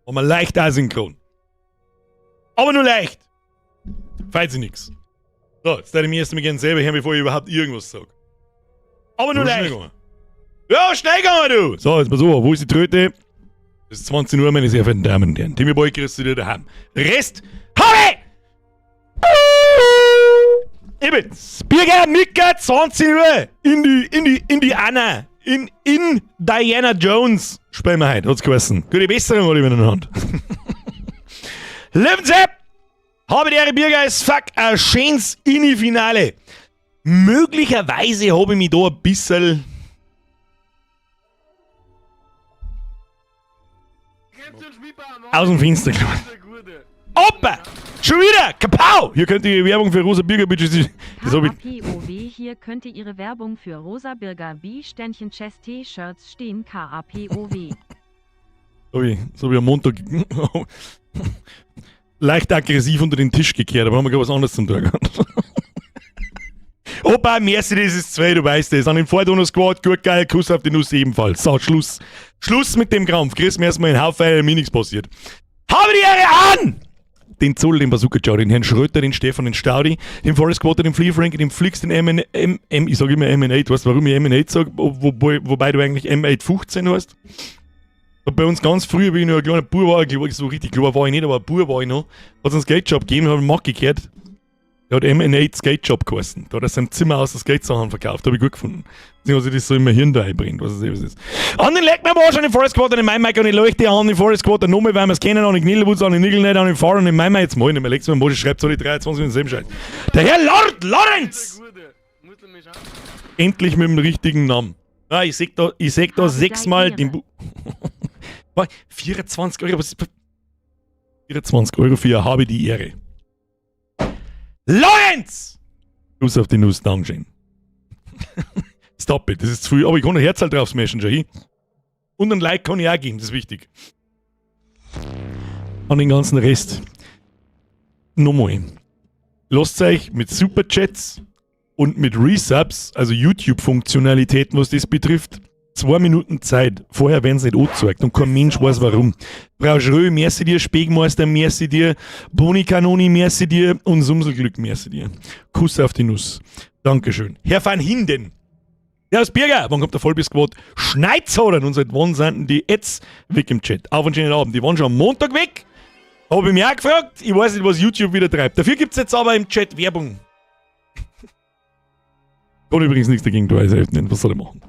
Waren wir leicht asynchron. Aber nur leicht. Falls ich nix. So, jetzt werde ich mir erst einmal gerne selber hören, bevor ich überhaupt irgendwas sag. Aber nur schnell leicht. gegangen. Ja, schnell gegangen, du! So, jetzt pass auf, wo ist die Tröte? Es ist 20 Uhr, meine sehr verehrten Damen und Herren. Timmy Boy kriegst du dir daheim. Rest, habe! Ich bin's. Birger Micker, 20 Uhr. In die Anna. In Diana Jones. Spielen wir heute, hat's geheißen. Gute Besserung, alle miteinander. Löwensepp! Habe die Ehre, Birger, as fuck, ein schönes Inni-Finale. Möglicherweise habe ich mich da ein bisschen aus dem Fenster geschaut. Opa! Schon wieder! Kapau! Hier könnt ihr Werbung für Rosa Birger bitte. Das hab ich. KAPOW, hier könnte Ihre Werbung für Rosa Birger B Ständchen Chess T-Shirts stehen. KAPOW. So wie am Montag leicht aggressiv unter den Tisch gekehrt, aber haben wir gerade was anderes zum tun gehabt. Opa, merci, das ist zwei, du weißt es. An den Vordono Squad, gut, geil, Kuss auf die Nuss ebenfalls. So, Schluss. Schluss mit dem Krampf. Chris, mir erstmal einen Haufen, mir nichts passiert. Habe die Ehre an! Den Zoll, den Bazooka Joe, den Herrn Schröter, den Stefan, den Staudi, den Forest Quarter, den Flea Frank, den Flix, den M, M, M, ich sag immer M8, weißt du, warum ich M8 sag, wobei du eigentlich M815 heißt? Bei uns ganz früh, wie ich noch ein kleiner Bub war, ich glaub, so richtig klar war ich nicht, aber ein Bub war ich noch, hat es einen Skate-Shop gegeben, hab ich Mack gekehrt. Der hat M8 Skate Shop geheißen. Da hat er sein Zimmer aus der Skate-Sachen verkauft. Hab ich gut gefunden. Deswegen hat sich das so immer Hirn da einbrennt, was es eben ist. An den Leck mir Arsch, an den Forest Quarter, an den Maimike, an den Leuchte, an den Forest Quarter, nochmal, weil wir's kennen, an den Knillerwutz, an den Nigel nicht, an den Fahrer, an den Maimike, jetzt mal nicht mehr. Leck's mir am Arsch, schreibt alle 23 und selben Scheiß. Der Herr Lord Lawrence! Endlich mit dem richtigen Namen. Ah, ich seh da Habe sechsmal deine den Ehre. Bu- 24 Euro, was ist 24 Euro für habe die Ehre. Lorenz! Gruß auf die Nuss, Dankeschön. Stop it, das ist zu viel. Aber ich kann ein Herz halt drauf smashen, schau hin. Und ein Like kann ich auch geben, das ist wichtig. An den ganzen Rest. Nochmal. Lasst euch mit Superchats und mit Resubs, also YouTube-Funktionalitäten, was das betrifft, 2 Minuten Zeit. Vorher werden's nicht angezeigt und kein Mensch weiß warum. Frau Schrö, merci dir, Speckmeister, merci dir, Boni Kanoni, merci dir und Sumselglück, merci dir. Kuss auf die Nuss. Dankeschön. Herr van Hinden. Ja, aus Birger, wann kommt der Vollbiss-Squad? Schneizodern und seit wann sind denn die jetzt weg im Chat? Auf einen schönen Abend. Die waren schon am Montag weg. Hab ich mich auch gefragt. Ich weiß nicht, was YouTube wieder treibt. Dafür gibt's jetzt aber im Chat Werbung. Kann übrigens nichts dagegen, du weißt echt nicht. Was soll ich machen?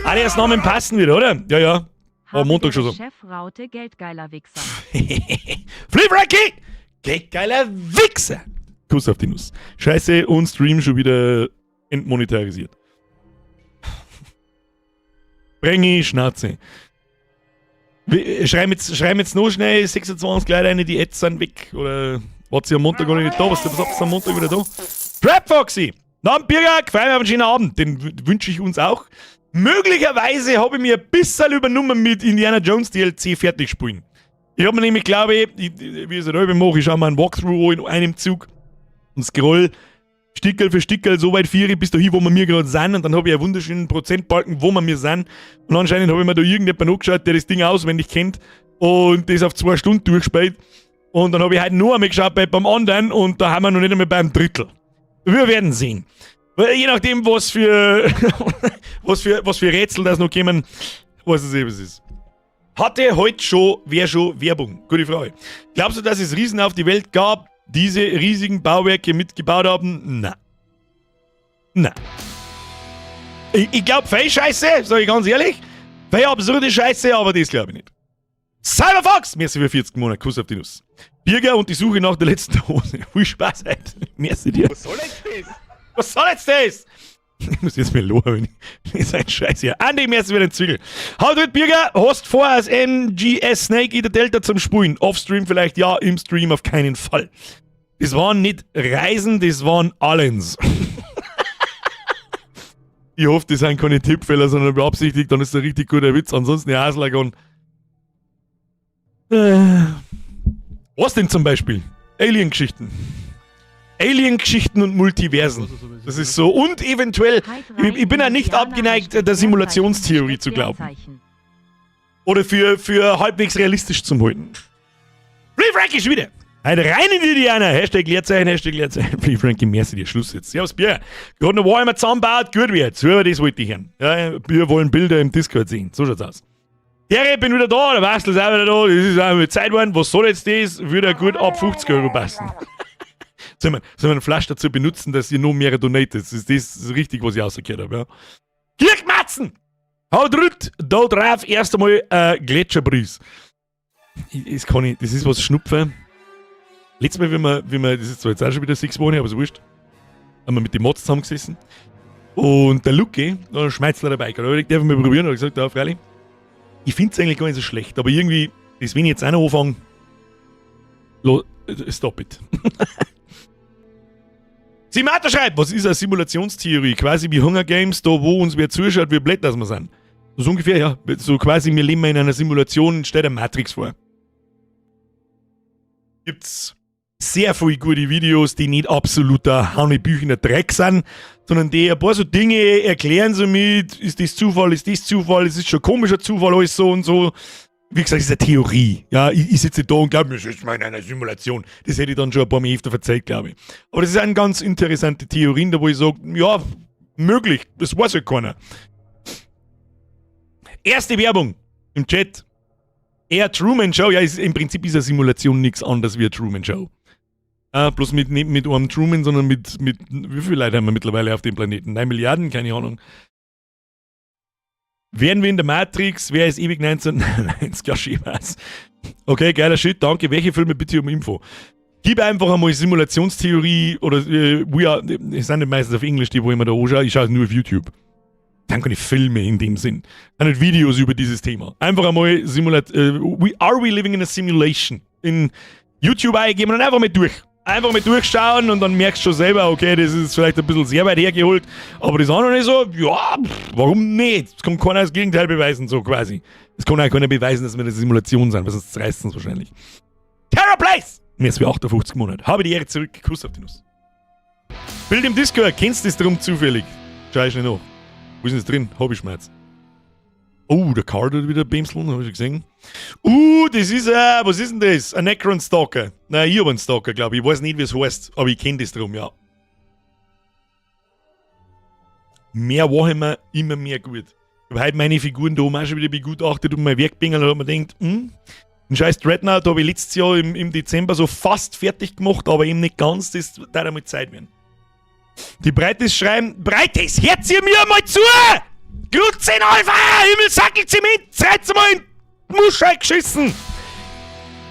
Alle erst Namen passen wieder, oder? Ja, ja. War Habe Montag schon der so. Chef Raute, geldgeiler Wichser. Flea Frankie! Geldgeiler Wichser! Kuss auf die Nuss. Scheiße, und Stream schon wieder entmonetarisiert. Bringe Schnauze. Schreib jetzt noch schnell 26 Leute rein, die jetzt sind weg. Oder wart ihr am Montag gar nicht da? Was habt ihr am Montag wieder da? Trap Foxy! Na, Birger, gefreut mich auf einen schönen Abend. Den wünsche ich uns auch. Möglicherweise habe ich mir ein bisschen übernommen mit Indiana Jones DLC fertig spielen. Ich habe mir nämlich, glaube ich, wie ich es halt mache, ich schaue mir einen Walkthrough an in einem Zug und scroll Stickel für Stickel so weit viere bis dahin, wo wir mir gerade sind. Und dann habe ich einen wunderschönen Prozentbalken, wo wir mir sind. Und anscheinend habe ich mir da irgendjemanden angeschaut, der das Ding auswendig kennt und das auf 2 Stunden durchgespielt. Und dann habe ich heute nur einmal geschaut beim anderen und da haben wir noch nicht einmal beim Drittel. Wir werden sehen. Weil je nachdem, was für Rätsel das noch kommen, weiß es eh, was es ist. Hatte heute schon, wer schon Werbung? Gute Frage. Glaubst du, dass es Riesen auf die Welt gab, diese riesigen Bauwerke mitgebaut haben? Na. Na. Ich glaub, viel Scheiße, sag ich ganz ehrlich. Viel absurde Scheiße, aber das glaub ich nicht. Cyberfox! Merci für 40 Monate, Kuss auf die Nuss. Birger und die Suche nach der letzten Hose. Viel Spaß heute. Merci dir. Was soll jetzt das? Was soll jetzt das? Ich muss jetzt mal loben, wenn ich das ist ein Scheiß hier. Andi, merci für den Zügel. Haut rein, Birger, hast vor als MGS Snake Eater Delta zum Spulen. Offstream vielleicht, ja, im Stream auf keinen Fall. Das waren nicht Reisen, das waren Allens. Ich hoffe, das sind keine Tippfehler, sondern beabsichtigt, dann ist das ein richtig guter Witz. Ansonsten ja, Haslagon. Was denn zum Beispiel? Alien-Geschichten. Alien-Geschichten und Multiversen. Das ist so. Und eventuell, ich bin ja nicht abgeneigt, der Simulationstheorie zu glauben. Oder für halbwegs realistisch zu halten. Free Frankie schon wieder! Heute rein in die Diana! Hashtag Leerzeichen, Hashtag Leerzeichen. Free Frankie, merci dir. Schluss jetzt. Servus, Bier. Gerade noch Warhammer zusammenbaut, gut wird. So, das wollte ich hören. Ja, wir wollen Bilder im Discord sehen. So schaut's aus. Here, bin wieder da, der Bastel ist auch wieder da. Das ist auch mit Zeit geworden. Was soll jetzt das? Würde gut ab 50 Euro passen. Sollen wir einen Flash dazu benutzen, dass ihr noch mehr donatet? Ist das richtig, was ich rausgehört habe? Ja? Kirchmatzen! Haut drückt da drauf erst einmal Gletscherbries. Das kann ich, das ist was Schnupfen. Letztes Mal, wie wir, das ist zwar jetzt auch schon wieder 6 Wochen, aber ist wurscht, haben wir mit den Mods zusammengesessen. Und der Lucky, da ein Schmeizler dabei gehabt. Da ich darf mal probieren, hat gesagt, ja, freilich. Ich finde es eigentlich gar nicht so schlecht, aber irgendwie, das, wenn ich jetzt auch noch anfange, stop it. Simata schreibt, was ist eine Simulationstheorie? Quasi wie Hunger Games, da wo uns wer zuschaut, wie blöd dass wir sind. So ungefähr, ja. So quasi, wir leben in einer Simulation, stellt eine Matrix vor. Gibt's sehr viele gute Videos, die nicht absoluter hanebüchener Dreck sind, sondern die ein paar so Dinge erklären, so mit, ist das Zufall, es ist schon komischer Zufall, alles so und so. Wie gesagt, es ist eine Theorie. Ja, ich sitze da und glaube, mir sitzt mal in einer Simulation. Das hätte ich dann schon ein paar Mal öfter verzeiht, glaube ich. Aber das ist eine ganz interessante Theorie, da wo ich sage, ja, möglich, das weiß ja keiner. Erste Werbung im Chat. Eher Truman Show. Ja, ist, im Prinzip ist eine Simulation nichts anderes wie eine Truman Show. Bloß mit, nicht mit einem Truman, sondern mit, wie viele Leute haben wir mittlerweile auf dem Planeten? 9 Milliarden? Keine Ahnung. Wären wir in der Matrix, wäre es ewig 1990, ja, schön was. Okay, geiler Shit, danke. Welche Filme, bitte um Info? Gib einfach einmal Simulationstheorie oder we are, es sind nicht meistens auf Englisch, die wo ich mir da anschaue, ich schaue nur auf YouTube. Das sind keine Filme in dem Sinn. Das sind nicht Videos über dieses Thema. Einfach einmal Simulat are we living in a simulation? In YouTube eingeben und dann einfach mal durch. Einfach mal durchschauen und dann merkst du schon selber, okay, das ist vielleicht ein bisschen sehr weit hergeholt, aber das andere ist so, ja, pff, warum nicht? Es kann keiner das Gegenteil beweisen, so quasi. Es kann auch keiner beweisen, dass wir eine Simulation sind, weil sonst reißt es wahrscheinlich. Terror Place! Mir ist wie 58 Monate. Habe die Ehre zurück. Kuss auf die Nuss. Bild im Discord, kennst du das drum zufällig? Schau ich schnell nach. Wo ist denn das drin? Hobbyschmerz. Oh, der Card hat wieder Bämseln, hab ich schon gesehen. Das ist, was ist denn das? Ein Necron Stalker. Nein, ich hab einen Stalker, glaube ich. Ich weiß nicht, wie es heißt, aber ich kenne das drum, ja. Mehr Warhammer, immer mehr gut. Ich habe heute meine Figuren da oben auch schon wieder begutachtet und mein Werkbengel und hab mir gedacht, ein scheiß Dreadnought habe ich letztes Jahr im Dezember so fast fertig gemacht, aber eben nicht ganz, das darf einmal Zeit werden. Die Breites schreiben, Breites, hört ihr mir mal zu! Grützen Alpha, Himmelsackel Zement, seid mal in die Muschel geschissen!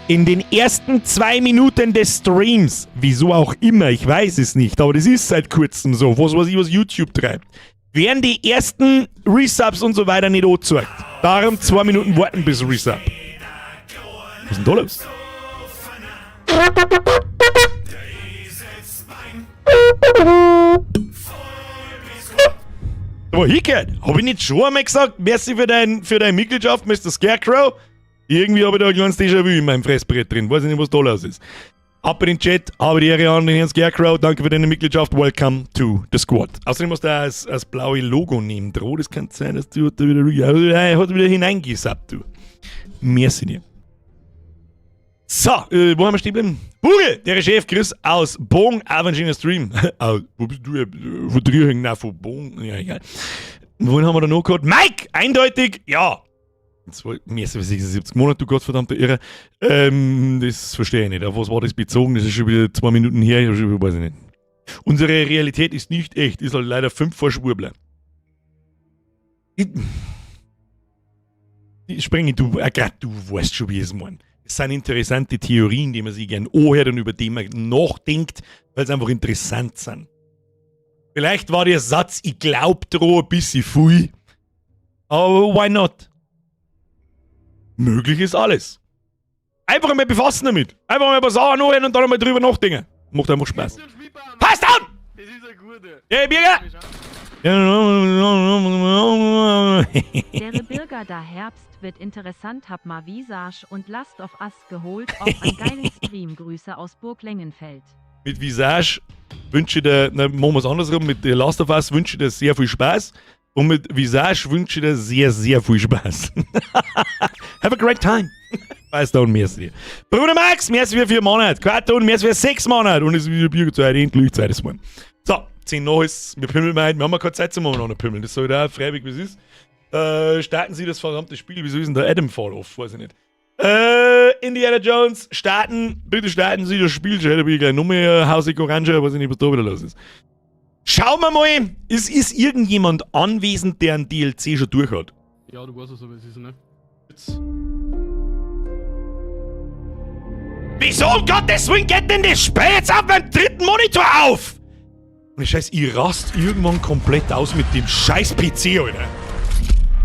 In den ersten 2 Minuten des Streams, wieso auch immer, ich weiß es nicht, aber das ist seit kurzem so, was weiß ich, was YouTube treibt, werden die ersten Resubs und so weiter nicht angezeigt. Darum 2 Minuten warten bis Resub. Was ist denn da los? Aber hingehört. Hab ich nicht schon einmal gesagt, merci für deine Mitgliedschaft, Mr. Scarecrow? Irgendwie habe ich da ein kleines Déjà-vu in meinem Fressbrett drin. Weiß ich nicht, was da los ist. Ab in den Chat, habe die Ehre an den Herrn Scarecrow. Danke für deine Mitgliedschaft. Welcome to the squad. Außerdem musst du auch das blaue Logo nehmen. Droh, das kann sein, dass du da wieder, ja, hat wieder hineingesappt, du. Merci dir. So, wo haben wir stehen geblieben? Bugel, der Chef Chris aus Bong, auch ein schöner Stream. Wo bist du? Von Driehing? Nein, von Bong. Ja, egal. Wohin haben wir da noch gehabt? Mike, eindeutig, ja. Mehr als 76 Monate, du gottverdammter Irre. Das verstehe ich nicht. Auf was war das bezogen? Das ist schon wieder 2 Minuten her. Ich weiß ich nicht. Unsere Realität ist nicht echt, ist halt leider fünf vor Schwurbler. Ich springe, du, grad du weißt schon, wie ich es meine. Es sind interessante Theorien, die man sich gern anhört und über die man nachdenkt, weil sie einfach interessant sind. Vielleicht war der Satz, ich glaub dran, ein bisschen viel. Aber why not? Möglich ist alles. Einfach einmal befassen damit. Einfach mal ein paar Sachen anhören und dann einmal drüber nachdenken. Macht einfach Spaß. Passt an! Das ist ein guter. Hey, Birger! Der Bürger da Herbst wird interessant, hab ma Visage und Last of Us geholt auf ein geilen Stream. Grüße aus Burg Lengenfeld. Mit Visage wünsche ich dir, na, machen wir es andersrum, mit The Last of Us wünsche ich dir sehr viel Spaß. Und mit Visage wünsche ich dir sehr, sehr viel Spaß. Have a great time. Weißt du, und merci. Bruder Max, merci für 4 Monate. Quaton, merci für 6 Monate. Und es ist wieder Bierzeit, endlich Zeit ist morgen. So, 10 nach ist, wir pümmeln heute, wir haben ja keine Zeit zum umeinander pümmeln. Das soll da freiwillig, wie es ist. Starten Sie das verdammte Spiel. Wieso ist denn der Adam Fall off? Weiß ich nicht. Indiana Jones, starten. Bitte starten Sie das Spiel. Schon hätte ich gleich noch mehr Hausig Orange, weiß ich nicht, was da wieder los ist. Schauen wir mal, ist irgendjemand anwesend, der ein DLC schon durch hat? Ja, du weißt es, aber es ist, ne? Jetzt. Wieso um Gottes Willen geht denn das Spiel jetzt auf meinem dritten Monitor auf? Und ich scheiß, ich rast irgendwann komplett aus mit dem scheiß PC, Alter.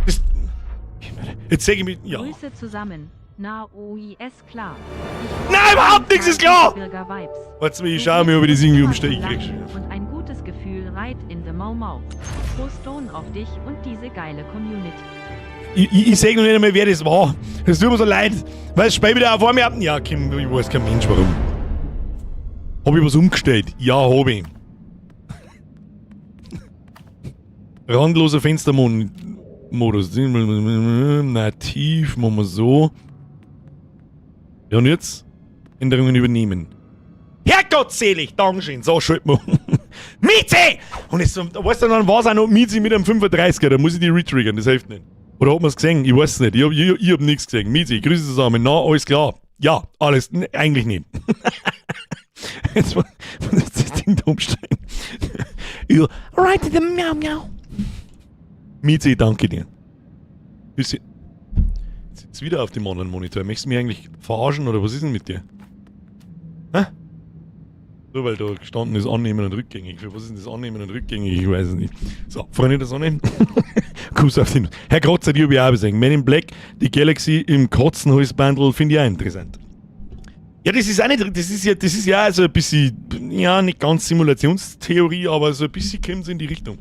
Das, jetzt sag ich mir, ja. Grüße zusammen. Na, OIS klar. Nein, überhaupt nichts ist klar! Bürger Vibes. Warte mal, ich schau mir, ob ich das irgendwie umstelle. Ich krieg schon. Und ein gutes Gefühl reit in the Mau Mau. Prost auf dich und diese geile Community. Ich seh noch nicht einmal, wer das war. Es tut mir so leid. Weil das Spiel wieder vor mir ab. Ja, Kim, ich weiß kein Mensch warum. Hab ich was umgestellt? Ja, hab ich. Randloser Fenstermodus. Nativ, machen wir so. Ja, und jetzt? Änderungen übernehmen. Herrgottselig, Dankeschön. So, schalten wir um. Mieze! Und jetzt, weißt du, dann war es auch noch Mieze mit einem 35er, da muss ich die retriggern, das hilft nicht. Oder hat man es gesehen? Ich weiß es nicht. Ich hab nichts gesehen. Mieze, Grüße zusammen. Na, alles klar. Ja, alles. Eigentlich nicht. Jetzt muss ich das Ding da umstellen. Ja, right in the miau miau. Mieze, danke dir. Bisschen. Jetzt sitzt wieder auf dem anderen Monitor. Möchtest du mich eigentlich verarschen oder was ist denn mit dir? Hä? Nur weil da gestanden ist, annehmen und rückgängig. Für was ist denn das annehmen und rückgängig? Ich weiß es nicht. So, Freunde der Sonne. Kuss auf den. Herr Grotzer, die habe ich auch gesehen. Men in Black, die Galaxy im Kotzenhalsbandel finde ich auch interessant. Ja, das ist auch nicht, das ist ja so ein bisschen, ja, nicht ganz Simulationstheorie, aber so ein bisschen kommt es in die Richtung.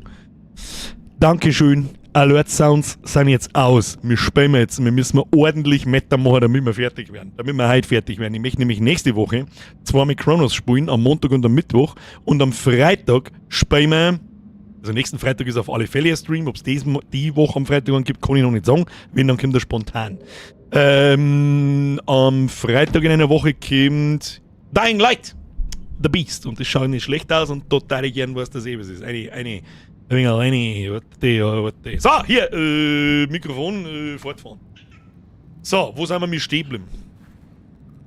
Dankeschön. Alert Sounds sind jetzt aus. Wir spielen jetzt. Wir müssen ordentlich Meter machen, damit wir fertig werden. Damit wir heute fertig werden. Ich möchte nämlich nächste Woche zweimal Chronos spielen, am Montag und am Mittwoch. Und am Freitag spielen wir, also nächsten Freitag ist auf alle Fälle ein Stream. Ob es die Woche am Freitag einen gibt, kann ich noch nicht sagen. Wenn, dann kommt er spontan. Am Freitag in einer Woche kommt Dying Light, The Beast. Und das schaut nicht schlecht aus und total gern, was das eben ist. Ein wenig alleine, warte, warte. So, hier, Mikrofon, fortfahren. So, wo sind wir mit stehen geblieben?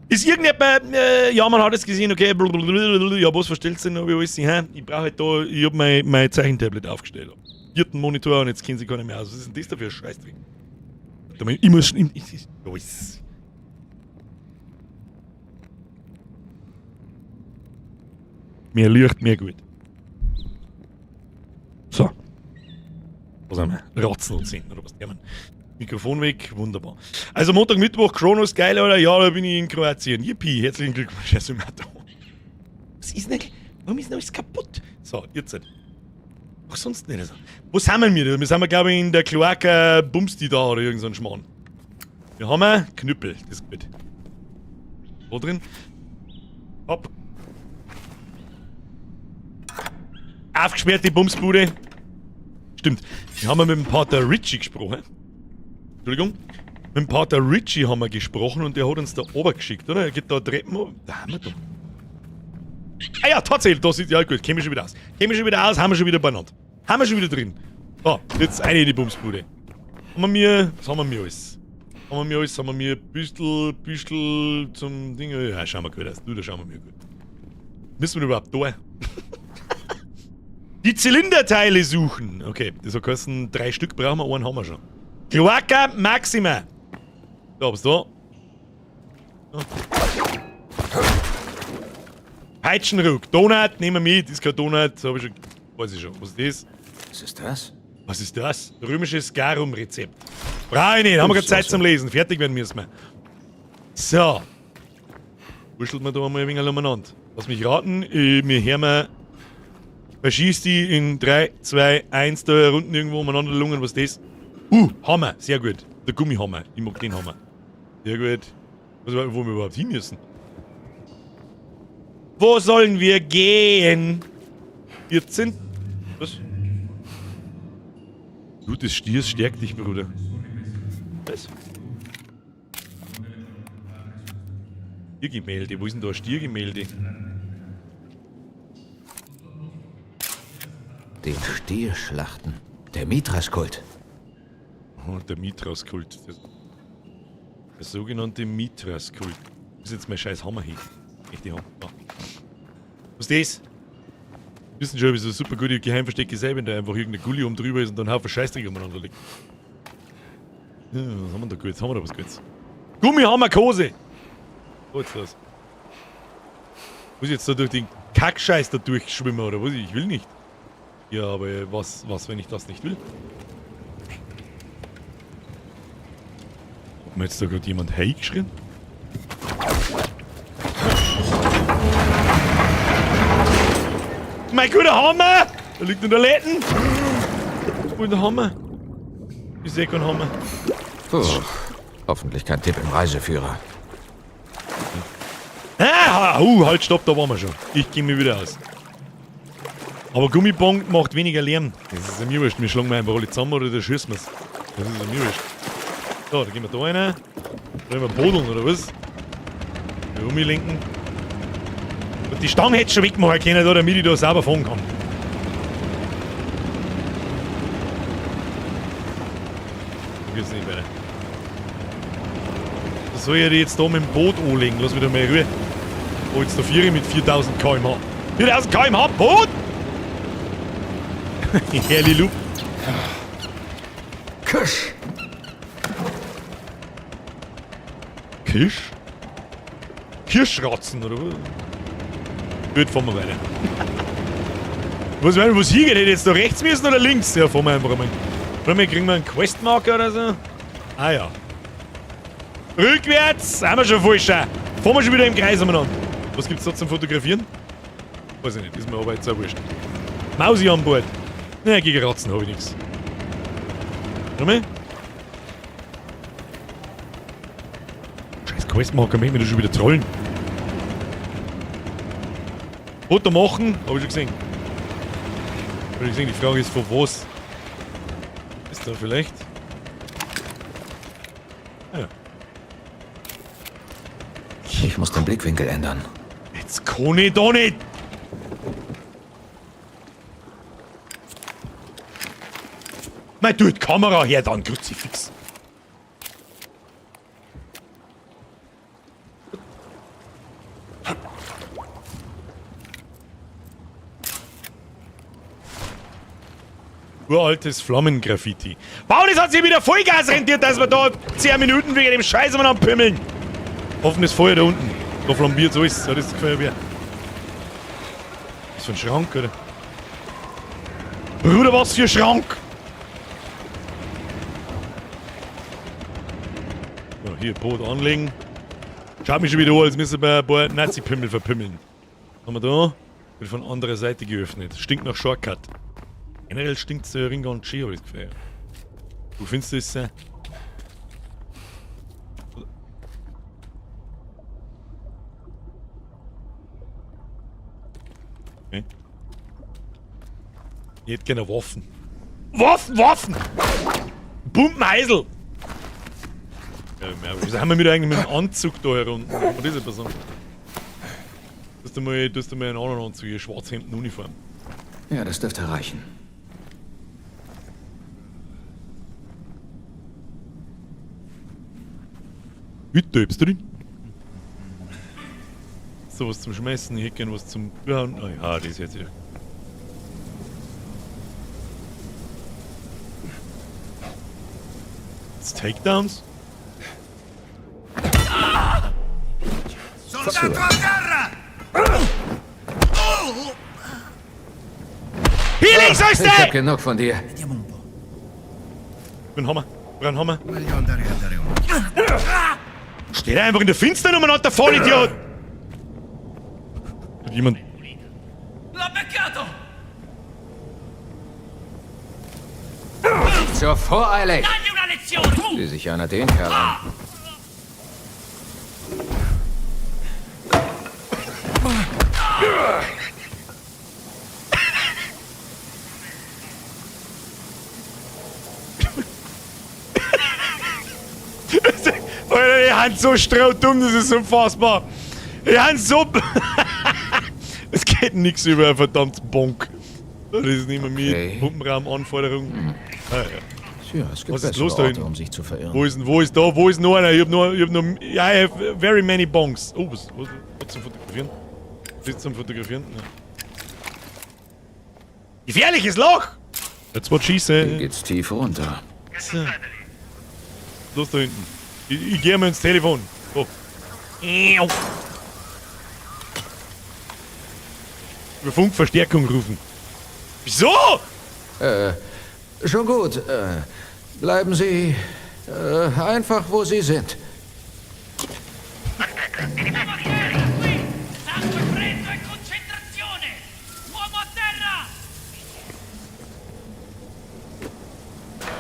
Ist irgendjemand, ja, man hat es gesehen, okay, blablabla, ja, was verstellt denn noch, wie alles, hä? Ich brauche halt da, ich hab mein Zeichentablet aufgestellt. Vierten Monitor und jetzt kennen sie keiner mehr aus. Was ist denn das da für ein Scheißdreck? Ich muss, ich, alles. Mehr Licht, mehr gut. So. Was haben wir? Ratzen und sind, oder was? Ja, Mikrofon weg, wunderbar. Also Montag, Mittwoch, Kronos, geil, oder? Ja, da bin ich in Kroatien. Yippie, herzlichen Glückwunsch, Herr Sumato. Was ist denn eigentlich? Warum ist denn alles kaputt? So, jetzt. Ach, sonst nicht. Also. Wo sind wir denn? Wir sind, glaube ich, in der Kloaka Bumsti da oder irgend so ein Schmarrn. Wir haben Knüppel, das ist gut. Wo drin? Hopp. Aufgesperrt die Bumsbude. Stimmt. Wir haben mit dem Pater Richie gesprochen. Entschuldigung. Mit dem Pater Richie haben wir gesprochen und der hat uns da oben geschickt, oder? Er geht da Treppen hoch. Da haben wir doch. Ah ja, tatsächlich, da sieht ja gut, käme ich schon wieder aus. Käme schon wieder aus, haben wir schon wieder beieinander. Haben wir schon wieder drin. So, jetzt eine in die Bumsbude. Haben wir mir, was haben wir mir alles? Haben wir mir alles, haben wir mir Büstel zum Ding. Ja, schauen wir gut aus. Du, da schauen wir mir gut. Müssen wir überhaupt da? Die Zylinderteile suchen. Okay, das hat geheißen, 3 Stück brauchen wir, einen haben wir schon. Cloaca Maxima. Da, was da? Oh. Peitschenruck. Donut nehmen wir mit. Ist kein Donut. Hab ich schon. Weiß ich schon. Was ist das? Was ist das? Was ist das? Römisches Garum-Rezept. Brauche ich nicht. Haben wir keine Zeit zum Lesen. Fertig werden müssen wir. So. Wurschtelt man da mal ein wenig umeinander. Lass mich raten. Wir hören mal. Verschießt die in 3, 2, 1 da unten irgendwo umeinander lungen. Was ist das? Hammer. Sehr gut. Der Gummihammer. Ich mag den Hammer. Sehr gut. Was, wo wir überhaupt hin müssen. Wo sollen wir gehen? 14. Was? Blut des Stiers stärkt dich, Bruder. Was? Stiergemälde. Wo ist denn da ein Stiergemälde? Den Stier schlachten. Der Mithraskult. Oh, der Mithraskult. Der sogenannte Mithraskult. Das ist jetzt mein scheiß Hammer hier. Echt die Hammer. Ja. Was ist das? Wissen schon, wie so super gute Geheimverstecke sein, wenn da einfach irgendeine Gulli oben drüber ist und dann ein Haufen Scheißdreck umeinander liegt. Ja, was haben wir da Gutes? Haben wir da was Gutes? Gummihammer Kose! So, jetzt los. Muss ich jetzt da durch den Kackscheiß da durchschwimmen oder was? Ich will nicht. Ja, aber was, wenn ich das nicht will? Hat mir jetzt da gerade jemand Hey geschrien? Mein guter Hammer! Da liegt in der Läden! Wo ist der Hammer? Ich sehe keinen Hammer. Puh, hoffentlich kein Tipp im Reiseführer. Ah, halt, stopp, da waren wir schon. Ich geh mir wieder aus. Aber Gummibong macht weniger Lärm. Das ist mir wurscht. Wir schlagen wir einfach alle zusammen oder da schießen wir's. Das ist mir wurscht. So, da gehen wir da rein. Da wollen wir bodeln, oder was? Hier rumlenken. Und die Stange hätte schon wegmachen können, da, damit ich da sauber fahren kann. Da geht's nicht weiter. Was soll ich denn jetzt da mit dem Boot anlegen? Lass mich da mal in Ruhe. Oh, jetzt da Viere mit 4000 km/h. 4000 km/h Boot! Herrlich, Lu. Küsch! Kirsch? Kirschratzen, oder was? Gut, fahren wir weiter. Was meinen, was hier geht? Hätte ich jetzt da rechts müssen oder links? Ja, fahren wir einfach einmal. Warte mal, kriegen wir einen Questmarker oder so? Ah ja. Rückwärts! Sind wir schon falsch. Fahren wir schon wieder im Kreis umeinander. Was gibt's da zum Fotografieren? Weiß ich nicht, ist mir aber jetzt auch wurscht. Mausi an Bord. Ne, gegen Ratzen hab ich nix. Warte mal. Scheiß Questmarker, möchte mich da schon wieder trollen. Foto machen, hab ich schon gesehen. Hab ich gesehen, die Frage ist, von was? Ist da vielleicht? Ah ja. Ich muss den Blickwinkel ändern. Jetzt kann ich da nicht! Mei, tu die Kamera her, dann Kruzifix. Uraltes Flammengraffiti. Wow, das hat sich wieder Vollgas rentiert, dass wir da 10 Minuten wegen dem Scheiß umeinander pimmeln. Offenes Feuer da unten. Da flambiert so ist. Ja, das gefällt mir. Was für ein Schrank, oder? Bruder, was für ein Schrank! So, hier, Boot anlegen. Schaut mich schon wieder an, als müssen wir ein paar Nazi-Pimmel verpimmeln. Was haben wir da? Wird von anderer Seite geöffnet. Stinkt nach Shortcut. Generell stinkt es der Ring ganz schön, hab ich das Gefühl. Wo findest du das? Okay. Ich hätte gerne Waffen. Waffen, Waffen! Pumpenheisel! Ja, wieso haben wir wieder eigentlich mit dem Anzug da herunten? Was ist das? Du hast du mal einen anderen Anzug, hier Schwarzhemden-Uniform. Ja, das dürfte reichen. Bitte, bist du drin? So was zum Schmeißen, ich hätte gern was zum Hauen. Oh ja, das ist jetzt wieder. Das Takedowns? Hier links, Ich hab genug von dir. Ich bin Hammer. Brauch Hammer. Steht er einfach in der Finsternis umeinander, der Vollidiot! Hat jemand. So voreilig! Sieh sich einer den Kerl an. Alter, die Hand so strohdumm, das ist unfassbar. Ja, so. Es geht nichts über ein verdammtes Bonk. Das ist nicht mehr Okay. mit. Pumpenraumanforderung. Ah, ja. Tja, es gibt Was ist bessere los da Orte, hinten? um sich zu verirren. Wo ist denn, wo ist da, wo ist noch einer? Ich hab nur, I have very many bongs. Oh, was zum Fotografieren? Was ist zum Fotografieren? Ja. Gefährliches Loch! That's what she Hier said. geht's tief runter. So. Los da hinten. Ich geh mal ins Telefon. So. Über Funkverstärkung rufen. Wieso? Schon gut. Bleiben Sie einfach, wo Sie sind. Sangue freddo e concentrazione! Uomo a terra!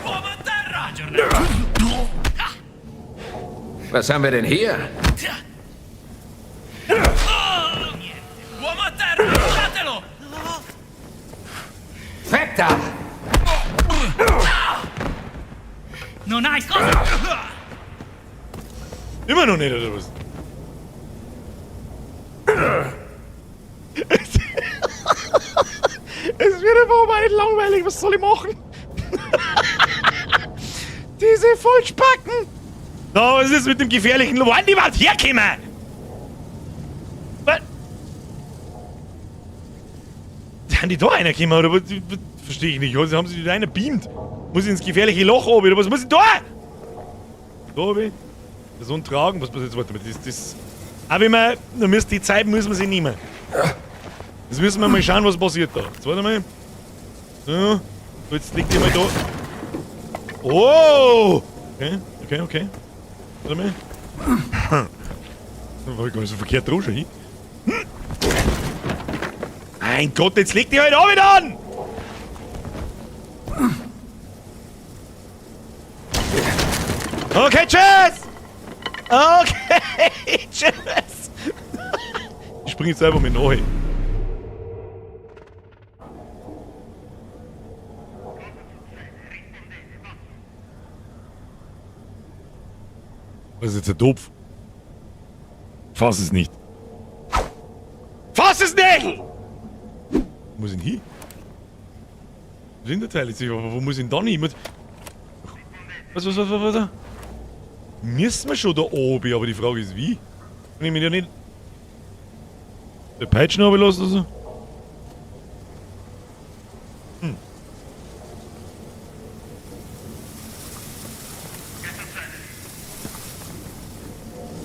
Uomo a terra! Was haben wir denn hier? Uomo a terra! Lasciatelo! Weg da! Non hai cosa! Immer noch nicht, oder was? Es wird einfach mal nicht langweilig, was soll ich machen? Diese Vollspacken! So, was ist mit dem gefährlichen Wo sind die überhaupt hergekommen? Was? Sind die da reingekommen, oder was? Verstehe ich nicht. Also haben sie die da reingebeamt? Muss ich ins gefährliche Loch oben, oder was muss ich da? Da oben? Person tragen, was passiert jetzt? Warte mal, das. Aber wenn man, da müsst die Zeit müssen wir sie nehmen. Jetzt müssen wir mal schauen, was passiert da. Jetzt warte mal. So, jetzt liegt die mal da. Oh! Okay, okay, okay. Warte mal. Da war ich gar nicht so verkehrt drauf schon hin. Mein Gott, jetzt legt die halt auch wieder an! Okay, tschüss! Okay, tschüss! Ich spring jetzt einfach mit neu. Was ist jetzt der Topf? Fass es nicht. Fass es nicht! Wo muss ich denn hin? Wo sind der Teil jetzt? Wo muss ich denn da hin? Was? Müssen wir schon da oben, aber die Frage ist wie? Kann ich mich ja nicht... Der Peitschen runterlassen oder so? Hm.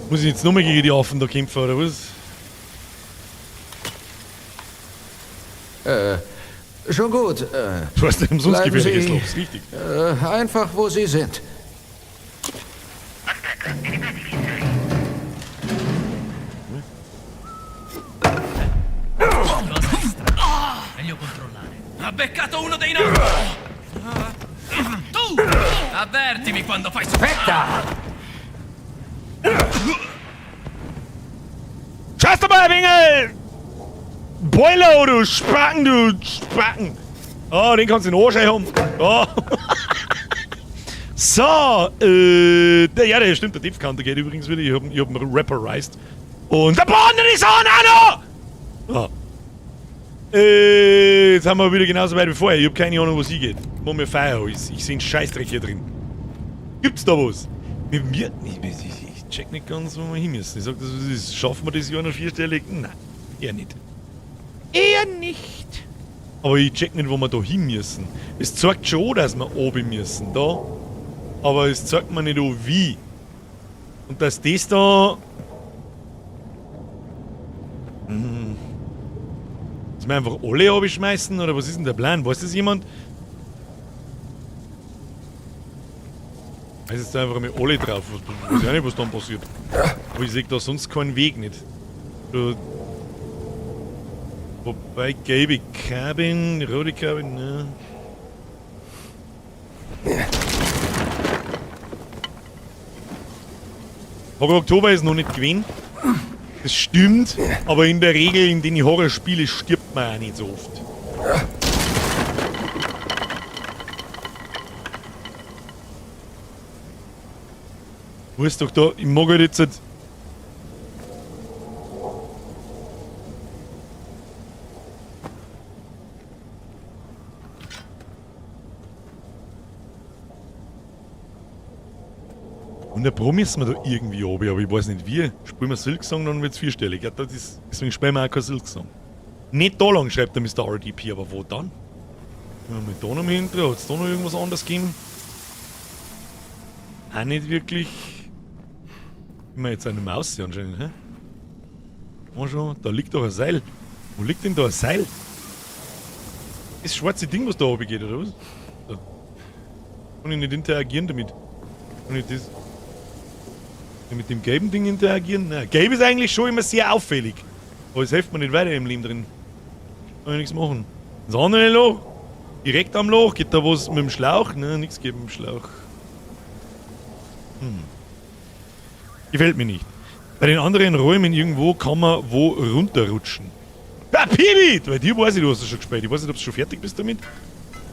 Muss ich jetzt nochmal gegen die Affen da kämpfen, oder was? Schon gut. Du hast nicht umsonst Bleiben gefährliches Sie- Loch, ist richtig. Einfach, wo Sie sind. Meglio controllare. Ha beccato uno dei nostri! Tu! Avvertimi quando fai su. Weg da! Scheiß doch mal, Herr Wingel! Boiler, du Spacken, du Spacken! Oh, den kannst du in den Arsch haben. Oh. So, der, ja, der stimmt, der Death Counter geht übrigens wieder. Ich hab ihn rapperized. Und der Boden ist an, auch noch! Ah. Jetzt haben wir wieder genauso weit wie vorher. Ich hab keine Ahnung, wo sie geht. Mach mir Feuer, ich seh einen Scheißdreck hier drin. Gibt's da was? Mit mir? Ich check nicht ganz, wo wir hin müssen. Ich sag, das ist, schaffen wir das Jahr noch vierstellig? Nein, eher nicht. Eher nicht. Aber ich check nicht, wo wir da hin müssen. Es zeigt schon, dass wir oben müssen, da. Aber es zeigt mir nicht an, wie. Und dass das da... Hm. Dass wir einfach alle abschmeißen, oder was ist denn der Plan? Weiß das jemand? Da ist jetzt einfach mal alle drauf. Weiß ich auch nicht, was dann passiert. Aber ich seh da sonst keinen Weg nicht. Da, wobei, gelbe Cabin, rote Cabin, ne. Horror Oktober ist noch nicht gewesen. Das stimmt, aber in der Regel in den Horrorspielen stirbt man auch nicht so oft. Wo ist doch da? Ich mag halt jetzt. 100 Pro müssen wir da irgendwie runter, aber ich weiß nicht wie. Spielen wir Silksong, dann wird's vierstellig. Ja, das ist, deswegen spielen wir auch kein Silksong. Nicht da lang, schreibt der Mr. RDP, aber wo dann? Gehen wir mal da noch mal hinter. Hat's da noch irgendwas anderes gegeben? Auch nicht wirklich. Immer jetzt eine Maus anscheinend, hä? Oh schon, da liegt doch ein Seil. Wo liegt denn da ein Seil? Das schwarze Ding, was da oben geht, oder was? Da. Kann ich nicht interagieren damit? Kann ich das? Kann ich mit dem gelben Ding interagieren? Nein, gelb ist eigentlich schon immer sehr auffällig. Aber es hilft mir nicht weiter im Leben drin. Kann ich nichts machen. Das andere Loch. Direkt am Loch. Geht da was mit dem Schlauch? Nein, nichts geht mit dem Schlauch. Gefällt mir nicht. Bei den anderen Räumen irgendwo kann man wo runterrutschen. Ah, Pibi! Bei dir weiß ich, du hast es schon gespielt. Ich weiß nicht, ob du schon fertig bist damit.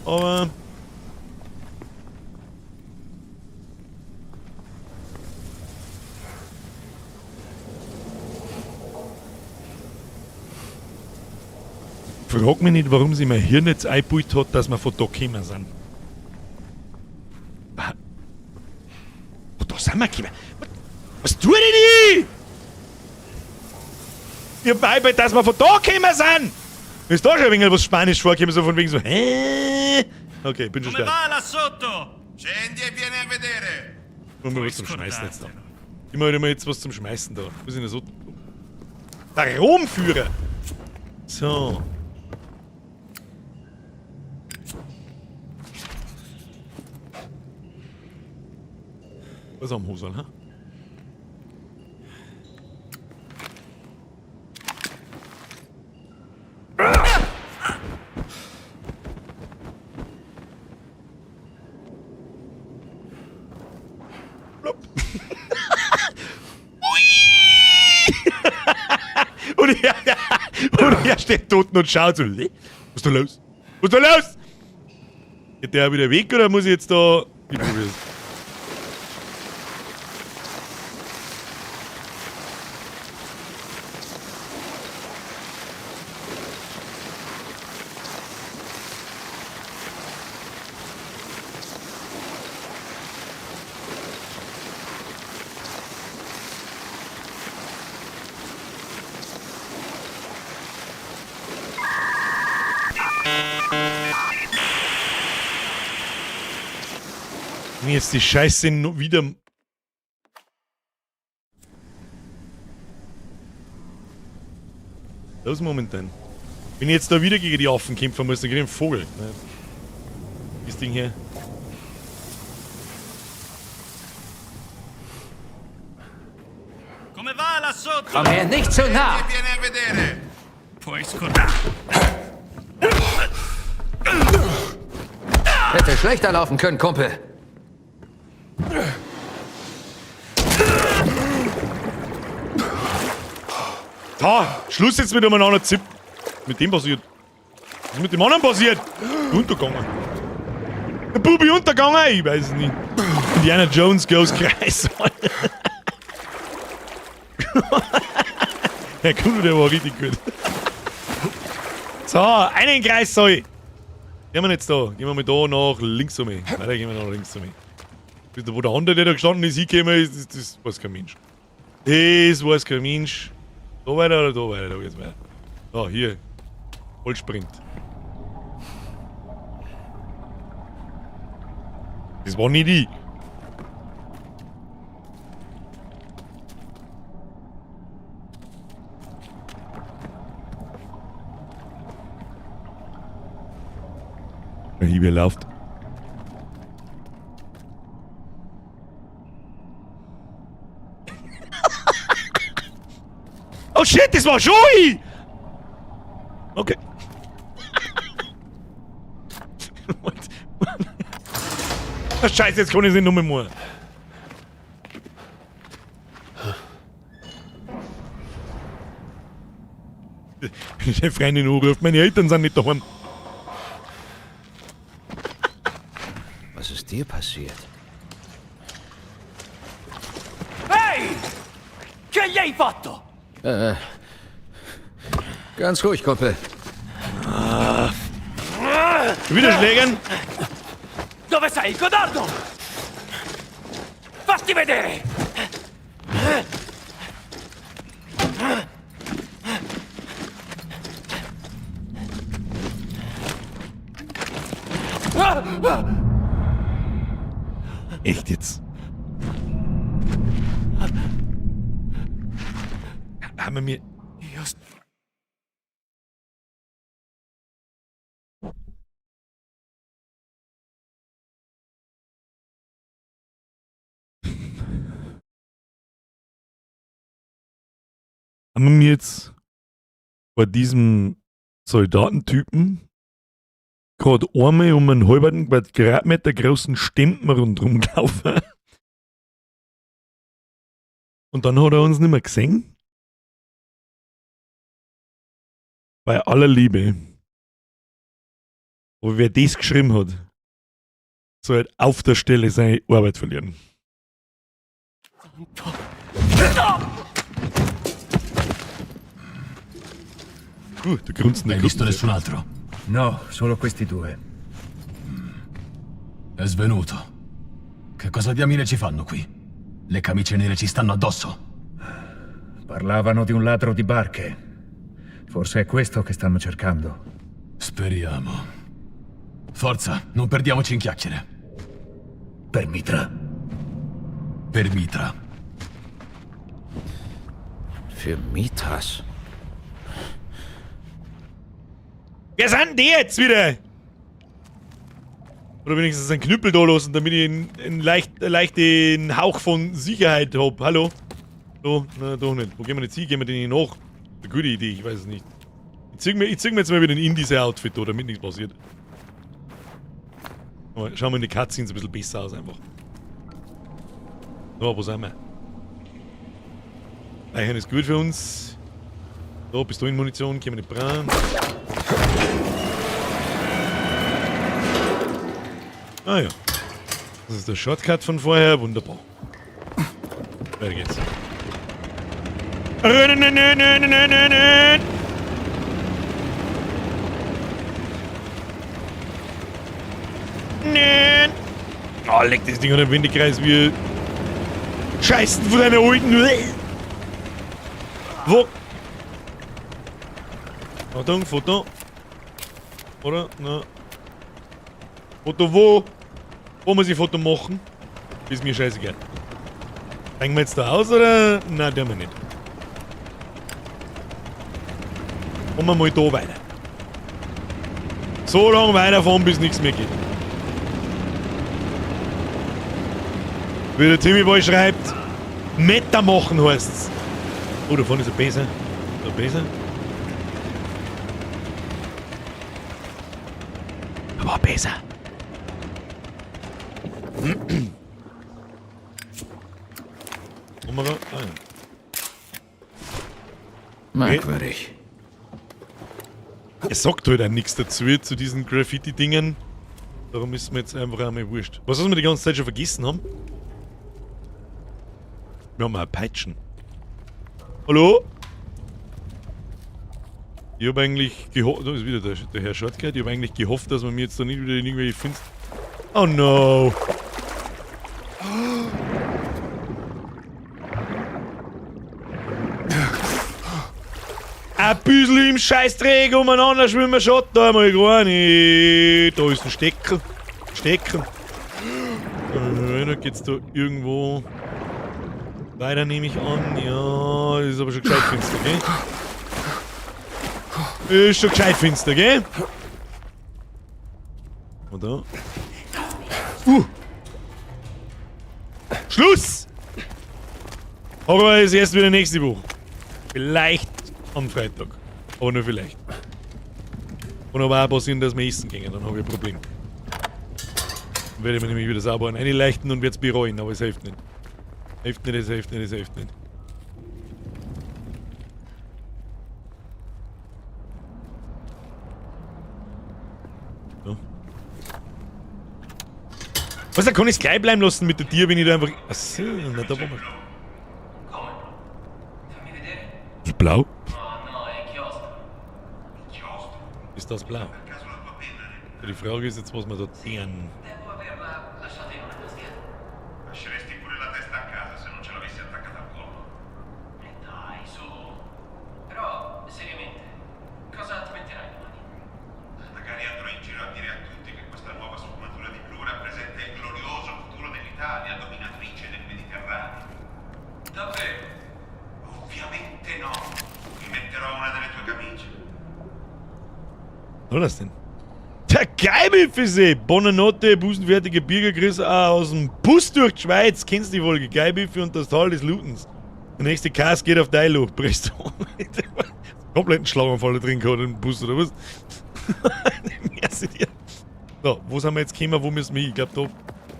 Aber... Frag mich nicht, warum sich mein Hirn jetzt eingebildet hat, dass wir von da gekommen sind. Von da sind wir gekommen. Was tue ich denn? Ich hab mir eingebildet, dass wir von da gekommen sind! Mir ist da schon ein wenig was Spanisch vorgekommen, so von wegen so, hä? Okay, bin schon Come stark. va là sotto? Scendi e vieni a vedere. Immer was zum Schmeißen jetzt da. Immer wieder mal jetzt was zum Schmeißen da. Muss ich denn so? Der Romführer! So. Was am Hosel, hä? Und er steht unten und schaut so, was ist da los? Was ist da los? Geht der wieder weg oder muss ich jetzt da... Ich probier's. Jetzt die Scheiße noch wieder. Los momentan. Wenn ich jetzt da wieder gegen die Affen kämpfen muss, dann krieg ich einen Vogel. Ne? Das Ding hier. Come va là sotto? Komm mir nicht zu nah! E vieni a vedere. Puoi scordare. Hätte schlechter laufen können, Kumpel. Da, Schluss jetzt mit umeinander Zip. Mit dem passiert. Was ist mit dem anderen passiert? Untergegangen. Der Bubi untergegangen? Ich weiß es nicht. Indiana Jones goes Kreis. Der Kunde, der war richtig gut. So, einen Kreis soll ich. Gehen wir jetzt da. Gehen wir mal da nach links um. Weiter gehen wir nach links um. Wo der andere, der da gestanden ist, hingekommen ist, das weiß kein Mensch. Das weiß kein Mensch. Da weiter oder da weiter? Da geht's weiter. Da, hier. Vollsprint. Das war nicht ich. Der Hiebe läuft. Oh shit, das war schon ich! Okay. What? Oh, Scheiße, jetzt kann ich es nicht mehr machen. Die Freundin anruft, meine Eltern sind nicht daheim. Was ist dir passiert? Ehi! Che gli hai fatto? Ganz ruhig, Kumpel. Wieder Schlägern? Dove sei, codardo? Fa... Fatti vedere! Echt jetzt? Haben wir mir... Haben wir mir jetzt vor diesem Soldatentypen gerade einmal um einen halben Quadratmeter großen Stempen rundherum gelaufen? Und dann hat er uns nicht mehr gesehen. Bei aller Liebe. Aber wer das geschrieben hat, soll halt auf der Stelle seine Arbeit verlieren. Da grunzt Hai visto nessun altro? No, solo questi due. È svenuto. Che cosa diamine ci fanno qui? Le camicie nere ci stanno addosso. Parlavano di un ladro di barche. Forse è questo che stanno cercando. Speriamo. Forza, non perdiamoci in chiacchiere. Per Mitra. Per Mitra. Für Mithras? Wer sind die jetzt wieder? Oder wenigstens einen Knüppel da lassen, damit ich einen leichten Hauch von Sicherheit hab. Hallo? So, na doch nicht. Wo gehen wir jetzt hin? Gehen wir den hier nach? Eine gute Idee, ich weiß es nicht. Ich zieh mir jetzt mal wieder ein Indies-Outfit da, damit nichts passiert. Aber schauen wir in die Cutscenes ein bisschen besser aus einfach. So, wo sind wir? Eichhorn ist gut für uns. So, Pistolenmunition, können wir nicht brauchen. Ah ja. Das ist der Shortcut von vorher. Wunderbar. Weiter geht's. Oh, leck das Ding an den Wendekreis wie Scheißen von deiner alten. Wo? Achtung, Foto. Oder? Na. Foto wo? Wo muss ich Foto machen? Ist mir scheißegal. Steigen wir jetzt da aus oder? Nein, der wir nicht. Kommen wir mal da weiter. So lange weiterfahren, bis nichts mehr geht. Wie der Timmy Boy schreibt, Meta machen heißt's. Oh, da vorne ist ein Besen. Da Besen. Da war besser. Ah, ja. Merkwürdig. Er sagt halt auch nichts dazu, zu diesen Graffiti-Dingen. Darum ist mir jetzt einfach einmal wurscht. Was, was wir die ganze Zeit schon vergessen haben? Wir haben auch Peitschen. Hallo? Ich hab eigentlich gehofft... Da ist wieder der Herr Shortcut. Ich hab eigentlich gehofft, dass man mir jetzt da nicht wieder in irgendwelche Finst... Oh no! Ein bisschen im Scheißdreck umeinander schwimmen schaut da mal gar nicht. Da ist ein Stecker. Stecker. Da geht's da irgendwo weiter, nehme ich an. Ja, das ist aber schon gescheit finster, gell? Ist schon gescheit finster, gell? Und da. Schluss! Aber ist erst wieder nächste Woche. Vielleicht am Freitag. Aber nur vielleicht. Kann aber auch passieren, dass wir essen gehen, dann habe ich ein Problem. Dann werde ich mir nämlich wieder sauber einleichten und werde es bereuen, aber es hilft nicht. Hilft nicht, es hilft nicht, es hilft nicht. So. Was, da kann ich's gleich bleiben lassen mit der Tier, wenn ich da einfach... Achso, na, da war mal. Ist blau? Ist das blau? Die Frage ist jetzt, was wir da sehen. Was soll das denn? Der Geibifisee! Bonanotte, busenfertige Bürgergrüße aus dem Bus durch die Schweiz. Kennst die Folge? Geibiffe und das Tal des Lutens. Der nächste Cast geht auf dein Loch. Presto. Kompletten Schlaganfall da drin gehabt im Bus, oder was? Merci dir. So, wo sind wir jetzt gekommen? Wo müssen wir hin? Ich glaube, da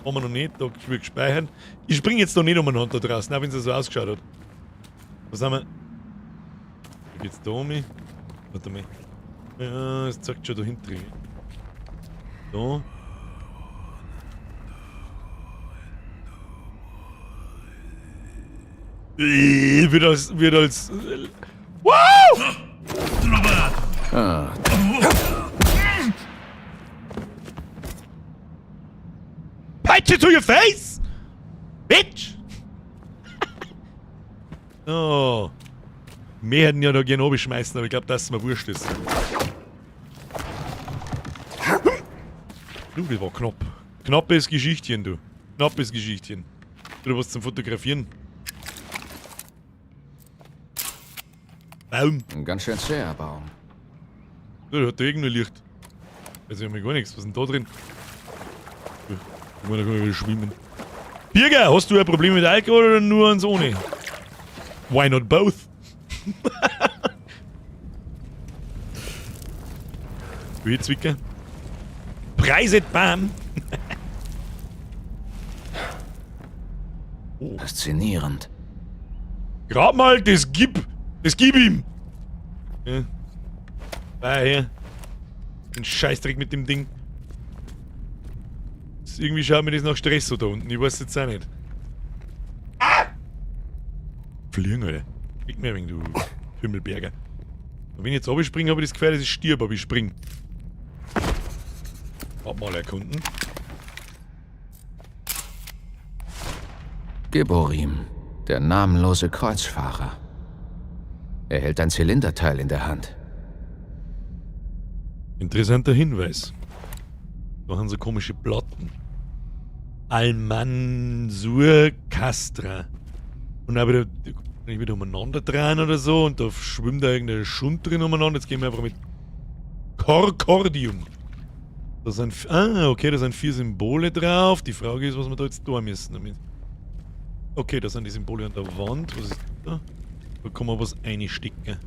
haben wir noch nicht. Da will ich speichern. Ich spring jetzt da nicht umeinander da draußen, auch wenn es so ausgeschaut hat. Wo sind wir? Wo geht's da um mich? Warte mal. Ja, es zeigt schon da hinten. Da. Wird als. Wird als. Wow! Ah. Peitsche to your face! Bitch! Oh. Wir hätten ja da gerne schmeißen, aber ich glaube, dass es mir wurscht ist. Du, das war knapp. Knappes Geschichtchen, du. Knappes Geschichtchen. Du was zum Fotografieren. Baum. Ein ganz schön zäher Baum. Du, der hat da irgendein Licht. Weiß ich gar nichts. Was ist denn da drin? Ich meine, da kann ich wieder schwimmen. Birger, hast du ein Problem mit Alkohol oder nur eins ohne? Why not both? Zwicker. Preiset Bam! Oh. Faszinierend. Grad mal, das gib! Das gib ihm! Ja. Ah, her. Ein Scheißdreck mit dem Ding. Das irgendwie schaut mir das nach Stress so da unten. Ich weiß jetzt auch nicht. Ah! Fliegen, Alter. Fick mir ein wenig, du Himmelberger. Und wenn ich jetzt runterspringe, habe ich das Gefühl, dass ich stirb, aber ich spring. Warte mal erkunden. Gibborim, der namenlose Kreuzfahrer. Er hält ein Zylinderteil in der Hand. Interessanter Hinweis. Da haben so komische Platten. Almansur Castra. Und dann wieder, kann ich wieder umeinander drehen oder so und da schwimmt da irgendein Schund drin umeinander. Jetzt gehen wir einfach mit Corcordium. Da sind, okay, da sind 4 Symbole drauf. Die Frage ist, was wir da jetzt tun müssen damit. Okay, da sind die Symbole an der Wand. Was ist da? Da kann man was einstecken.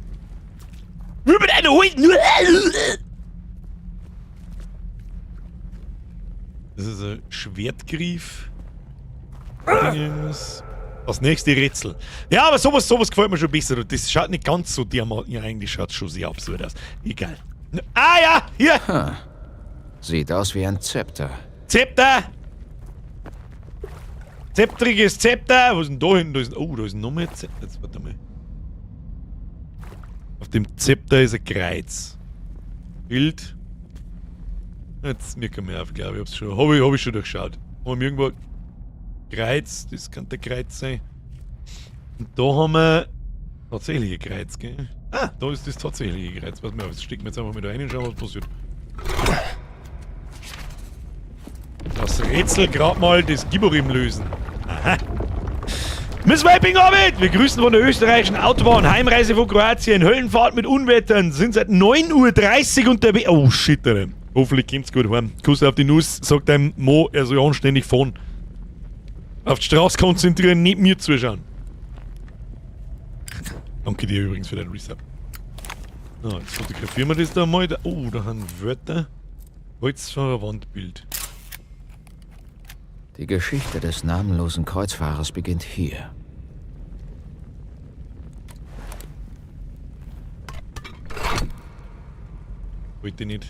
Mit einer Holen! Das ist ein Schwertgriff. Dingens. Das nächste Rätsel. Ja, aber sowas gefällt mir schon besser. Das schaut nicht ganz so dermaßen. Ja, eigentlich schaut es schon sehr absurd aus. Egal. Ah ja, hier! Ha. Sieht aus wie ein Zepter. Zepter! Zeptriges Zepter! Was ist denn da hinten? Da ist, oh, da ist noch mehr Zepter. Jetzt warte mal. Auf dem Zepter ist ein Kreuz. Bild. Jetzt mir kann mir auf, glaube ich. Hab's schon. Hab ich schon durchschaut. Haben wir irgendwo Kreuz? Das kann der Kreuz sein. Und da haben wir tatsächlich ein Kreuz, gell? Ah, da ist das tatsächliche Kreuz. Warte mal, jetzt stecken wir jetzt einfach mal da rein und schauen, was passiert. Das Rätsel grad mal des Gibborim lösen. Aha. Miss Vaping Orbit! Wir grüßen von der österreichischen Autobahn. Heimreise von Kroatien. Höllenfahrt mit Unwettern. Sind seit 9:30 Uhr unterwegs. Oh shit, Alter. Hoffentlich kommt's gut heim. Kuss auf die Nuss, sagt einem Mo, er soll anständig fahren. Auf die Straße konzentrieren, nicht mir zuschauen. Danke dir übrigens für deinen Resub. So, jetzt fotografieren wir das da mal. Oh, da haben Wörter. Kreuzfahrerwandbild. Die Geschichte des namenlosen Kreuzfahrers beginnt hier. Wollte nicht.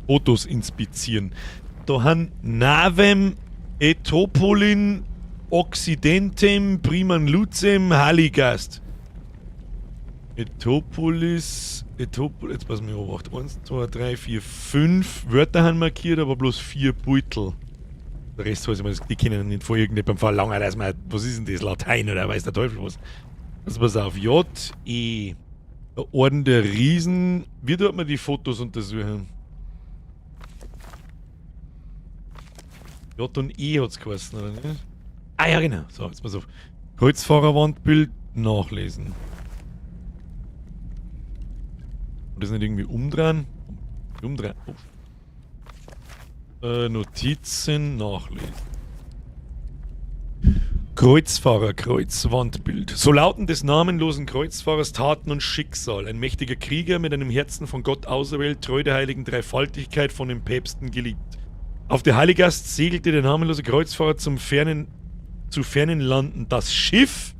Fotos inspizieren. Da haben Navem Etopolin Occidentem Priman Lucem Haligast. Etopolis, Etopol, jetzt pass mal auf, 1, 2, 3, 4, 5 Wörter haben markiert, aber bloß 4 Beutel. Der Rest weiß ich mal, die kennen nicht vor irgendjemandem verlangen, dass man, was ist denn das, Latein oder weiß der Teufel was. Also pass auf, J, E, der Orden der Riesen, wie tut man die Fotos untersuchen? J und E hat's geheißen, oder nicht? Ah ja, genau. So, jetzt pass auf. Kreuzfahrerwandbild nachlesen. Und das nicht irgendwie umdrehen? Umdrehen. Oh. Notizen nachlesen. Kreuzfahrerkreuz, Wandbild. So lauten des namenlosen Kreuzfahrers Taten und Schicksal. Ein mächtiger Krieger mit einem Herzen von Gott auserwählt, treu der heiligen Dreifaltigkeit von den Päpsten geliebt. Auf der Heiligast segelte der namenlose Kreuzfahrer zu fernen Landen. Das Schiff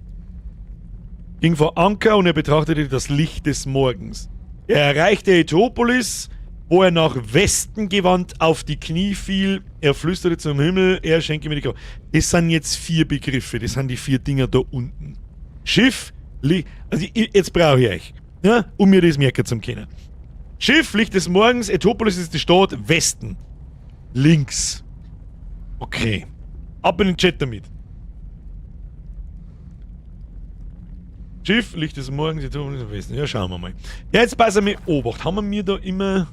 ging vor Anker und er betrachtete das Licht des Morgens. Er erreichte Ätopolis, wo er nach Westen gewandt auf die Knie fiel. Er flüsterte zum Himmel, er schenke mir die Kraft. Das sind jetzt 4 Begriffe, das sind die 4 Dinger da unten. Schiff, also jetzt brauche ich euch, ja, um mir das merken zu können. Schiff, Licht des Morgens, Ätopolis ist die Stadt, Westen. Links. Okay. Ab in den Chat damit. Schiff, Licht des Morgens, Ätopolis, Westen. Ja, schauen wir mal. Ja, jetzt pass mal Obacht. Haben wir mir da immer...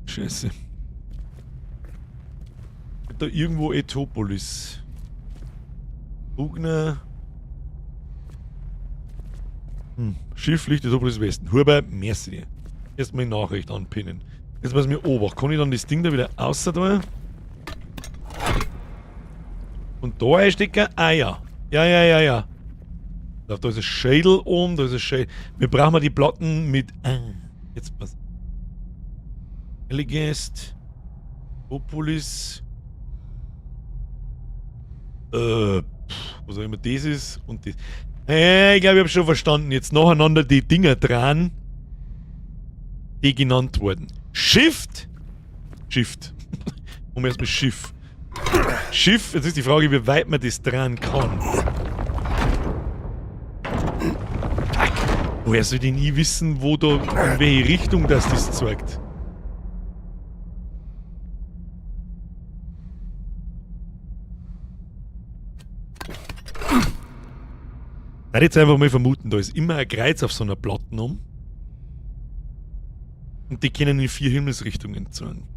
Scheiße. Da irgendwo Ätopolis. Bugner. Schiff, Licht, Ätopolis, Westen. Huber, merci dir. Erstmal die Nachricht anpinnen. Jetzt muss ich mir Obacht. Kann ich dann das Ding da wieder außer da? Und da einstecken? Ah ja. Ja, ja, ja, ja. Da ist ein Schädel oben, da ist ein Schädel. Wir brauchen mal die Platten mit. Ah, jetzt pass. Elegest, Opolis, was auch immer das ist und das. Hey, ich glaube, ich hab schon verstanden. Jetzt nacheinander die Dinger dran, die genannt wurden. Shift! Shift. Um erstmal Schiff. Schiff, jetzt ist die Frage, wie weit man das dran kann. Fuck. Woher soll ich nie wissen, wo da, in welche Richtung das zeigt? Ich würde jetzt einfach mal vermuten, da ist immer ein Kreuz auf so einer Platte um. Und die können in 4 Himmelsrichtungen zeigen.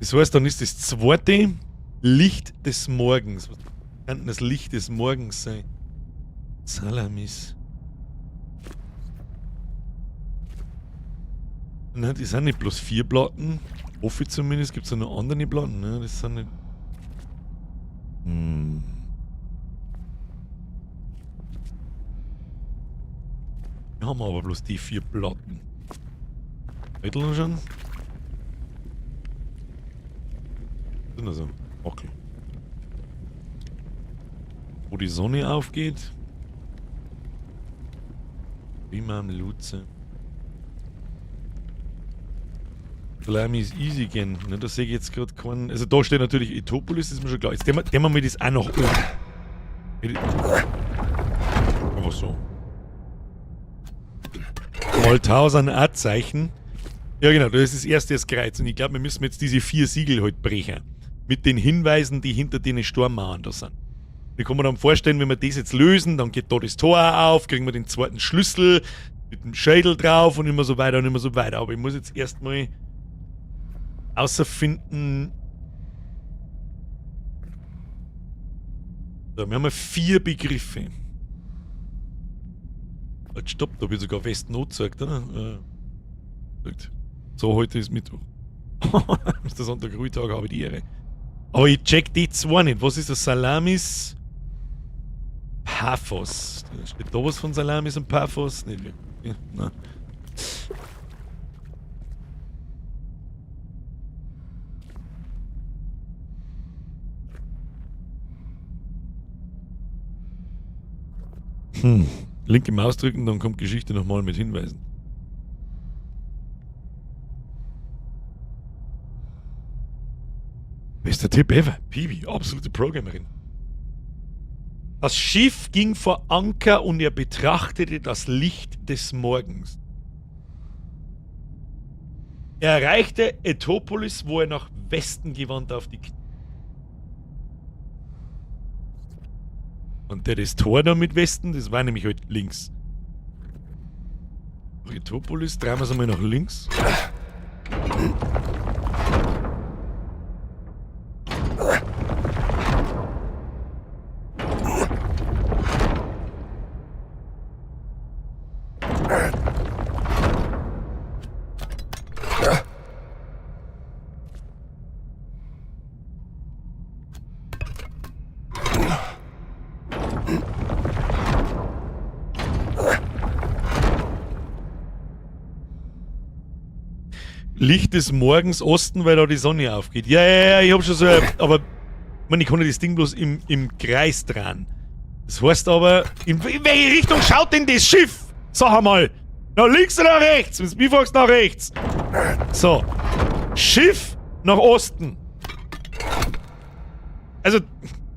Das heißt, dann ist das zweite Licht des Morgens. Was kann denn das Licht des Morgens sein? Salamis. Nein, die sind nicht bloß 4 Platten. Hoffe ich zumindest. Gibt's da noch andere Platten? Ne, das sind nicht. Wir haben aber bloß die 4 Platten. Mittel schon? Sind also Wackel. Wo die Sonne aufgeht. Imam Luze. Salami ist easy gehen. Ne, da sehe ich jetzt gerade keinen. Also da steht natürlich Ätopolis, ist mir schon klar. Jetzt nehmen wir das auch noch oben. Einfach so. Mal 1000 A-Zeichen. Ja genau, das ist das erste das Kreuz. Und ich glaub, wir müssen jetzt diese 4 Siegel halt brechen. Mit den Hinweisen, die hinter den Stormmauern da sind. Ich kann mir dann vorstellen, wenn wir das jetzt lösen, dann geht da das Tor auf, kriegen wir den zweiten Schlüssel mit dem Schädel drauf und immer so weiter und immer so weiter. Aber ich muss jetzt erstmal außerfinden. So, wir haben ja 4 Begriffe. Halt, stopp, da wird sogar West-Not gesagt, oder? So, heute ist Mittwoch. Ist der Sonntag Ruhetag, habe ich die Ehre. Aber ich check die zwei nicht. Was ist das? Salamis? Paphos. Steht da was von Salamis und Paphos? Nicht wirklich. Ja, nein. Linke Maus drücken, dann kommt Geschichte nochmal mit Hinweisen. Bester Tipp ever. Pibi, absolute Programmerin. Das Schiff ging vor Anker und er betrachtete das Licht des Morgens. Er erreichte Ätopolis, wo er nach Westen gewandt auf die Knie. Und der das Tor da mit Westen, das war nämlich halt links. Ätopolis, drehen wir es einmal nach links. Licht des Morgens Osten, weil da die Sonne aufgeht. Ja, ja, ja, ich hab schon so. Aber ich meine, ich kann ja das Ding bloß im Kreis drehen. Das heißt aber, in welche Richtung schaut denn das Schiff? Sag einmal. Nach links oder nach rechts? Wenn's mich fragst, nach rechts. So. Schiff nach Osten. Also,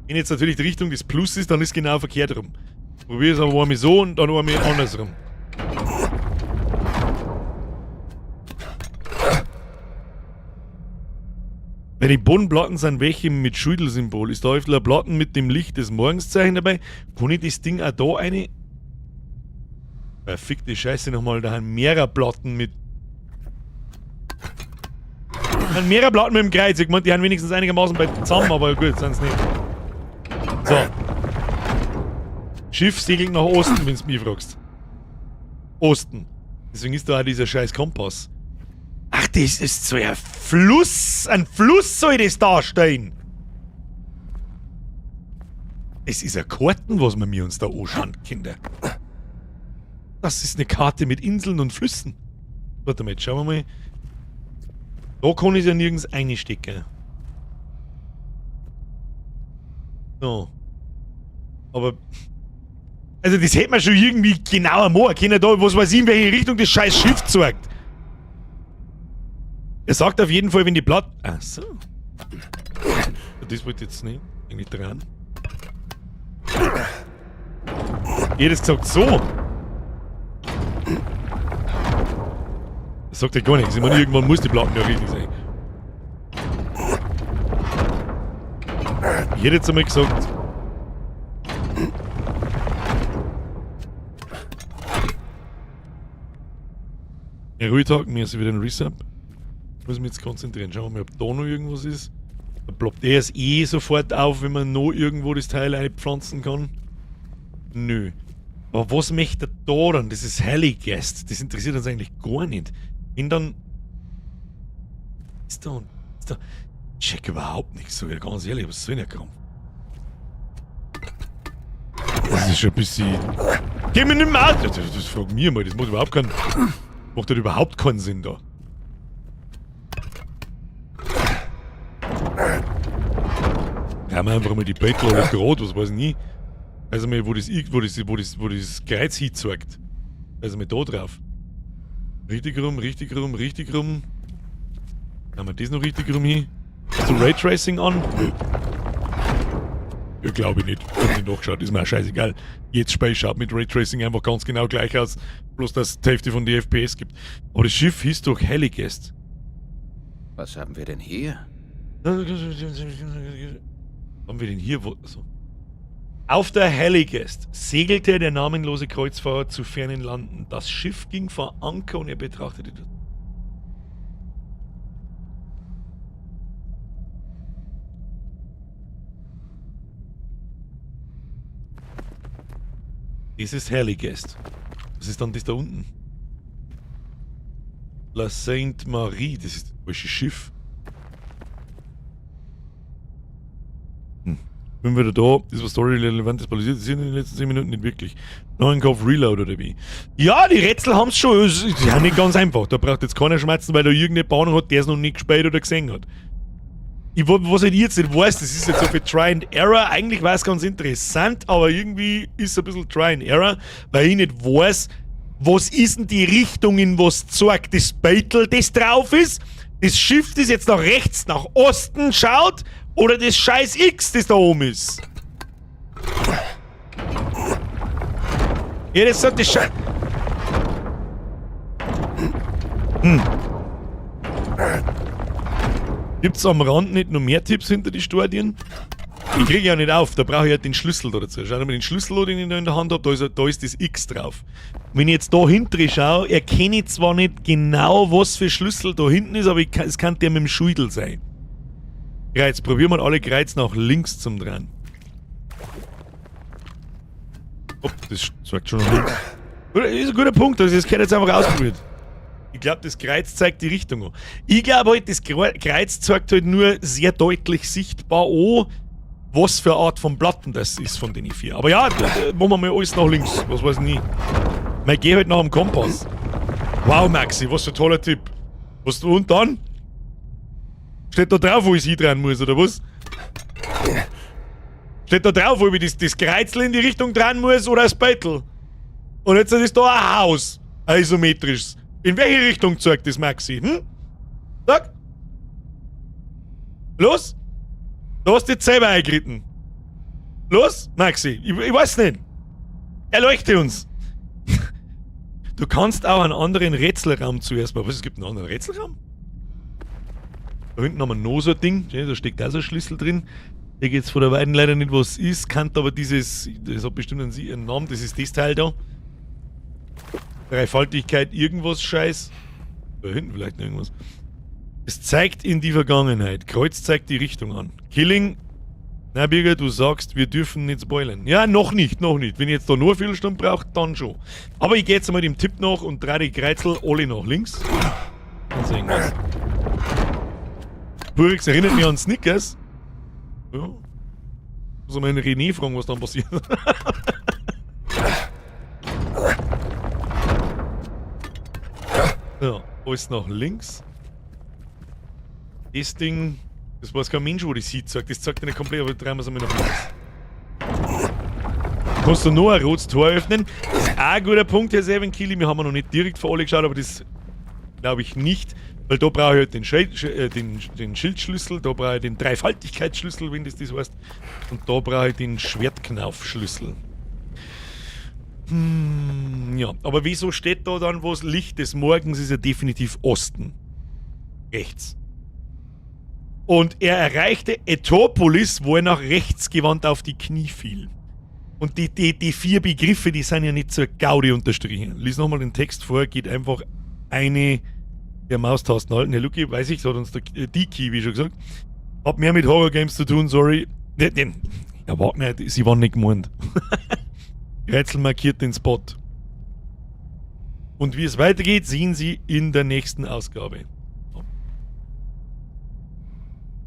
wenn jetzt natürlich die Richtung des Plus ist, dann ist genau verkehrt rum. Probier es aber einmal so und dann einmal andersrum. Bei den Bodenplatten sind welche mit Schüttelsymbol. Ist da öfter Platten mit dem Licht des Morgenszeichen dabei? Kann ich das Ding auch da eine? Verfickte Scheiße nochmal, da haben mehrere Platten mit. Da haben mehrere Platten mit dem Kreuz. Ich meine, die haben wenigstens einigermaßen bei zusammen, aber gut, sind's nicht. So. Schiff segelt nach Osten, wenn's mich fragst. Osten. Deswegen ist da auch dieser scheiß Kompass. Ach, das ist so ein Fluss. Ein Fluss soll das darstellen. Es ist ein Karten, was wir mir uns da anschauen, Kinder. Das ist eine Karte mit Inseln und Flüssen. Warte mal, jetzt schauen wir mal. Da kann ich ja nirgends einstecken. So. Aber. Also, das hätte man schon irgendwie genauer machen können, da, was weiß ich, in welche Richtung das scheiß Schiff zeigt. Er sagt auf jeden Fall, wenn die Platte. Ach so. Das wollte ich jetzt nicht. Eigentlich dran. Ich hätte jetzt gesagt, so. Das sagt ja gar nichts. Ich meine, irgendwann muss die Platten ja richtig sein. Ich hätte jetzt einmal gesagt. Ja, Ruhetag, mir ist wieder ein Resub. Ich muss mich jetzt konzentrieren. Schauen wir mal, ob da noch irgendwas ist. Da ploppt er es eh sofort auf, wenn man noch irgendwo das Teil einpflanzen kann. Nö. Aber was möchte er da dann? Das ist Helligest. Das interessiert uns eigentlich gar nicht. Wenn dann. Ist da. Ist da. Ich check überhaupt nichts, so ganz ehrlich, was soll denn der Krampf? Das ist schon ein bisschen. Geh mir nicht mehr aus! Das frag mir mal, das macht überhaupt keinen. Macht halt überhaupt keinen Sinn da. Haben wir einfach mal die Bettel alle gerade, was weiß ich nie. Also mal, wo das Kreuz hinzeigt. Also mal da drauf. Richtig rum, richtig rum, richtig rum. Haben wir das noch richtig rum hier? Hast du Raytracing an? Nö. Ja, glaube ich nicht. Hab nicht nachgeschaut, ist mir auch scheißegal. Jetzt Spiel schaut mit Raytracing einfach ganz genau gleich aus. Bloß, dass es die Hälfte von den FPS gibt. Aber das Schiff hieß doch Helligest. Was haben wir denn hier? Was haben wir denn hier? Wo, so. Auf der Helligest segelte der namenlose Kreuzfahrer zu fernen Landen. Das Schiff ging vor Anker und er betrachtete das. Das ist Helligest. Was ist dann das da unten? La Sainte Marie, das ist das falsche Schiff. Bin wieder da. Das war Story relevantes passiert sind in den letzten 10 Minuten nicht wirklich. Neuen Kopf Reload oder wie? Ja, die Rätsel haben's schon. Es ist ja nicht ganz einfach. Da braucht jetzt keiner schmerzen, weil da irgendeine Ahnung hat, der es noch nicht gespielt oder gesehen hat. Was ich jetzt nicht weiß, das ist jetzt so viel Try and Error. Eigentlich war es ganz interessant, aber irgendwie ist es ein bisschen Try and Error, weil ich nicht weiß, was ist denn die Richtung, in was zeigt das Beitel, das drauf ist. Das Schiff, das jetzt nach rechts, nach Osten schaut, oder das scheiß X, das da oben ist. Ja, das sagt das Scheiß. Gibt's am Rand nicht noch mehr Tipps hinter die Stadien? Ich kriege ja nicht auf, da brauche ich halt den Schlüssel da dazu. Schau mal den Schlüssel, den ich da in der Hand hab, da ist das X drauf. Wenn ich jetzt da hinten schaue, erkenne ich zwar nicht genau, was für Schlüssel da hinten ist, aber es kann der mit dem Schudel sein. Kreuz, probieren wir alle Kreuz nach links zum dran. Hopp, das zeigt schon nach links. Das ist ein guter Punkt, also das gehört jetzt einfach ausprobiert. Ich glaub, das Kreuz zeigt die Richtung an. Ich glaub halt, das Kreuz zeigt halt nur sehr deutlich sichtbar an, was für eine Art von Platten das ist von den vier. Aber ja, machen wir mal alles nach links, was weiß ich nie. Man geht halt nach dem Kompass. Wow, Maxi, was für ein toller Tipp. Was, und dann? Steht da drauf, wo ich hindrehen muss, oder was? Steht da drauf, wo ich das Kreuzel in die Richtung drehen muss oder das Beitel? Und jetzt ist da ein Haus. Ein isometrisches. In welche Richtung zeigt das, Maxi? Hm? Sag! Los! Du hast jetzt selber eingeritten. Los, Maxi, ich weiß nicht. Erleuchte uns. Du kannst auch einen anderen Rätselraum zuerst mal. Was, es gibt einen anderen Rätselraum? Da hinten haben wir noch so ein Ding. Da steckt auch so ein Schlüssel drin. Der geht jetzt von der Weiden leider nicht, was ist. Kann aber dieses, das hat bestimmt einen Namen, das ist das Teil da. Dreifaltigkeit, irgendwas Scheiß. Da hinten vielleicht noch irgendwas. Es zeigt in die Vergangenheit. Kreuz zeigt die Richtung an. Killing. Na, Birger, du sagst, wir dürfen nicht spoilern. Ja, noch nicht, noch nicht. Wenn ich jetzt da nur eine Viertelstunde brauche, dann schon. Aber ich gehe jetzt einmal dem Tipp nach und drehe die Kreuzel alle nach links. Dann sehen wir's. Purix erinnert mich an Snickers. Ja. Muss mal den René fragen, was dann passiert. Ja, alles nach links. Das Ding, das weiß kein Mensch, wo das sieht, sagt. Das zeigt ja nicht komplett, aber drehen wir es einmal nach links. Kannst du noch ein rotes Tor öffnen? Das ist auch ein guter Punkt, Herr Seven Kili. Wir haben noch nicht direkt vor alle geschaut, aber das glaube ich nicht. Weil da brauche ich halt den Schildschlüssel, da brauche ich den Dreifaltigkeitsschlüssel, wenn das heißt. Und da brauche ich den Schwertknaufschlüssel. Ja, aber wieso steht da dann was? Licht des Morgens ist ja definitiv Osten. Rechts. Und er erreichte Ätopolis, wo er nach rechts gewandt auf die Knie fiel. Und die vier Begriffe, die sind ja nicht zur Gaudi unterstrichen. Lies nochmal den Text vor, geht einfach eine der Maustasten halten. Herr Lucky, weiß ich, hat uns der, die Kiwi schon gesagt. Hat mehr mit Horror-Games zu tun, sorry. Ja, warte nicht, sie waren nicht gemeint. Rätsel markiert den Spot. Und wie es weitergeht, sehen Sie in der nächsten Ausgabe.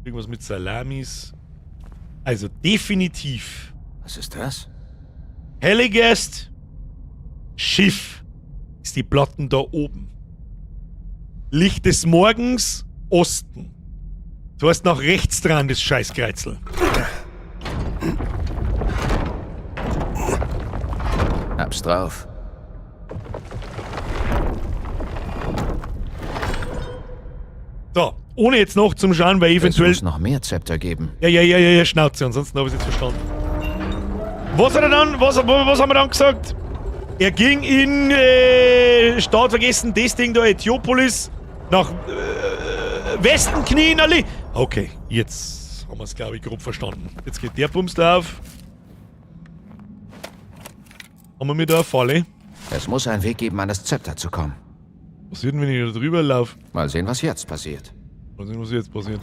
Irgendwas mit Salamis. Also definitiv. Was ist das? Helligest Schiff ist die Platten da oben. Licht des Morgens, Osten. Du hast nach rechts dran, das Scheißkreuzel. Hab's drauf. So, ohne jetzt noch zum Schauen, weil eventuell... Es muss noch mehr Zepter geben. Ja, Schnauze, ansonsten habe ich es jetzt verstanden. Was hat er dann, was haben wir dann gesagt? Er ging in, Stadt vergessen, das Ding da, Äthiopolis, nach Westen knien, alle. Okay, jetzt haben wir es, glaube ich, grob verstanden. Jetzt geht der Bums da auf. Haben wir mit da eine Falle? Es muss einen Weg geben, an das Zepter zu kommen. Was wird denn, wenn ich da drüber laufe? Mal sehen, was jetzt passiert. Mal sehen, was jetzt passiert.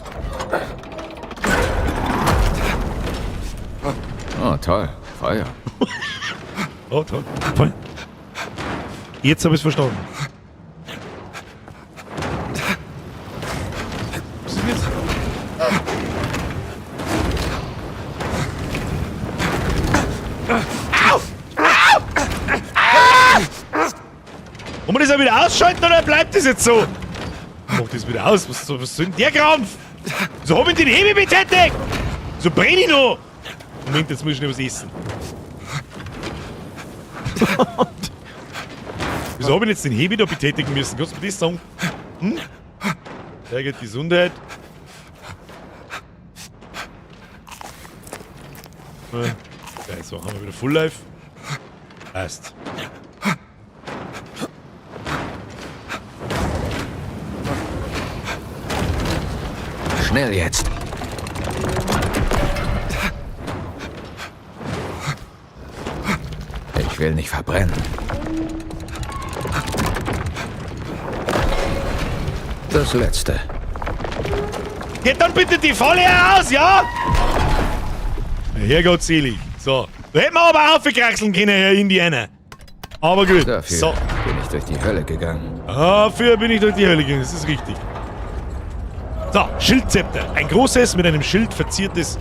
Oh, toll. Feuer. Oh, toll. Feuer. Jetzt habe ich es verstanden. Was ist denn jetzt? Au! Au! Ah! Wollen wir das auch wieder ausschalten oder bleibt das jetzt so? Mach das wieder aus. Was soll denn der Krampf? So hab ich den Hebel betätigt! So brenn ich noch! Moment, jetzt muss ich noch was essen. Wieso hab ich jetzt den Hebel da betätigen müssen? Kannst du mir das sagen? Hm? Sehr gut, Gesundheit. Okay, so, haben wir wieder Full Life. Passt. Schnell jetzt. Ich will nicht verbrennen. Das letzte. Geht dann bitte die Falle aus, ja? Herrgott selig. So. Da hätten wir aber aufgekraxeln können, Herr Indianer. Aber gut. Dafür so. bin ich durch die Hölle gegangen. Dafür bin ich durch die Hölle gegangen, das ist richtig. So, Schildzepter. Ein großes, mit einem Schild verziertes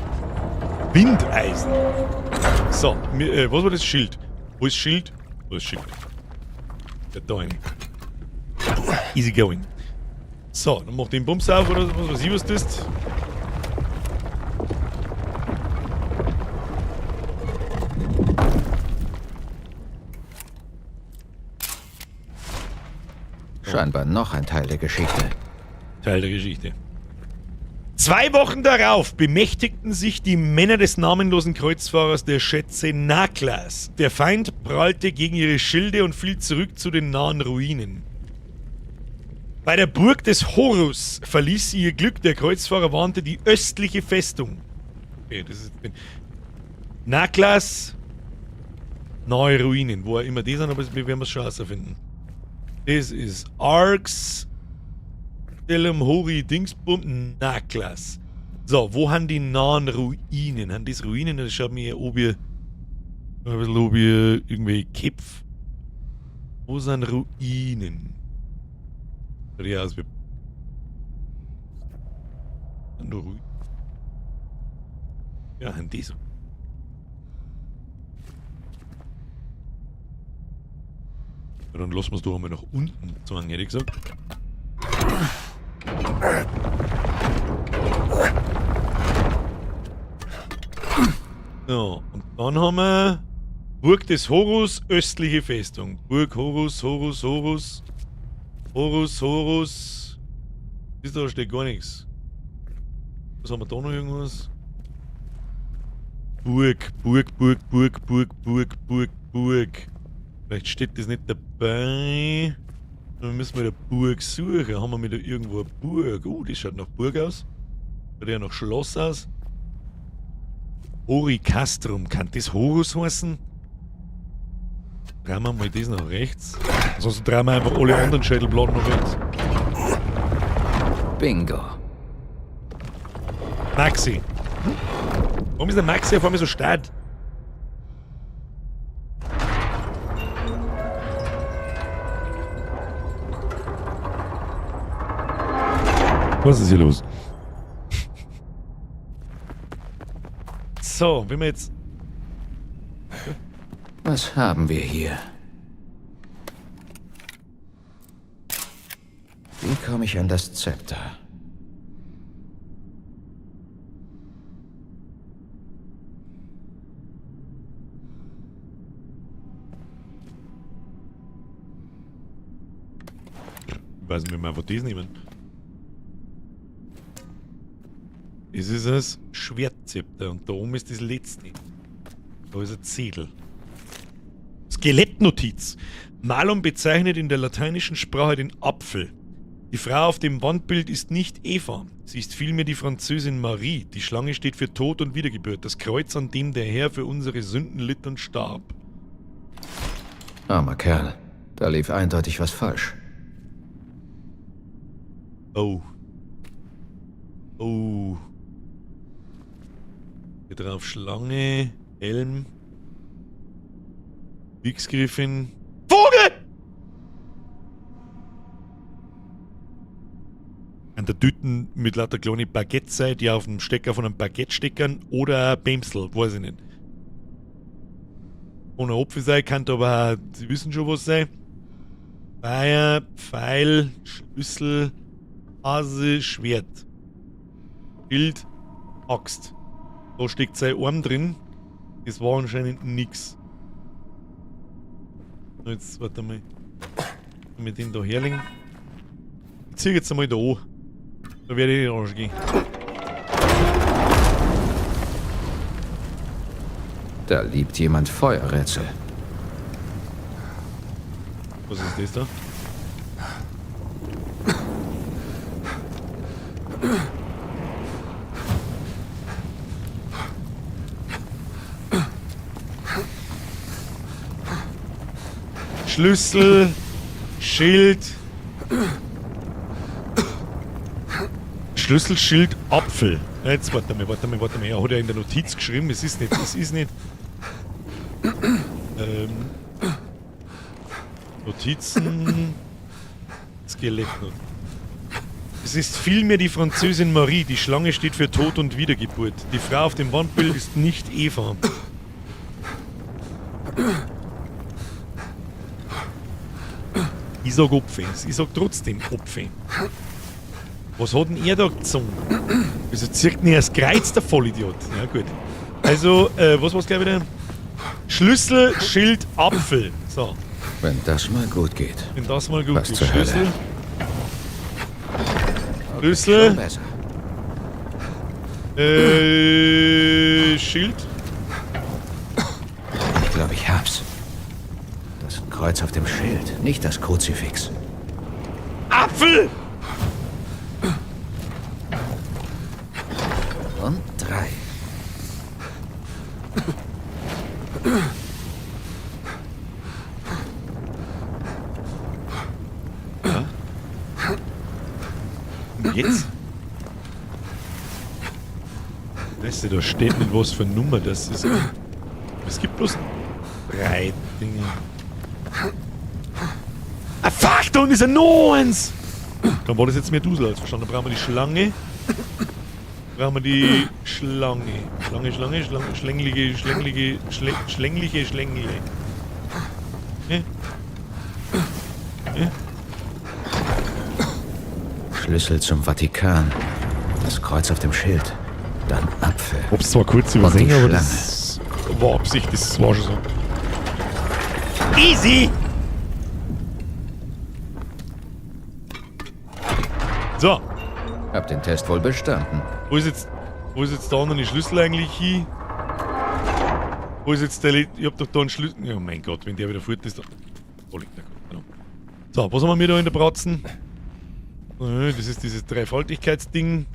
Windeisen. So, was war das Schild? Wo ist Schild? Wo ist Schild? Ja, da rein. Easy going. So, dann mach den Bums auf oder was weiß ich, was das ist. Scheinbar noch ein Teil der Geschichte. Teil der Geschichte. 2 Wochen darauf bemächtigten sich die Männer des namenlosen Kreuzfahrers der Schätze Naklas. Der Feind prallte gegen ihre Schilde und fiel zurück zu den nahen Ruinen. Bei der Burg des Horus verließ sie ihr Glück. Der Kreuzfahrer warnte die östliche Festung. Okay, das ist Naklas, neue Ruinen, wo auch immer die sind, aber wir werden es schon herausfinden. Das ist Arx, Telem Hori Dingsbum, Naklas. So, wo haben die nahen Ruinen? Haben das Ruinen? Das schaut mir ob ihr, ein bisschen, ob ihr irgendwie Köpfe. Wo sind Ruinen? Schaut ja aus wie. Sind nur Ruinen? Ja, haben die so. Ja, dann lassen wir's doch einmal nach unten zeigen, hätte ich gesagt. So, und dann haben wir Burg des Horus, östliche Festung. Burg Horus, Horus, Horus. Horus, Horus. Ist da steht gar nichts. Was haben wir da noch irgendwas? Burg, Burg, Burg, Burg, Burg, Burg, Burg, Burg. Vielleicht steht das nicht dabei. Dann müssen wir eine Burg suchen. Haben wir wieder irgendwo eine Burg? Das schaut nach Burg aus. Schaut ja nach Schloss aus. Horicastrum. Kann das Horus heißen? Drehen wir mal das nach rechts. Ansonsten drehen wir einfach alle anderen Schädelplatten nach rechts. Bingo. Maxi. Warum ist der Maxi auf einmal so stark? Was ist hier los? So, wenn wir jetzt... Was haben wir hier? Wie komme ich an das Zepter? Ich weiß nicht, wie wir einfach das nehmen. Das ist das Schwertzepter und da oben ist das letzte. Da ist ein Zettel. Skelettnotiz. Malum bezeichnet in der lateinischen Sprache den Apfel. Die Frau auf dem Wandbild ist nicht Eva. Sie ist vielmehr die Französin Marie. Die Schlange steht für Tod und Wiedergeburt. Das Kreuz, an dem der Herr für unsere Sünden litt und starb. Armer Kerl. Da lief eindeutig was falsch. Oh. Oh. Hier drauf Schlange, Helm, Wichsgriffin, Vogel! An der Tüten mit lauter kleine Baguette sein, die auf dem Stecker von einem Baguette steckern oder ein Bämsel, weiß ich nicht. Ohne Opfer sein kann aber auch, Sie wissen schon was sein. Feuer, Pfeil, Schlüssel, Hase, Schwert. Bild, Axt. Da steckt sein Arm drin. Das war anscheinend nix. Jetzt, warte mal. Mit dem da herlegen. Ich zieh jetzt einmal da an. Da werde ich nicht rausgehen. Da liebt jemand Feuerrätsel. Was ist das da? Schlüssel, Schild, Schlüssel, Schild, Apfel. Jetzt warte mal, warte mal, warte mal. Er hat ja in der Notiz geschrieben, es ist nicht, es ist nicht. Notizen, Skelett. Es ist vielmehr die Französin Marie. Die Schlange steht für Tod und Wiedergeburt. Die Frau auf dem Wandbild ist nicht Eva. Ich sag Opfe. Ich sag trotzdem Opfe. Was hat denn er da gezogen? Wieso zirkt denn er das Kreuz, der Vollidiot? Ja, gut. Also, was war's gleich wieder? Schlüssel, Schild, Apfel. So. Wenn das mal gut geht. Wenn das mal gut Was geht. zur Hölle? Schlüssel. Schon Schlüssel. besser. Schild. Ich glaube, ich hab's. Das Kreuz auf dem Schild, nicht das Kruzifix. Apfel! Und 3. Ja. Und jetzt? Weißt du, da steht nicht, was für eine Nummer das ist. Es gibt bloß 3 Dinge. Ah, fuck, da unten ist ja noch eins! Dann war das jetzt mehr Dusel als verstanden. Dann brauchen wir die Schlange. Brauchen wir die Schlange. Schlange, Schlange, Schlange, schlängliche, schlängliche, schlängliche, schlängliche. Hä? Hä? Schlüssel zum Vatikan. Das Kreuz auf dem Schild. Dann Apfel. Hab's zwar kurz Und die übersehen, aber Schlange. das war Absicht, das war schon so. Easy! So. Hab den Test wohl bestanden. Wo ist jetzt der andere Schlüssel eigentlich hin? Wo ist jetzt der ich hab doch da einen Schlüssel. Oh mein Gott, wenn der wieder fort ist. Da liegt der Gott, genau. So, was haben wir da in der Bratzen? Das ist dieses Dreifaltigkeitsding.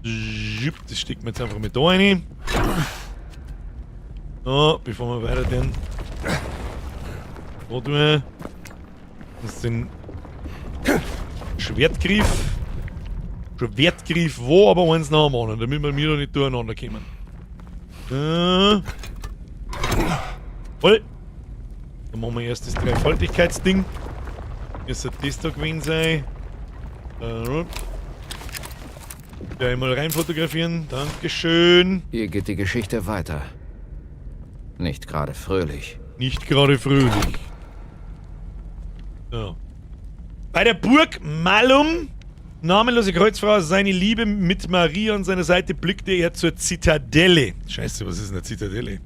Das stecken wir jetzt einfach mit da rein. So, bevor wir weiter den. Da tun wir. Das ist den Schwertgriff. Schwertgriff wo, aber eins nach dem anderen, damit wir mir da nicht durcheinander kommen. Voll. Dann machen wir erst das Dreifaltigkeitsding. Hier sollte das da gewesen sein. Gleich mal rein fotografieren. Dankeschön. Hier geht die Geschichte weiter. Nicht gerade fröhlich. Nicht gerade fröhlich. So. Bei der Burg Malum, namenlose Kreuzfahrer, seine Liebe mit Maria an seiner Seite, blickte er zur Zitadelle. Scheiße, was ist denn eine Zitadelle?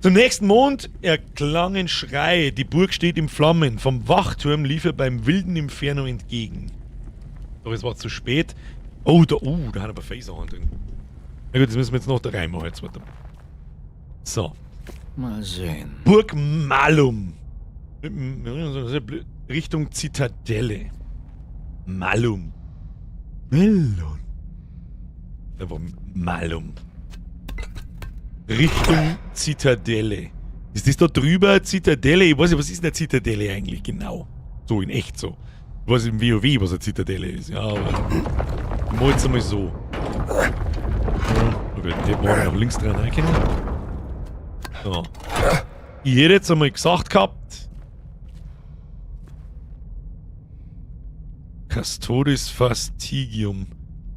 Zum nächsten Mond erklangen Schreie. Die Burg steht in Flammen. Vom Wachturm lief er beim wilden Inferno entgegen. Doch es war zu spät. Oh, da hat aber Phaser drin. Na gut, das müssen wir jetzt noch da reinmachen. Jetzt warte mal. So. Mal sehen. Burg Malum. Richtung Zitadelle. Malum. Melon. Einfach Malum. Richtung Zitadelle. Ist das da drüber Zitadelle? Ich weiß nicht, was ist denn eine Zitadelle eigentlich genau? So, in echt so. Ich weiß im WoW, was eine Zitadelle ist. Ja, aber ich mach jetzt einmal so. Ja, okay, den hätten wir auch noch links dran rein können. So. Ich hätte jetzt einmal gesagt gehabt. Custodes Fastigium.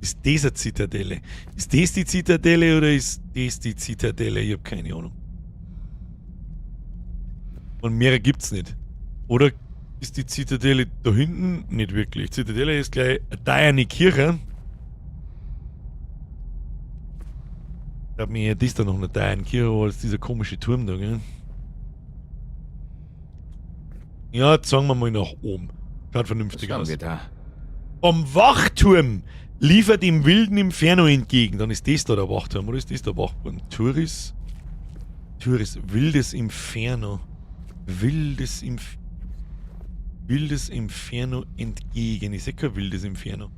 Ist das eine Zitadelle? Ist das die Zitadelle oder ist das die Zitadelle? Ich hab keine Ahnung. Und mehrere gibt's nicht. Oder ist die Zitadelle da hinten? Nicht wirklich. Zitadelle ist gleich eine teure Kirche. Ich glaub mir, das ist da noch eine teure Kirche als dieser komische Turm da, gell? Ja, jetzt sagen wir mal nach oben. Schaut vernünftig Was haben aus. wir da? Vom Wachturm liefert dem wilden Inferno entgegen. Dann ist das da der Wachturm, oder ist das der Wachturm? Turris? Turris, wildes Inferno. Wildes wildes Inferno entgegen. Ich seh kein wildes Inferno.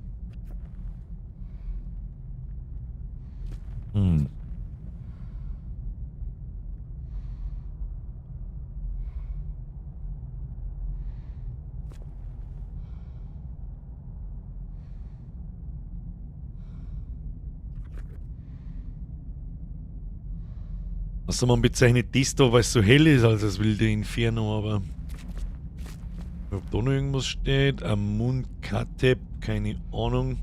Also man bezeichnet das da, weil es so hell ist, als das wilde Inferno, aber ob da noch irgendwas steht, Amun-Kateb, keine Ahnung.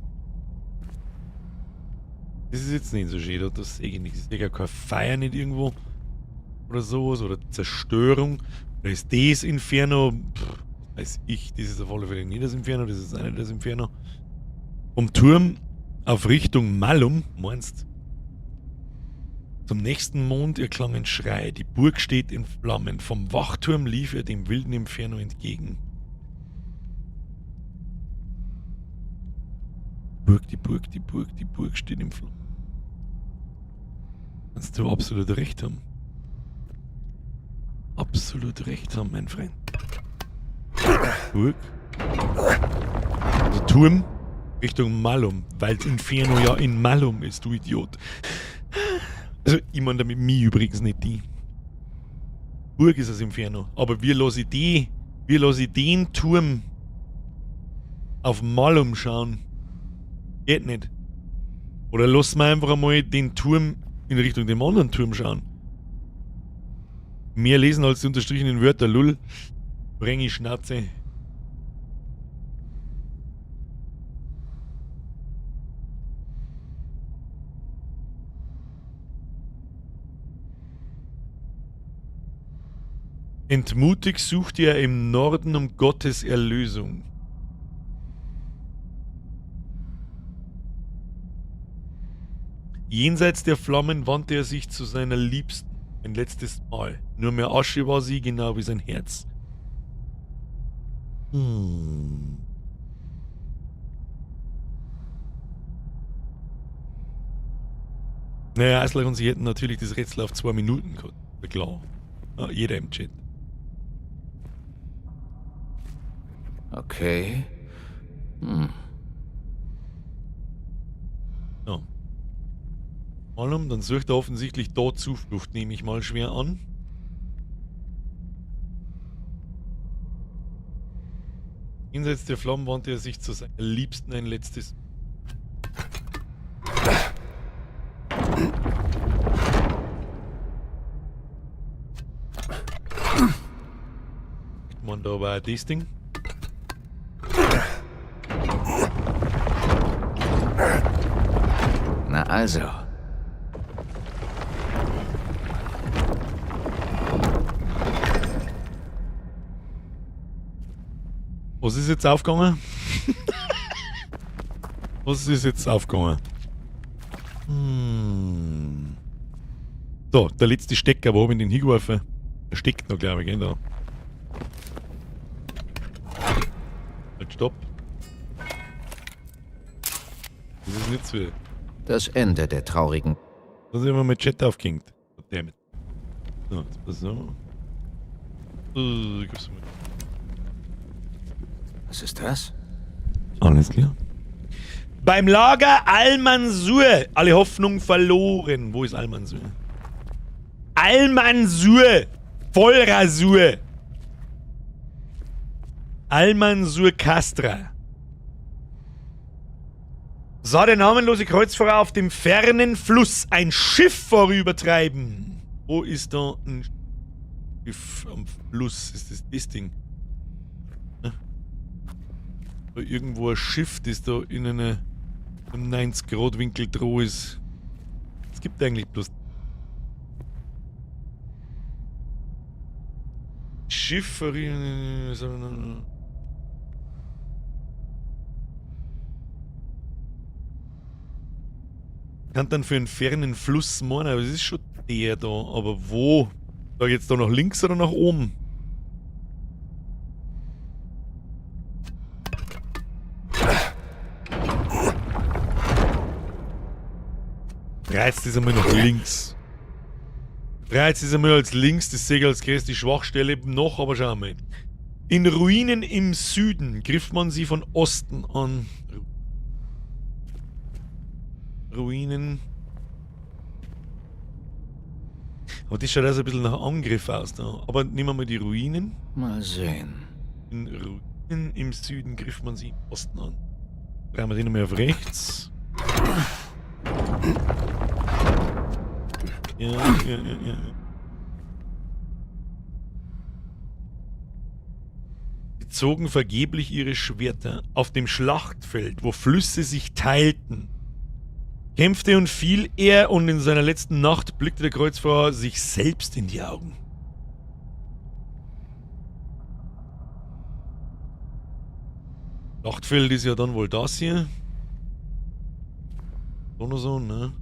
Das ist jetzt nicht so schön, da, das sehe ich nichts. Ich sehe gar kein Feuer nicht irgendwo oder sowas oder Zerstörung. Oder ist das Inferno? Pff, weiß ich, das ist auf alle Fälle nicht das Inferno, das ist auch nicht das Inferno. Vom Turm auf Richtung Malum, meinst? Zum nächsten Mond erklang ein Schrei. Die Burg steht in Flammen. Vom Wachturm lief er dem wilden Inferno entgegen. Burg, die Burg, die Burg, die Burg steht in Flammen. Kannst du absolut recht haben. Absolut recht haben, mein Freund. Burg. Also Turm Richtung Malum, weil Inferno ja in Malum ist, du Idiot. Also, ich meine damit mich übrigens nicht die. Burg ist das Inferno. Aber wir lassen die, wir lassen den Turm auf Malum schauen. Geht nicht. Oder lassen wir einfach einmal den Turm in Richtung dem anderen Turm schauen. Mehr lesen als die unterstrichenen Wörter, lull. Bring ich Schnauze. Entmutigt suchte er im Norden um Gottes Erlösung. Jenseits der Flammen wandte er sich zu seiner Liebsten ein letztes Mal. Nur mehr Asche war sie, genau wie sein Herz. Naja, Aslak und sie hätten natürlich das Rätsel auf 2 Minuten gehabt. Klar. Ja, jeder im Chat. Okay. Ja. Malum, dann sucht er offensichtlich dort Zuflucht, nehme ich mal schwer an. Jenseits der Flammen wandte er sich zu seiner Liebsten ein letztes. Man da aber auch das Ding. Na also. Was ist jetzt aufgegangen? Was ist jetzt aufgegangen? So, der letzte Stecker, wo hab ich den hingeworfen? Der steckt noch, glaub ich, gell, da. Halt, stopp. Das ist nicht so. Das Ende der traurigen. Da sind wir mit Chat aufgehängt. Goddammit. So, jetzt pass auf. Gib's mal. Was ist das? Alles klar. Beim Lager Al-Mansur. Alle Hoffnung verloren. Wo ist Al-Mansur? Al-Mansur. Vollrasur. Al-Mansur Castra. Sah der namenlose Kreuzfahrer auf dem fernen Fluss ein Schiff vorübertreiben. Wo ist da ein Schiff am Fluss? Ist das das Ding? Ne? Da irgendwo ein Schiff, das da in einem 90-Grad-Winkel droh ist. Es gibt eigentlich bloß Schiff vorüber. Kann dann für einen fernen Fluss meinen, aber es ist schon der da. Aber wo? Da geht's da nach links oder nach oben? Reizt ist einmal nach links. Reizt ist einmal als links, das sehe ich als größte Schwachstelle noch, aber schauen wir mal. In Ruinen im Süden griff man sie von Osten an. Ruinen. Aber das schaut also ein bisschen nach Angriff aus da. Aber nehmen wir mal die Ruinen. Mal sehen. In Ruinen im Süden griff man sie im Osten an. Drehen wir den nochmal auf rechts. Ja, ja, ja, ja. Sie zogen vergeblich ihre Schwerter auf dem Schlachtfeld, wo Flüsse sich teilten. Kämpfte und fiel er, und in seiner letzten Nacht blickte der Kreuzfahrer sich selbst in die Augen. Schlachtfeld ist ja dann wohl das hier. So noch so, ne?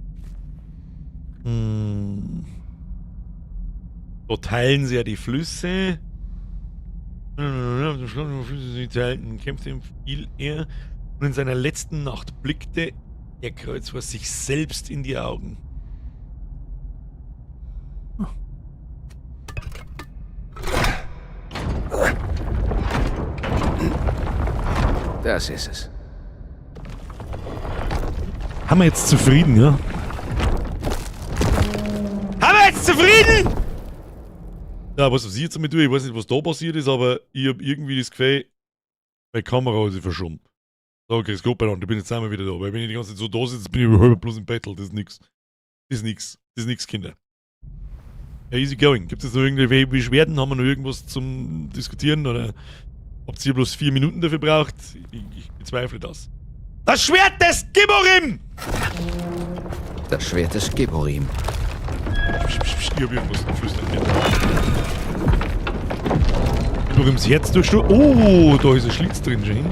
Hm. Da teilen sie ja die Flüsse. Sie teilten, kämpfte fiel er und in seiner letzten Nacht blickte der Kreuzfahrer sich selbst in die Augen. Das ist es. Haben wir jetzt zufrieden, ja? Haben wir jetzt zufrieden? Ja, was ich jetzt damit tue, ich weiß nicht, was da passiert ist, aber ich hab irgendwie das Gefühl, meine Kamera hat sich verschoben. So, okay, ist gut beieinander, ich bin jetzt einmal wieder da, weil wenn ich die ganze Zeit so da sitze, bin ich überhaupt bloß im Battle, das ist nix. Das ist nix. Das ist nix, Kinder. Ja, easy going. Gibt es noch irgendwelche Beschwerden? Haben wir noch irgendwas zum Diskutieren? Oder habt ihr bloß 4 Minuten dafür braucht? Ich bezweifle das. Das Schwert des Gibborim! Das Schwert des Gibborim. Ich hab irgendwas geflüstert. Gibborims Herz durchstoßen. Oh, da ist ein Schlitz drin, Jane.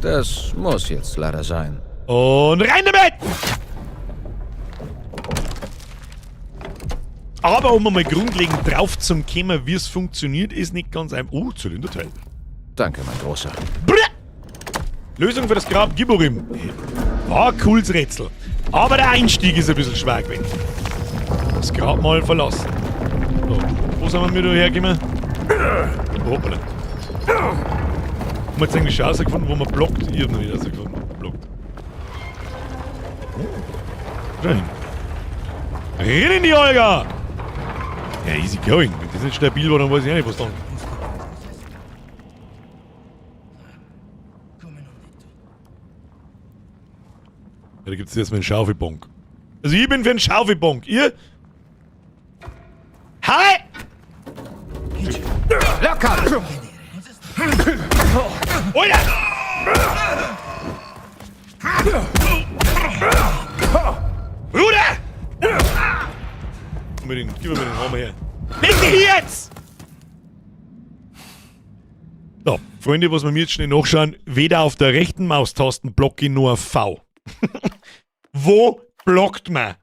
Das muss jetzt leider sein. Und rein damit! Aber um einmal grundlegend drauf zu kommen, wie es funktioniert, ist nicht ganz einfach. Oh, Zylinderteil. Danke, mein Großer. Brr! Lösung für das Grab Gibborim. War ein cooles Rätsel. Aber der Einstieg ist ein bisschen schwer gewesen. Das Grab mal verlassen. So, wo sind wir da hergekommen? Hoppala. Haben wir jetzt eigentlich schon rausgefunden, wo man blockt? Ich hab noch nicht rausgefunden, wo man blockt. Oh. Schau hin. Renn in die Olga! Ja, easy going. Wenn das nicht stabil war, dann weiß ich auch nicht, was dann. Ja, da gibt's erstmal einen Schaufelbonk. Also ich bin für einen Schaufelbonk. Ihr? Hi! Locker! Alter! Bruder! Gib mir den Hammer her. Leg dich hier jetzt! So, Freunde, was wir mir jetzt schnell nachschauen, weder auf der rechten Maustasten blocke ich nur V. Wo blockt man?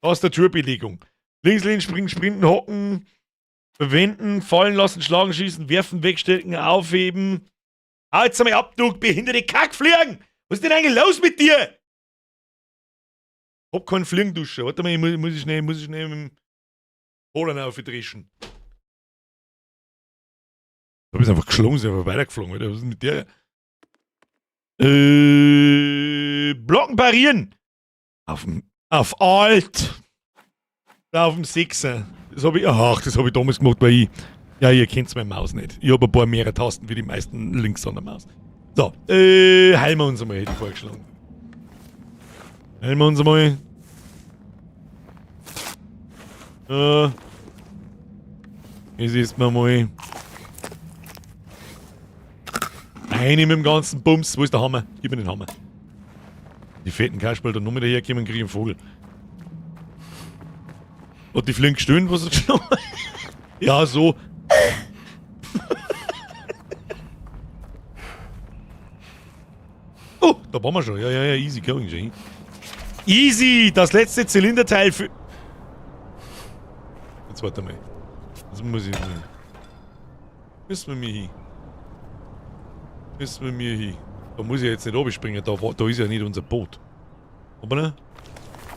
Tastaturbelegung. Links, links, springen, sprinten, hocken, verwenden, fallen lassen, schlagen, schießen, werfen, wegstecken, aufheben. Ah, jetzt einmal ab, du behinderte Kackfliegen! Was ist denn eigentlich los mit dir? Hab keinen Fliegenduscher. Warte mal, ich muss schnell mit dem Polen aufdrischen. Da bist einfach geschlagen, ist einfach weitergeflogen, Alter. Was ist denn mit der? Blocken parieren! Auf Alt! Auf dem 6er. Das hab ich, ach, das hab ich damals gemacht, weil ich, ja, ihr kennt meine Maus nicht. Ich hab ein paar mehrere Tasten wie die meisten links an der Maus. So, heilen wir uns einmal, hätte ich vorgeschlagen. Heilen wir uns einmal. Es ist mir mal. Eine mit dem ganzen Bums. Wo ist der Hammer? Gib mir den Hammer. Die fetten Kasperl da noch mit daherkommen, kriegen einen Vogel. Hat die flink gestöhnt, was er geschlagen hat? Ja, so. Oh, da waren wir schon. Ja, ja, ja, easy going, Jay. Easy! Das letzte Zylinderteil für... Jetzt warte mal. Das muss ich nicht. Müssen wir mir hin. Müssen wir mir hin. Da muss ich jetzt nicht runterspringen. Da ist ja nicht unser Boot. Aber ne?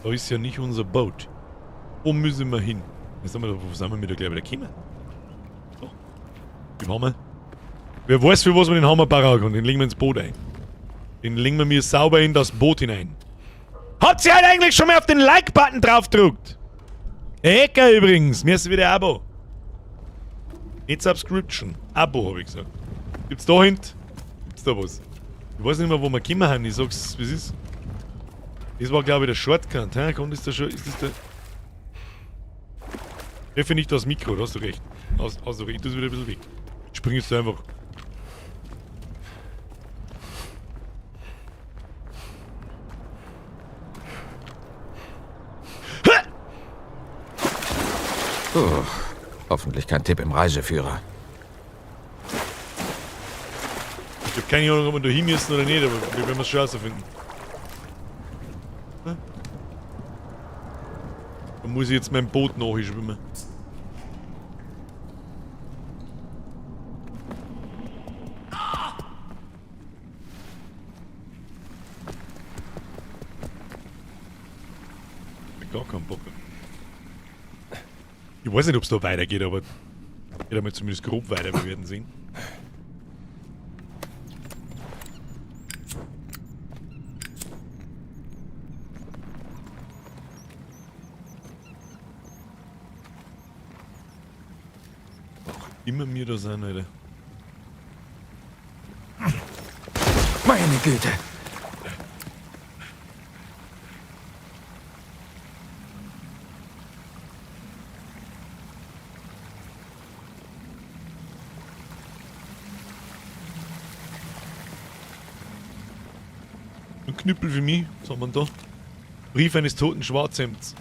Da ist ja nicht unser Boot. Wo müssen wir hin? Jetzt sind wir da, wo sind wir mit der gleich wieder gekommen? So. Den Hammer. Wer weiß, für was wir den Hammer brauchen. Den legen wir ins Boot ein. Den legen wir mir sauber in das Boot hinein. Habt ihr halt eigentlich schon mal auf den Like-Button drauf gedrückt? Hacker übrigens. Mir ist wieder Abo. Nicht Subscription. Abo, hab ich gesagt. Gibt's da hinten? Gibt's da was? Ich weiß nicht mehr, wo wir gekommen haben. Ich sag's, wie es ist. Das war, glaub ich, der Shortcut. Hä? Kommt das da schon? Ist das der. Treffe nicht das Mikro, da hast du recht. Hast du recht. Ich tu's wieder ein bisschen weg. Ich spring jetzt einfach. Puh, hoffentlich kein Tipp im Reiseführer. Ich hab keine Ahnung, ob wir da hin müssen oder nicht, aber wir werden es schon rausfinden. Da muss ich jetzt mein Boot nachschwimmen. Gar keinen Bock. Ich weiß nicht, ob es da weitergeht, aber geht einmal zumindest grob weiter, wir werden sehen. Auch immer mir da sein, Alter. Meine Güte! Ein Knüppel für mich, was haben wir da? Brief eines toten Schwarzhemds.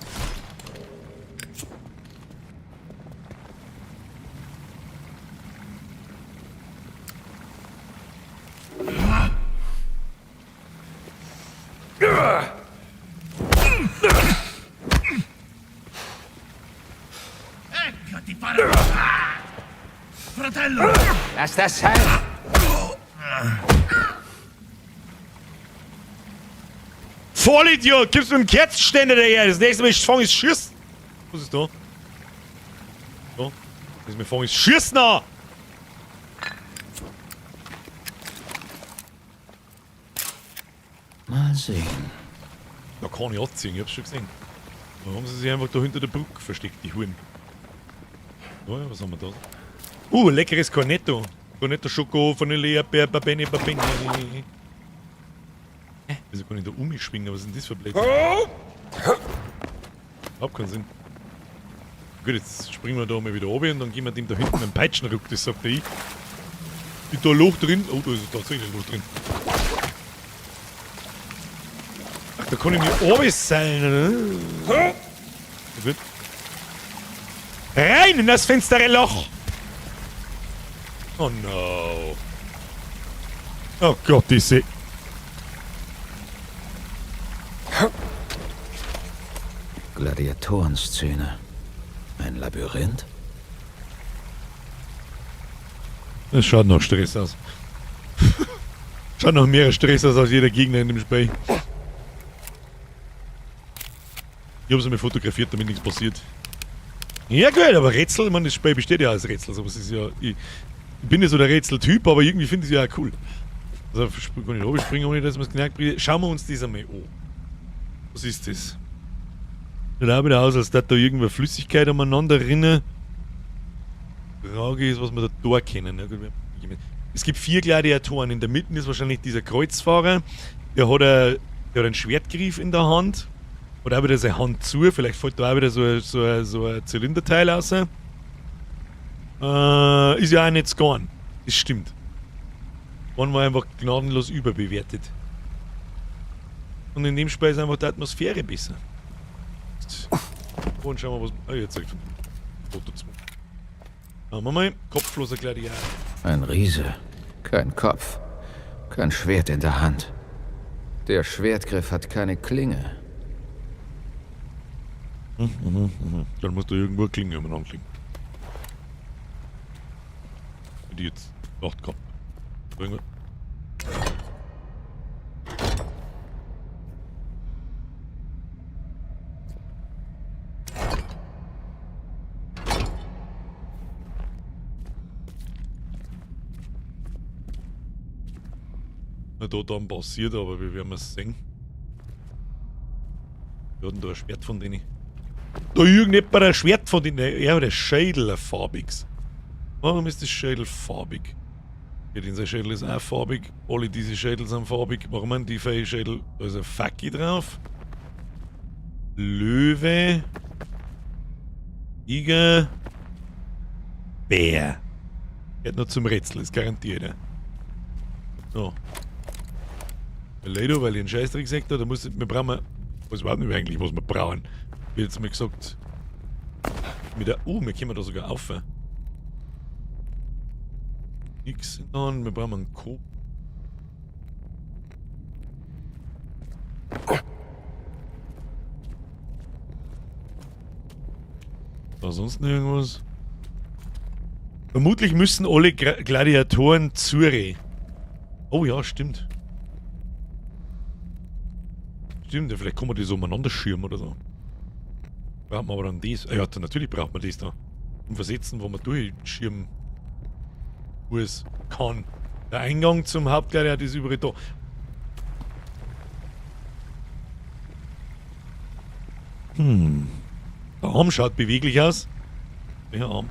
Ecco, ti farò... Fratello! Lass das sein! Vollidiot! Gibst du mir einen Kerzenständer daher? Das nächste Mal fang ich Schießen. Was ist da? Da. Das Mal fang ich Schießen an! Mal sehen. Da kann ich abziehen, ich hab's schon gesehen. Da haben sie sich einfach da hinter der Brücke versteckt, die Huren. Oh ja, was haben wir da? Leckeres Cornetto. Cornetto Schoko, Vanille, Erdbeer, Babene, Babene. Hä? Wieso kann ich da umschwingen? Was ist denn das für Blödsinn? Überhaupt keinen Sinn. Gut, jetzt springen wir da mal wieder runter und dann gehen wir dem da hinten einen Peitschenruck, das sagt der ich. Ist da ein Loch drin? Oh, da ist tatsächlich ein Loch drin. Ach, da kann ich mich runterseilen, oder? Gut. Rein in das finstere Loch! Oh no. Oh Gott, diese... Gladiatorenszene. Ein Labyrinth? Das schaut nach Stress aus. Schaut nach mehr Stress aus als jeder Gegner in dem Spiel. Ich hab's einmal fotografiert, damit nichts passiert. Ja gut, aber Rätsel, ich meine, das Spiel besteht ja aus Rätsel. Also, es ist ja, ich bin ja so der Rätseltyp, aber irgendwie finde ich es ja auch cool. Also kann ich da springen, ohne dass man es knackt. Schauen wir uns das einmal an. Was ist das? Sieht auch wieder aus, als würde da irgendwo Flüssigkeit umeinander rinnen. Frage ist, was wir da da kennen. Es gibt 4 Gladiatoren. In der Mitte ist wahrscheinlich dieser Kreuzfahrer. Der hat einen Schwertgriff in der Hand. Hat auch wieder seine Hand zu. Vielleicht fällt da auch wieder so ein Zylinderteil raus. Ist ja auch nicht Scorn. Das stimmt. Scorn war einfach gnadenlos überbewertet. Und in dem Spiel ist einfach die Atmosphäre besser. Und schauen wir, was. Ah, jetzt zeigt Foto 2. Schauen wir mal. Kopfloser Gladiator. Ein Riese. Kein Kopf. Kein Schwert in der Hand. Der Schwertgriff hat keine Klinge. Dann muss da irgendwo eine Klinge umeinander klingen. Die jetzt gedacht gehabt. Irgendwo. Da dann passiert, aber wir werden es sehen. Wir hatten da ein Schwert von denen. Da irgendjemand ein Schwert von denen. Ja, der Schädel ein farbiges. Warum ist das Schädel farbig? Ja, dieser Schädel ist auch farbig. Alle diese Schädel sind farbig. Warum haben die vier Schädel? Da ist ein Facki drauf. Löwe. Tiger. Bär. Geht noch zum Rätsel, ist garantiert. Ja. So. Leider, weil ich einen Scheißdreck gesagt habe, da muss, wir brauchen, ich weiß überhaupt nicht mehr eigentlich, was wir brauchen. Wie jetzt mal gesagt, mit der, oh, wir können da sogar auf. Nix in der Hand, wir brauchen einen Coop. Da sonst noch irgendwas? Vermutlich müssen alle Gladiatoren Zure. Oh ja, stimmt. Stimmt, ja, vielleicht kann man die so umeinander schirmen oder so. Braucht man aber dann das? Ja, dann natürlich braucht man das da. Um versetzen, wo man durchschirmen muss, kann. Der Eingang zum Hauptgladiator ist überall da. Der Arm schaut beweglich aus. Welcher Arm?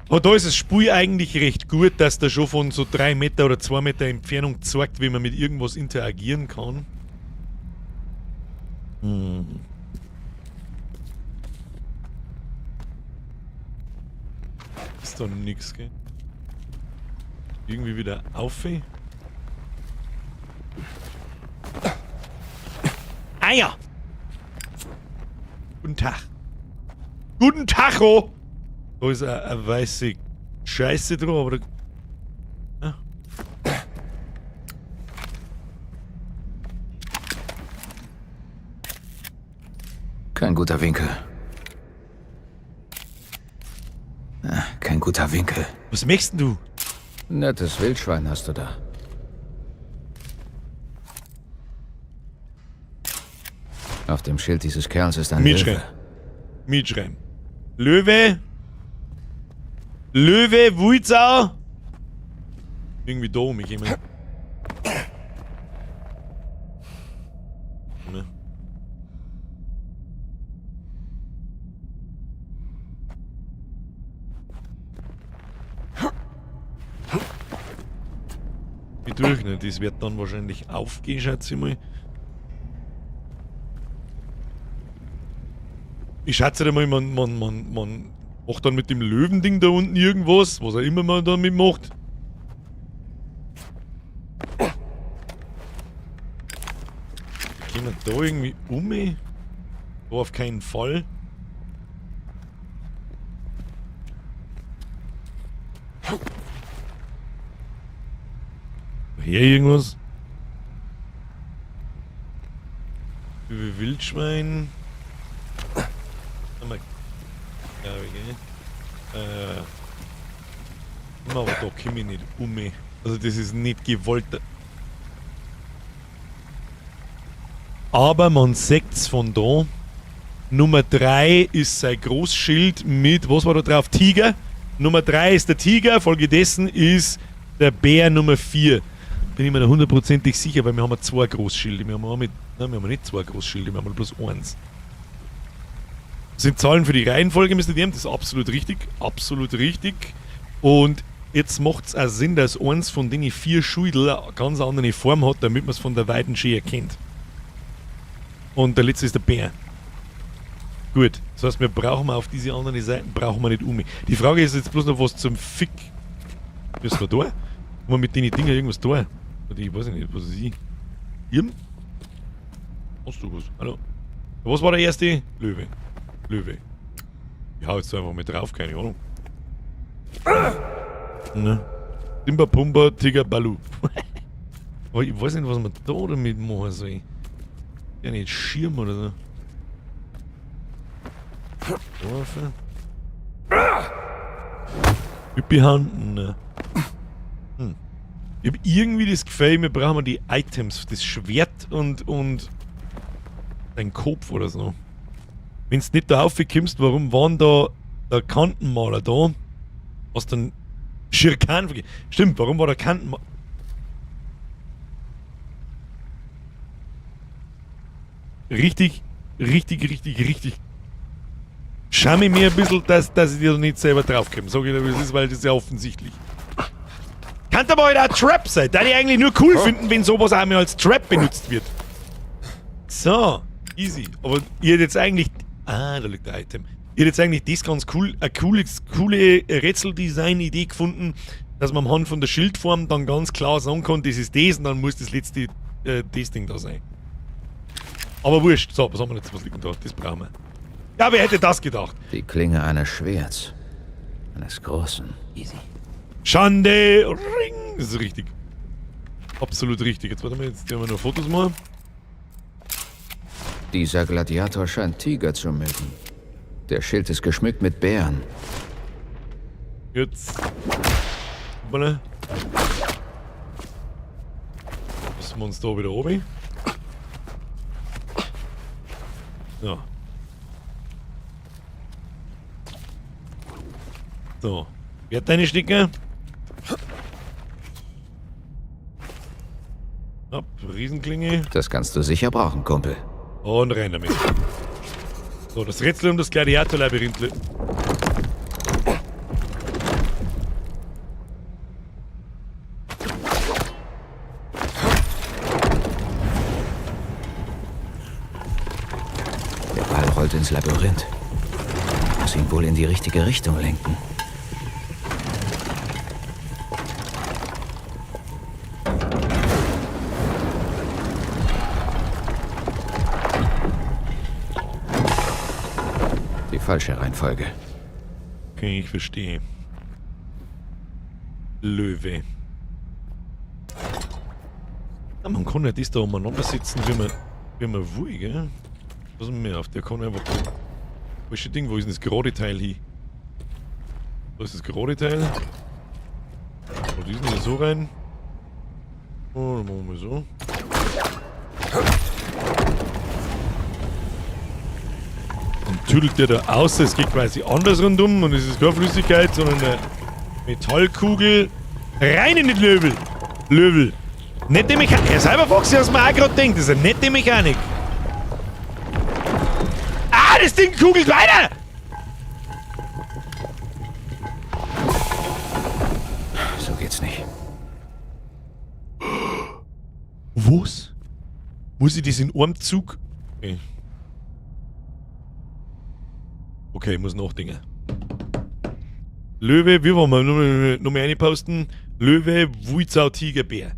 Aber da ist das Spiel eigentlich recht gut, dass der schon von so 3 Meter oder 2 Meter Entfernung zeigt, wie man mit irgendwas interagieren kann. Ist da nix, gell? Irgendwie wieder auf. Ah ja! Guten Tag. Guten Tag, oh! Da ist eine weiße Scheiße dran, aber da. Ah. Kein guter Winkel. Ah, kein guter Winkel. Was möchtest denn du? Nettes Wildschwein hast du da. Auf dem Schild dieses Kerls ist ein Mitschreiben. Löwe. Mitschreiben. Löwe. Löwe, Wulzau. Irgendwie da um mich immer. Ne? Wie durch, ne? Das wird dann wahrscheinlich aufgehen, schätze ich mal. Ich schätze mal, man macht dann mit dem Löwending da unten irgendwas, was auch immer man damit macht. Gehen wir da irgendwie um? Da auf keinen Fall. Hier irgendwas? Wildschwein. Ja, okay. Aber da komme ich nicht um. Also das ist nicht gewollt. Aber man sieht's von da. Nummer 3 ist sein Großschild mit, was war da drauf? Tiger. Nummer 3 ist der Tiger, folgedessen ist der Bär Nummer 4. Bin ich mir da hundertprozentig sicher, weil wir haben ja 2 Großschilde. Wir haben auch mit, nein, wir haben nicht 2 Großschilde, wir haben bloß 1. Das sind Zahlen für die Reihenfolge, Mister DM, das ist absolut richtig. Absolut richtig. Und jetzt macht's auch Sinn, dass eins von den 4 Schildern eine ganz andere Form hat, damit man's von der Weiten schön erkennt. Und der letzte ist der Bär. Gut, das heißt, wir brauchen auf diese anderen Seiten brauchen wir nicht um. Die Frage ist jetzt bloß noch, was zum Fick. Müssen wir da? Haben wir mit den Dingern irgendwas da? Oder ich weiß nicht, was ist ich? Irm? Hast du was? Hallo? Was war der erste? Löwe. Löwe. Ich hau jetzt einfach mit drauf, keine Ahnung. Ne? Simba, Pumba, Tiger, Balu. Aber ich weiß nicht, was man da damit machen soll. Ja, nicht Schirm oder so. Waffe. Üppi-Hand, ne. Ich hab irgendwie das Gefühl, wir brauchen die Items, das Schwert und dein Kopf oder so. Wenn's nicht da raufkommst, warum waren da der Kantenmaler da? Was dann Schirkan verge-, Stimmt, warum war der Kantenmaler? Richtig, richtig, richtig, richtig. Schau ich mir ein bisschen, dass ich dir nicht selber draufkomme. Sag ich dir, wie es ist, weil das ist ja offensichtlich. Kann aber halt auch Trap sein. Da die eigentlich nur cool finden, wenn sowas einmal als Trap benutzt wird. So, easy. Aber ihr hättet jetzt eigentlich... Ah, da liegt der Item. Ihr hättet jetzt eigentlich das ganz cool, eine coole Rätseldesign-Idee gefunden, dass man anhand von der Schildform dann ganz klar sagen kann, das ist das und dann muss das letzte das Ding da sein. Aber wurscht. So, was haben wir jetzt? Was liegt denn da? Das brauchen wir. Ja, wer hätte das gedacht? Die Klinge eines Schwerts. Eines großen. Easy. Schande! Ring! Das ist richtig. Absolut richtig. Jetzt warte mal, jetzt werden wir noch Fotos machen. Dieser Gladiator scheint Tiger zu mögen. Der Schild ist geschmückt mit Bären. Jetzt. Hoppala. Müssen wir uns da wieder oben. So. So. Wer deine Sticker? Hopp, Riesenklinge. Das kannst du sicher brauchen, Kumpel. Und rein damit. So, das Rätsel um das Gladiator-Labyrinth. Der Ball rollt ins Labyrinth. Muss ihn wohl in die richtige Richtung lenken. Die falsche Reihenfolge. Okay, ich verstehe. Löwe. Ja, man kann ja das da umeinander sitzen, wie man will, gell? Was mir auf, der kann einfach. Falsche Ding, wo ist denn das gerade Teil hin? Wo ist das gerade Teil? Oh, die sind hier so rein. Oh, dann machen wir so. Und tüdelt der da aus, es geht quasi anders rundum und es ist keine Flüssigkeit, sondern eine Metallkugel. Rein in den Löwel! Löwel! Nette Mechanik. Herr Cyberfox, was man auch gerade denkt, das ist eine nette Mechanik. Ah, das Ding kugelt weiter! So geht's nicht. Was? Muss ich das in einem Zug? Okay. Okay, ich muss nachdenken. Löwe, wie wollen wir noch mal reinposten? Löwe, Wulzau, Tiger, Bär.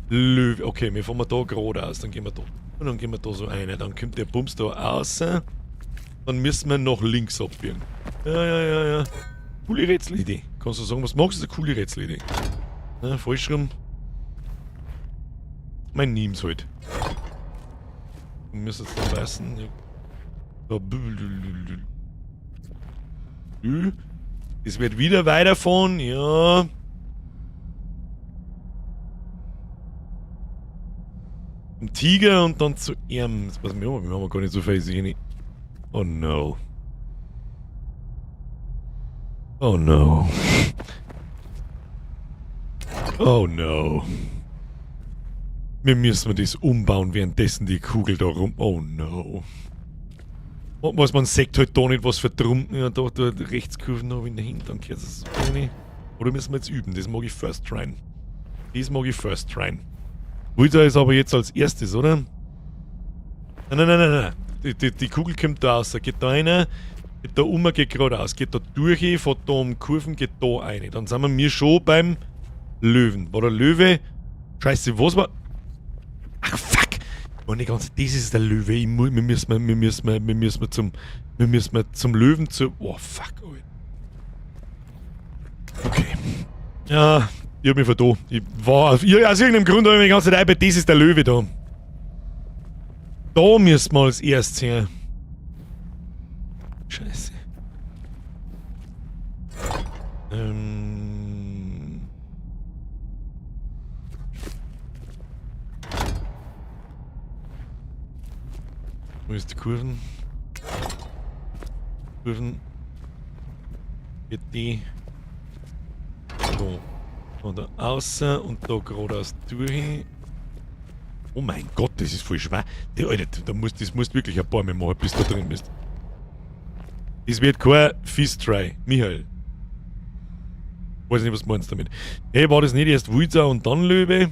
Löwe, okay, wir fahren da geradeaus, dann gehen wir da. Und dann gehen wir da so rein. Dann kommt der Bums da raus. Dann müssen wir nach links abbiegen. Ja. Coole Rätselidee. Kannst du sagen, was magst du? Das ist eine coole Rätselidee. Ja, falsch rum. Mein Nimm's halt. Wir müssen jetzt noch passen. Es wird wieder weiterfahren, ja. Ein Tiger und dann zu ihm. Das passen wir auf, wir haben gar nicht so viel Sehne. Oh no. Oh no. Oh no. Wir müssen das umbauen, währenddessen die Kugel da rum. Oh no. Und was man sieht halt da nicht, was für Trumpen. Ja, da Rechtskurven noch in der Hintern. Das ist so. Oder müssen wir jetzt üben? Das mag ich first tryen. Das mag ich first tryen. Wulzau ist aber jetzt als erstes, oder? Nein, nein, nein, nein, nein. Die Kugel kommt da raus. Geht da rein, geht da um, geht geradeaus. Geht da durch, fährt da um Kurven, geht da rein. Dann sind wir schon beim Löwen. War der Löwe? Scheiße, was war. Ach, fuck! Meine ganze, das ist der Löwe. Ich mu-, wir müssen, wir müssen, wir müssen zum, wir müssen zum Löwen zu. Oh, fuck, Alter. Okay. Ja, ich hab mich vertan. Ich war auf, ich, aus irgendeinem Grund hab ich mich die ganze Zeit bei, das ist der Löwe da. Da müssen wir als erstes her. Scheiße. Wo ist die Kurven? Kurven. Geht die. So. Von da außen und da geradeaus durch. Oh mein Gott, das ist voll schwer. Die, Alter, da musst, das musst du wirklich ein paar Mal machen, bis du da drin bist. Das wird kein Fist Try. Michael. Weiß nicht, was du meinst damit. Hey, war das nicht erst Wulzau und dann Löwe?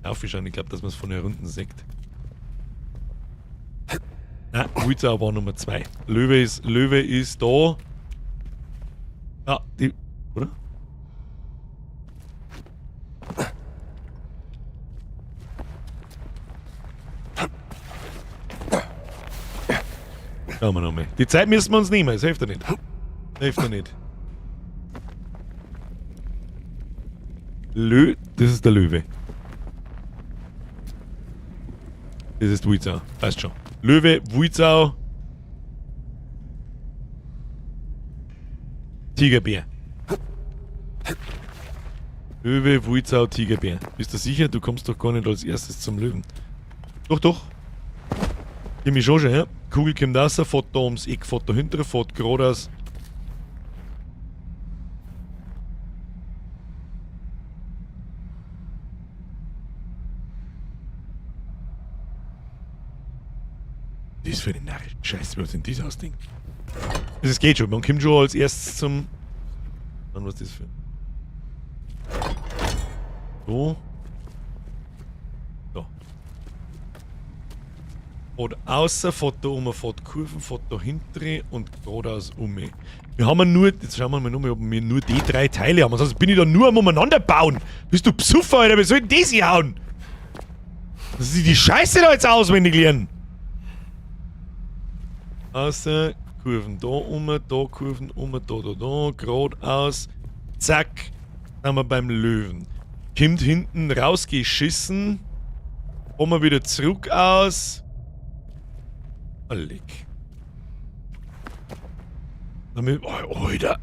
Aufschauen, ich glaub, dass man's von hier unten sieht. Nein, Wulzau war Nummer 2. Löwe ist da. Ah, die. Oder? Schauen wir nochmal. Die Zeit müssen wir uns nehmen, das hilft ja nicht. Das hilft ja nicht. Das ist der Löwe. Das ist Wulzau. Passt schon. Löwe, Wulzau, Tigerbär. Löwe, Wulzau, Tigerbär. Bist du sicher? Du kommst doch gar nicht als erstes zum Löwen. Doch, doch. Komm ich schon, ja. Kugel kommt raus, fährt da ums Eck, fährt da hinten, fährt geradeaus. Das ist für den narischen Scheiß, was denn das ausdenkt? Das geht schon, man kommt schon als erstes zum... Dann was ist das für... So. Da. Fährt außer, fährt da um, fährt Kurven, fährt da hinten und geradeaus um. Wir haben nur, jetzt schauen wir mal nochmal, ob wir nur die drei Teile haben. Sonst bin ich da nur am umeinander bauen. Bist du Psuffer, Alter? Wie soll denn das hier hauen? Dass ich die Scheiße da jetzt auswendig lernen. Außer, Kurven da um, da Kurven um, da, da, da, geradeaus. Zack, sind wir beim Löwen. Kommt hinten rausgeschissen. Kommen wir wieder zurück aus. Ah, leck. Damit, oh, Alter.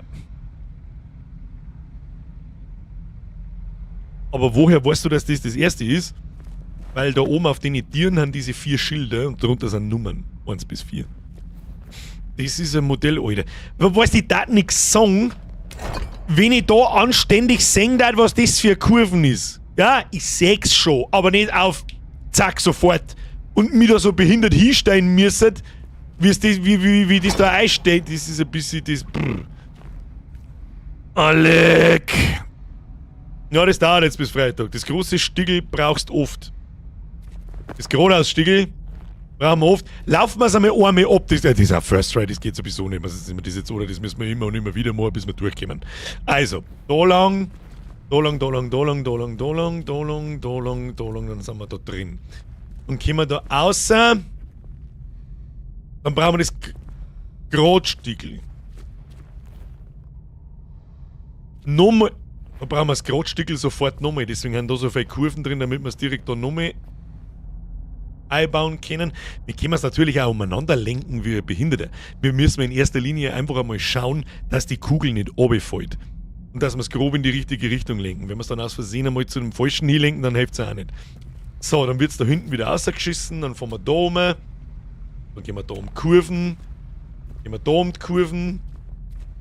Aber woher weißt du, dass das das erste ist? Weil da oben auf den Tieren haben diese 4 Schilder und darunter sind Nummern. 1 bis 4. Das ist ein Modell, Alter. Aber weißt du, ich darf nix sagen, wenn ich da anständig sehen darf, was das für Kurven ist. Ja, ich seh's schon, aber nicht auf zack sofort. Und mich da so behindert hinstellen müssen, wie's das, wie, wie, wie das da einsteht. Das ist ein bisschen das. Brr. Alec! Ja, das dauert jetzt bis Freitag. Das große Stigel brauchst oft. Das Geradeaus-Stigel brauchen wir oft. Laufen wir es einmal einmal ab. Das ist auch First Try, das geht sowieso nicht. Was ist immer das jetzt, oder? Das müssen wir immer und immer wieder machen, bis wir durchkommen. Also, da lang, da lang, da lang, da lang, da lang, da lang, da lang, da lang, da lang, dann sind wir da drin. Und kommen wir da außer, dann brauchen wir das Geradstigel. Nochmal, da brauchen wir das Geradstigel sofort nochmal, deswegen haben da so viele Kurven drin, damit wir es direkt da nochmal einbauen können. Wir können es natürlich auch umeinander lenken wie Behinderte. Wir müssen in erster Linie einfach einmal schauen, dass die Kugel nicht runterfällt. Und dass wir es grob in die richtige Richtung lenken. Wenn wir es dann aus Versehen einmal zu dem falschen hinlenken, dann hilft's auch nicht. So, dann wird's da hinten wieder rausgeschissen, dann fahren wir da rum. Dann gehen wir da um Kurven. Gehen wir da um die Kurven.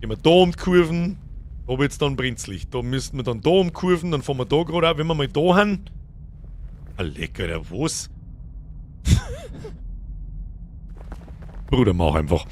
Gehen wir da um die Kurven. Da wird's dann brenzlig. Da müssten wir dann da um Kurven, dann fahren wir da gerade auch, wenn wir mal da haben. Ah, lecker, der was? Bruder, mach einfach.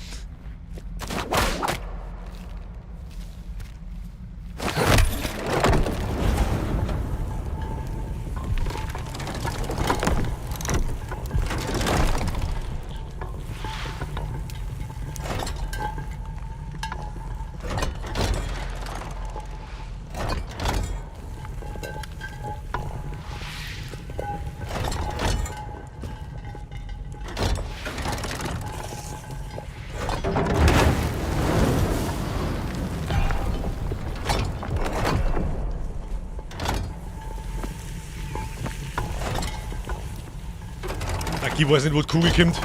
Ich weiß nicht, wo die Kugel kommt.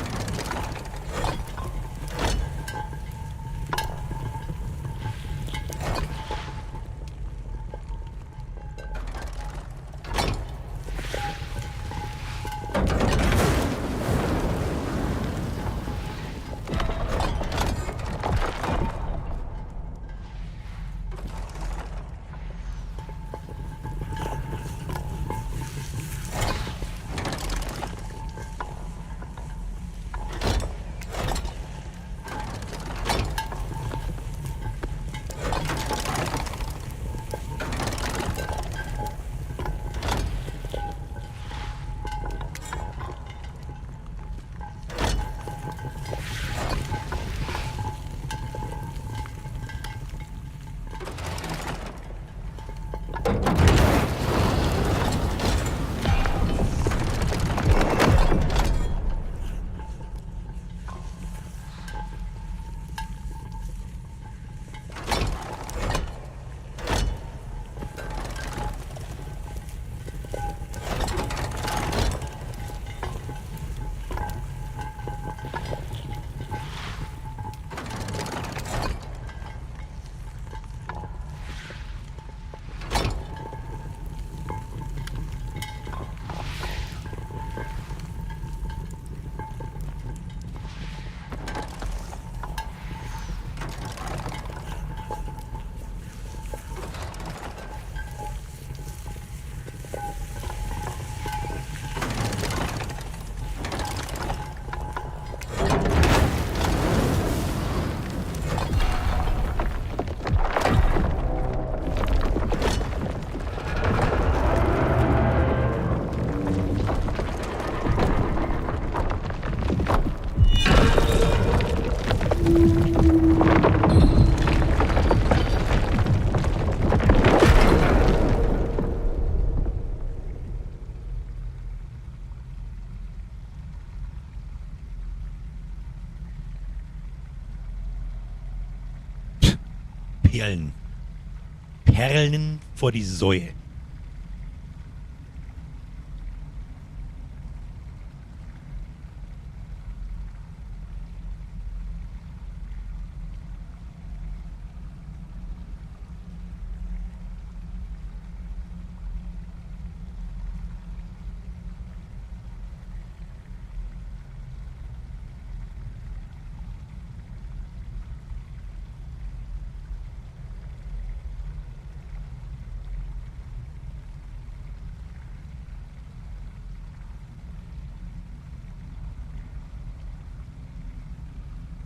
Perlen. Perlen vor die Säue.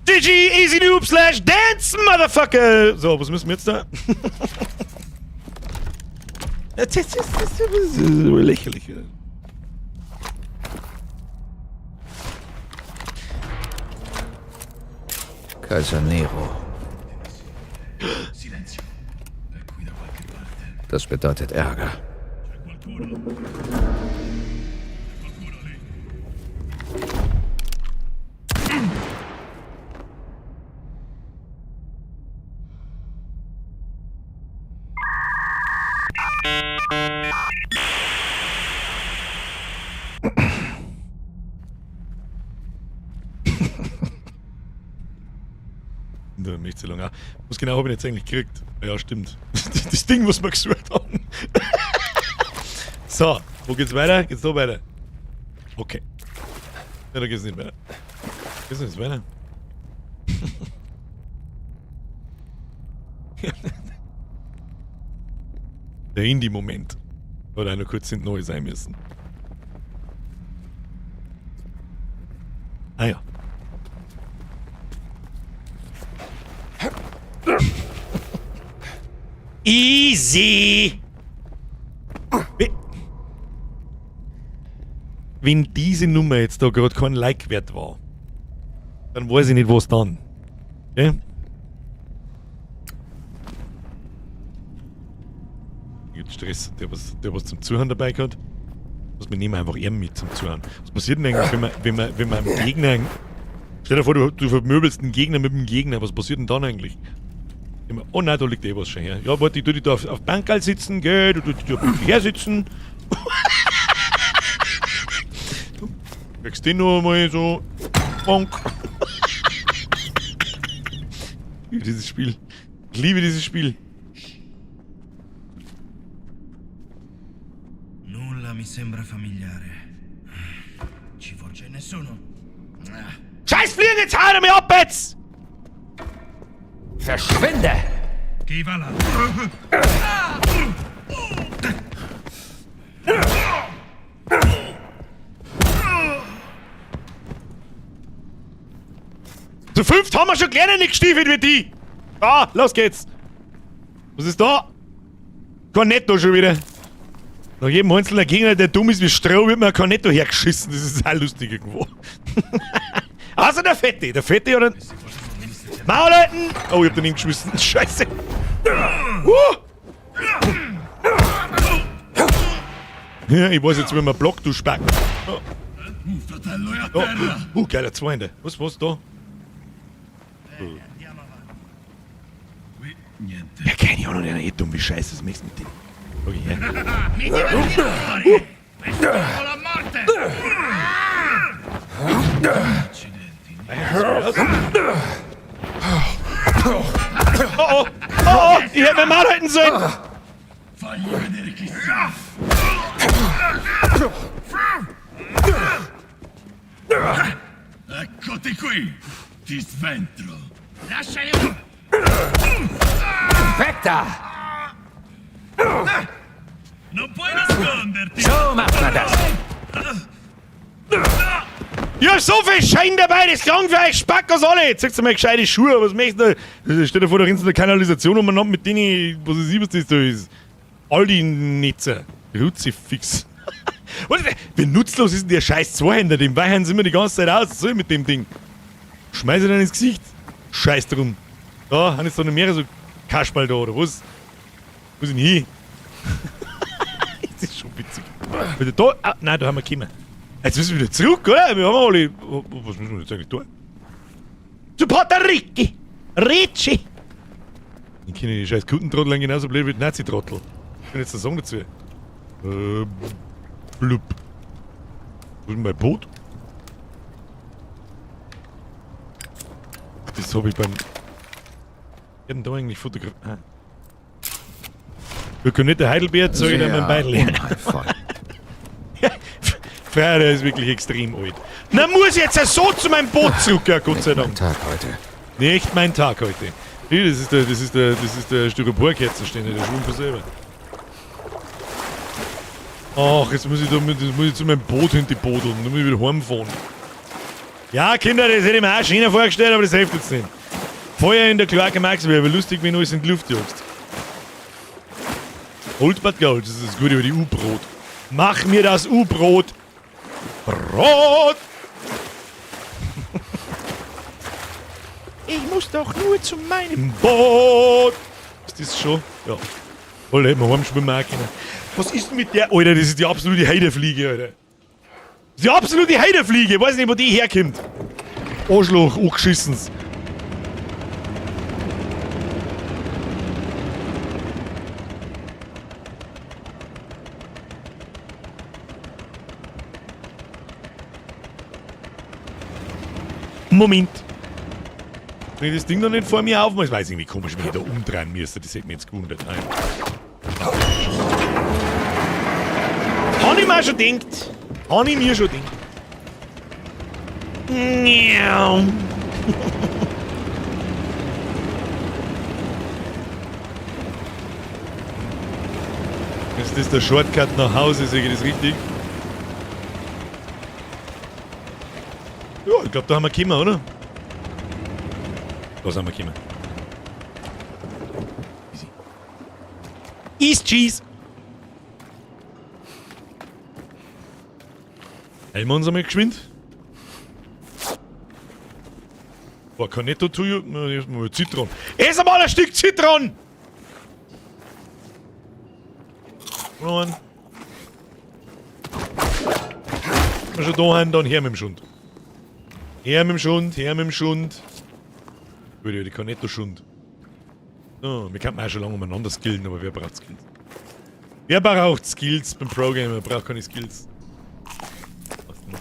GG, Easy Noob slash Dance, Motherfucker! So, was müssen wir jetzt da? Das ist lächerlich. Kaiser Nero. Das bedeutet Ärger. Da möchte ich lange. Was genau habe ich jetzt eigentlich gekriegt? Ja, stimmt. Das Ding, was wir gesucht haben. So, wo geht's weiter? Geht's da weiter? Okay. Ja, da geht's nicht weiter. Geht's nicht weiter? Der Indie-Moment. Oder noch kurz sind neu sein müssen. Ah ja. Easy! Wenn diese Nummer jetzt da gerade kein Like wert war, dann weiß ich nicht, was dann. Okay? Gibt Stress, der was zum Zuhören dabei hat. Was wir nehmen einfach er mit zum Zuhören. Was passiert denn eigentlich, wenn man einem Gegner. Stell dir vor, du vermöbelst einen Gegner mit dem Gegner. Was passiert denn dann eigentlich? Immer, oh nein, da liegt eh was schon her. Ja, warte, ich tu dich da auf Bankerl sitzen, gell? Du tu dich da her sitzen. Kriegst den noch einmal so. Bonk. Ich liebe dieses Spiel. Ich liebe dieses Spiel. Nulla mi sembra familiare. Ci vorge nessuno. Scheiß Fliegen, jetzt hau mir ab jetzt! Verschwinde! Chi va là? Zu fünft haben wir schon kleine nicht gestiefelt wie die! Ah, los geht's! Was ist da? Cornetto schon wieder. Nach jedem einzelnen Gegner, der dumm ist wie Stroh, wird mir ein Cornetto hergeschissen. Das ist auch lustig irgendwo. Also der Fette. Der Fette oder... Maul halten! Oh, ich hab daneben geschmissen. Scheiße. Ja, ich weiß jetzt, wie man blockt, du Spack. Oh. Oh, geiler Zweiter. Was da? Ja, keine Ahnung, der ist eh dumm wie Scheiße. Was möchtest du mit dem? Okay, ja. Oh, oh, oh, oh, ich hätte mein Maul halten sollen. Eccoti qui! Ti sventro! Weg da! Non puoi nasconderti! So macht man das! Ja, so viel Schein dabei, das klang für euch Spackos alle. Zeigst du mal gescheite Schuhe, was möchtest du? Stell dir vor, da rennst du in der Kanalisation umeinander mit denen, was weiß ich, was das da ist. Aldi-Netzer. Ruzifix. Was ist das? Wie nutzlos ist denn der scheiß Zweihänder? Den weichen sie immer die ganze Zeit aus. Was soll ich mit dem Ding? Schmeiß ich dann ins Gesicht. Scheiß drum. Da haben jetzt da noch mehrere so Kasperl da, oder was? Wo sind hin? Das ist schon witzig. Bitte da? Ah, nein, da haben wir gekommen. Jetzt müssen wir wieder zurück, oder? Wir haben alle. Was müssen wir jetzt eigentlich tun? Zu Pater Ricci! Ricci! Ich kenne die scheiß Kuttentrottel genauso blöd wie die Nazi-Trottel. Ich kann jetzt einen Song dazu. Blub. Wo ist denn mein Boot? Das hab ich beim... Ich hab da eigentlich fotografiert. Ah. Wir können nicht der Heidelbeer zeig ich dir mein Beidel. Unheilvoll. Freier, der ist wirklich extrem alt. Na, muss ich jetzt ja so zu meinem Boot zurück, ja, Gott sei Nicht mein Dank. Tag heute. Nicht mein Tag heute. Nee, das ist der, das ist der, das ist der Styroporkerzenständer, der schwimmt von selber. Ach, jetzt muss ich, da, jetzt muss ich zu meinem Boot hinter die Bodeln, dann muss ich wieder heimfahren. Ja, Kinder, das hätte ich mir auch schöner vorgestellt, aber das hilft jetzt nicht. Feuer in der Kloake Max wäre aber lustig, wenn du alles in die Luft jagst. Old but Gold, das ist das Gute über die U-Brot. Mach mir das U-Brot! Brot! Ich muss doch nur zu meinem Boot! Ist das schon? Ja. Alter, hätten wir heimschwimmen auch können. Was ist denn mit der? Alter, das ist die absolute Heidefliege, Alter. Das ist die absolute Heidefliege. Ich weiß nicht, wo die herkommt. Arschloch, angeschissens. Moment. Wenn ich das Ding noch nicht vor mir aufmache, ich weiß irgendwie komisch, wenn ich da umdrehen müsste. Das hätte mich jetzt gewundert. Nein. Hab ich mir schon gedacht. Hab ich mir schon gedacht. Ist das der Shortcut nach Hause, sehe ich das richtig? Ja, ich glaub, da haben wir gekommen, oder? Da sind wir gekommen. Easy. East Cheese! Heilen wir uns einmal geschwind. War Cornetto to you? Na, erstmal Zitron. Ess einmal ein Stück Zitron! Noch einen. Wenn wir schon da haben, dann her mit dem Schund. Her mit dem Schund, her mit dem Schund. Würde ja die Cornetto-Schund. So, wir könnten auch schon lange umeinander skillen, aber wer braucht Skills? Wer braucht Skills beim Pro-Gamer? Wer braucht keine Skills?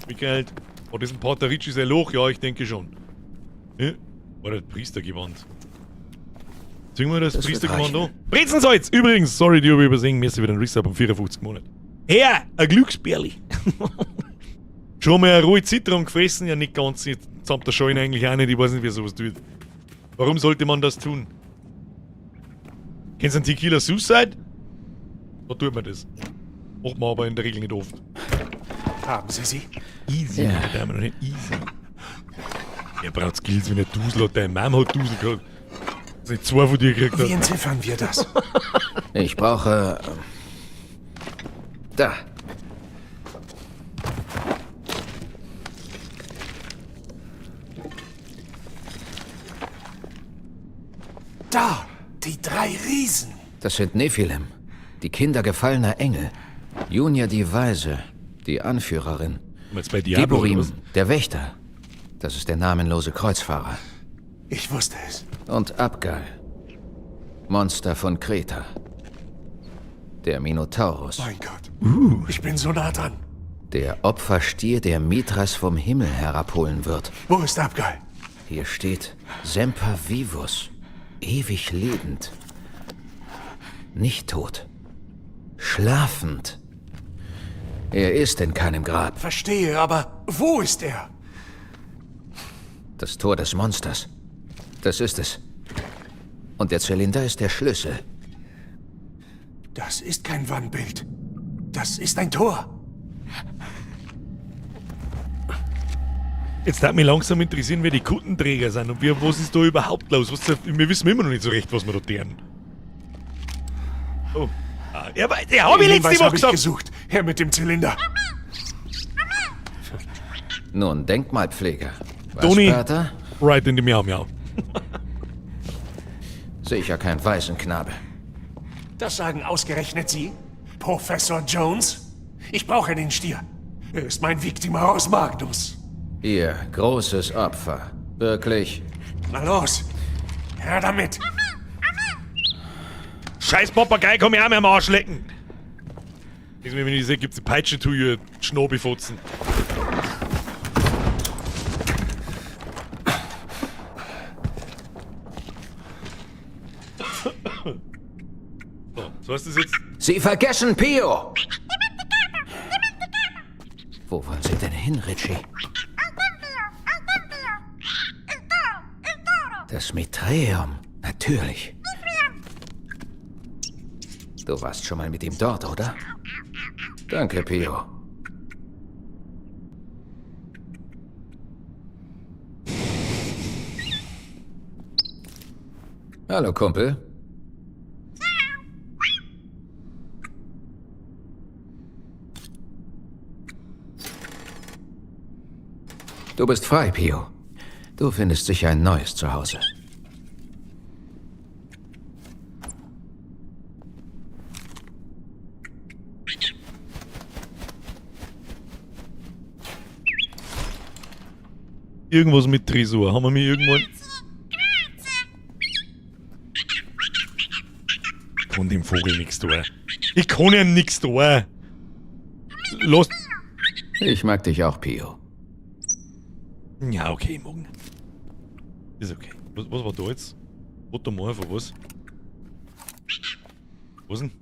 Michael, oh, das ist ein Pater Ricci sein Loch? Ja, ich denke schon. Ja? War der Priestergewand. Singen wir das, Das wird Priestergewand reichen. an? Brezensalz! Übrigens, sorry, die habe ich übersehen, mir ist wieder ein Resub um 54 Monate. Herr, ein Glücksbärli. Schon mal eine rohe Zitron gefressen? Ja, nicht ganz. Samt der Scheune eigentlich auch nicht. Ich weiß nicht, wer sowas tut. Warum sollte man das tun? Kennst du einen Tequila Suicide? Da tut man das. Macht man aber in der Regel nicht oft. Haben Sie sie? Easy, Ja. meine Damen und Herren, easy. Er braucht Skills, wenn er Dusel hat. Deine Mom hat Dusel gehabt. Dass ich zwei von dir gekriegt Wie habe. entziffern wir das? Ich brauche... Da. Da, die drei Riesen. Das sind Nephilim, die Kinder gefallener Engel. Junia die Weise, die Anführerin. Jetzt bei Diablo, oder Geburim, was? der Wächter. Das ist der namenlose Kreuzfahrer. Ich wusste es. Und Abgal, Monster von Kreta. Der Minotaurus. Mein Gott. Ich bin so nah dran. Der Opferstier, der Mithras vom Himmel herabholen wird. Wo ist Abgal? Hier steht Semper Vivus, ewig lebend. Nicht tot. Schlafend. Er ist in keinem Grab. Verstehe, aber wo ist er? Das Tor des Monsters. Das ist es. Und der Zylinder ist der Schlüssel. Das ist kein Wandbild. Das ist ein Tor. Jetzt darf mich langsam interessieren, wer die Kuttenträger sind und was ist da überhaupt los? Wir wissen immer noch nicht so recht, was wir da tun. Oh. Ah, ja, aber der hab ich Den letzte Hinweis Woche hab ich gesagt. gesucht. Herr mit dem Zylinder. Nun, Denkmalpfleger. Was, Toni. Pater? Right in the Miau Miau. Sicher kein Waisenknabe. Das sagen ausgerechnet Sie, Professor Jones? Ich brauche den Stier. Er ist mein Victimaus Magnus. Ihr großes Opfer. Wirklich. Na los, her damit. Scheiß Papagei kann mich auch mehr am Arsch lecken. Wenn ich sehe, gibt's eine Peitsche zu ihr Schnobifotzen. So, so heißt das jetzt. Sie vergessen Pio! Wo wollen Sie denn hin, Richie? Das Mitreum, natürlich. Du warst schon mal mit ihm dort, oder? Danke, Pio. Hallo, Kumpel. Du bist frei, Pio. Du findest sicher ein neues Zuhause. Irgendwas mit Tresor. Haben wir mir irgendwann. Ich kann dem Vogel nichts tun. Ich kann ihm nichts tun. Los. Ich mag dich auch, Pio. Ja, okay, morgen. Ist okay. Was war da jetzt? Roter Moor von was? Was denn?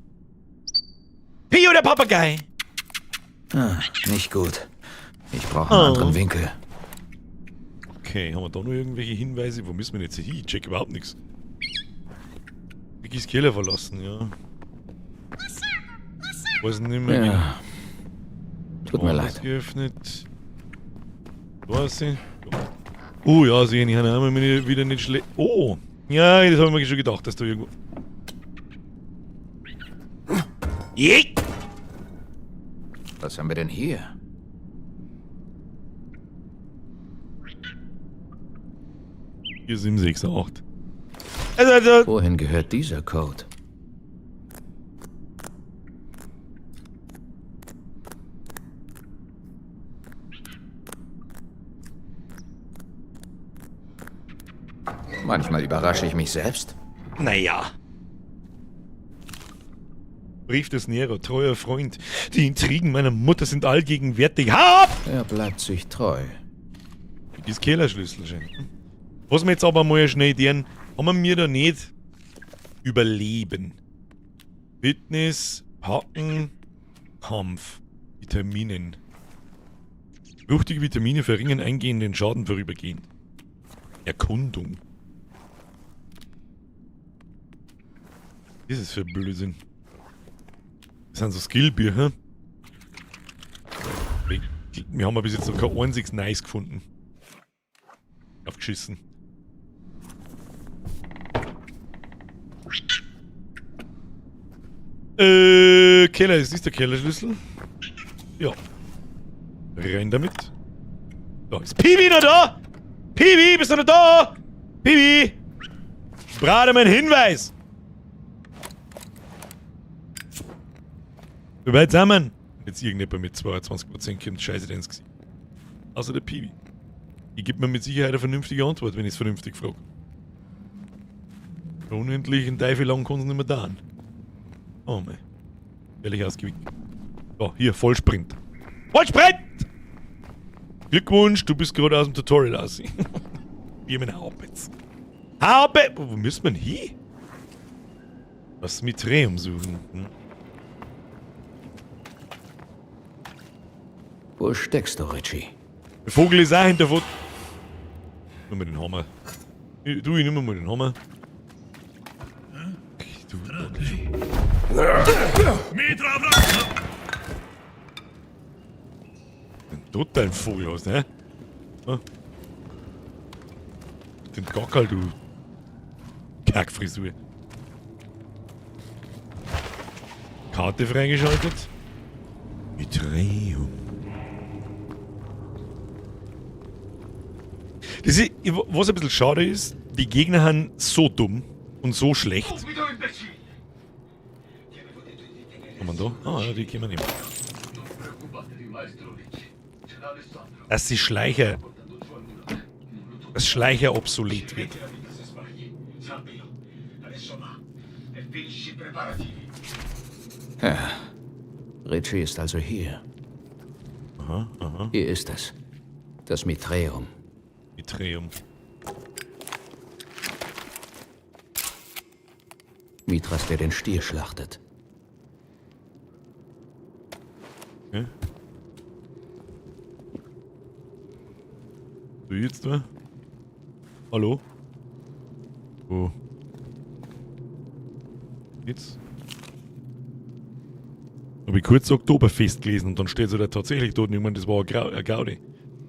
Pio, der Papagei! Ah, nicht gut. Ich brauche einen Oh. anderen Winkel. Okay, haben wir da noch irgendwelche Hinweise? Wo müssen wir denn jetzt hin? Ich check überhaupt nichts. Vickys Keller verlassen, ja. Weiß nicht mehr. Ja. Tut mir Woanders leid. Geöffnet. Was sie? Oh ja, sehe ich habe wieder nicht schlecht. Oh! Ja, das habe ich mir schon gedacht, dass da irgendwo. Je! Was haben wir denn hier? 4, 7, 6, 8. Also. Wohin gehört dieser Code? Manchmal überrasche ich mich selbst. Naja. Brief des Nero, treuer Freund. Die Intrigen meiner Mutter sind allgegenwärtig. Hau ab! Er bleibt sich treu. Das Kellerschlüssel schon. Was wir jetzt aber mal schnell deren, haben wir da nicht überleben. Fitness, Packen, Kampf, Vitaminen. Wuchtige Vitamine verringern eingehenden Schaden vorübergehend. Erkundung. Was ist das für ein Blödsinn? Das sind so Skillbücher. Wir haben bis jetzt noch kein einziges Nice gefunden. Aufgeschissen. Keller, ist das der Kellerschlüssel? Ja. Rein damit. Da ist Piwi noch da! Piwi, bist du noch da? Piwi! Ich brauche einen Hinweis! Wir beide zusammen. Jetzt irgendjemand mit 22% kommt, scheiße dir ins Gesicht. Außer der Piwi. Die gibt mir mit Sicherheit eine vernünftige Antwort, wenn ich es vernünftig frage. Unendlich in Teufel lang kann es nicht mehr dauern. Oh mei. Ehrlich ausgewickt. So, hier, Vollsprint. Vollsprint! Glückwunsch, du bist gerade aus dem Tutorial raus. Wir mit Hau jetzt. Hau ab! Wo müssen wir denn hin? Was mit Reum suchen? Hm? Wo steckst du, Richie? Der Vogel ist auch hinter Fot. Nur mal den Hammer. Du, ich nimm mal den Hammer. Du, einen totalen Vogel hast, ne? Ja. Den Gackerl, du Kackfrisur. Karte freigeschaltet. Mitreum. Das ist, was ein bisschen schade ist, die Gegner sind so dumm und so schlecht. Kann man da? Ah, ja, die können wir nehmen. Dass die Schleicher. Dass Schleicher obsolet wird. Finisci i preparativi. Ja. Ritchie ist also hier. Aha, aha. Hier ist es. Das Mithräum. Mithräum. Mithras, der den Stier schlachtet. Okay. Du jetzt da? Hallo? Wo? Jetzt? Hab ich kurz Oktoberfest gelesen und dann steht so da tatsächlich dort und ich meine, das war ein Gaudi.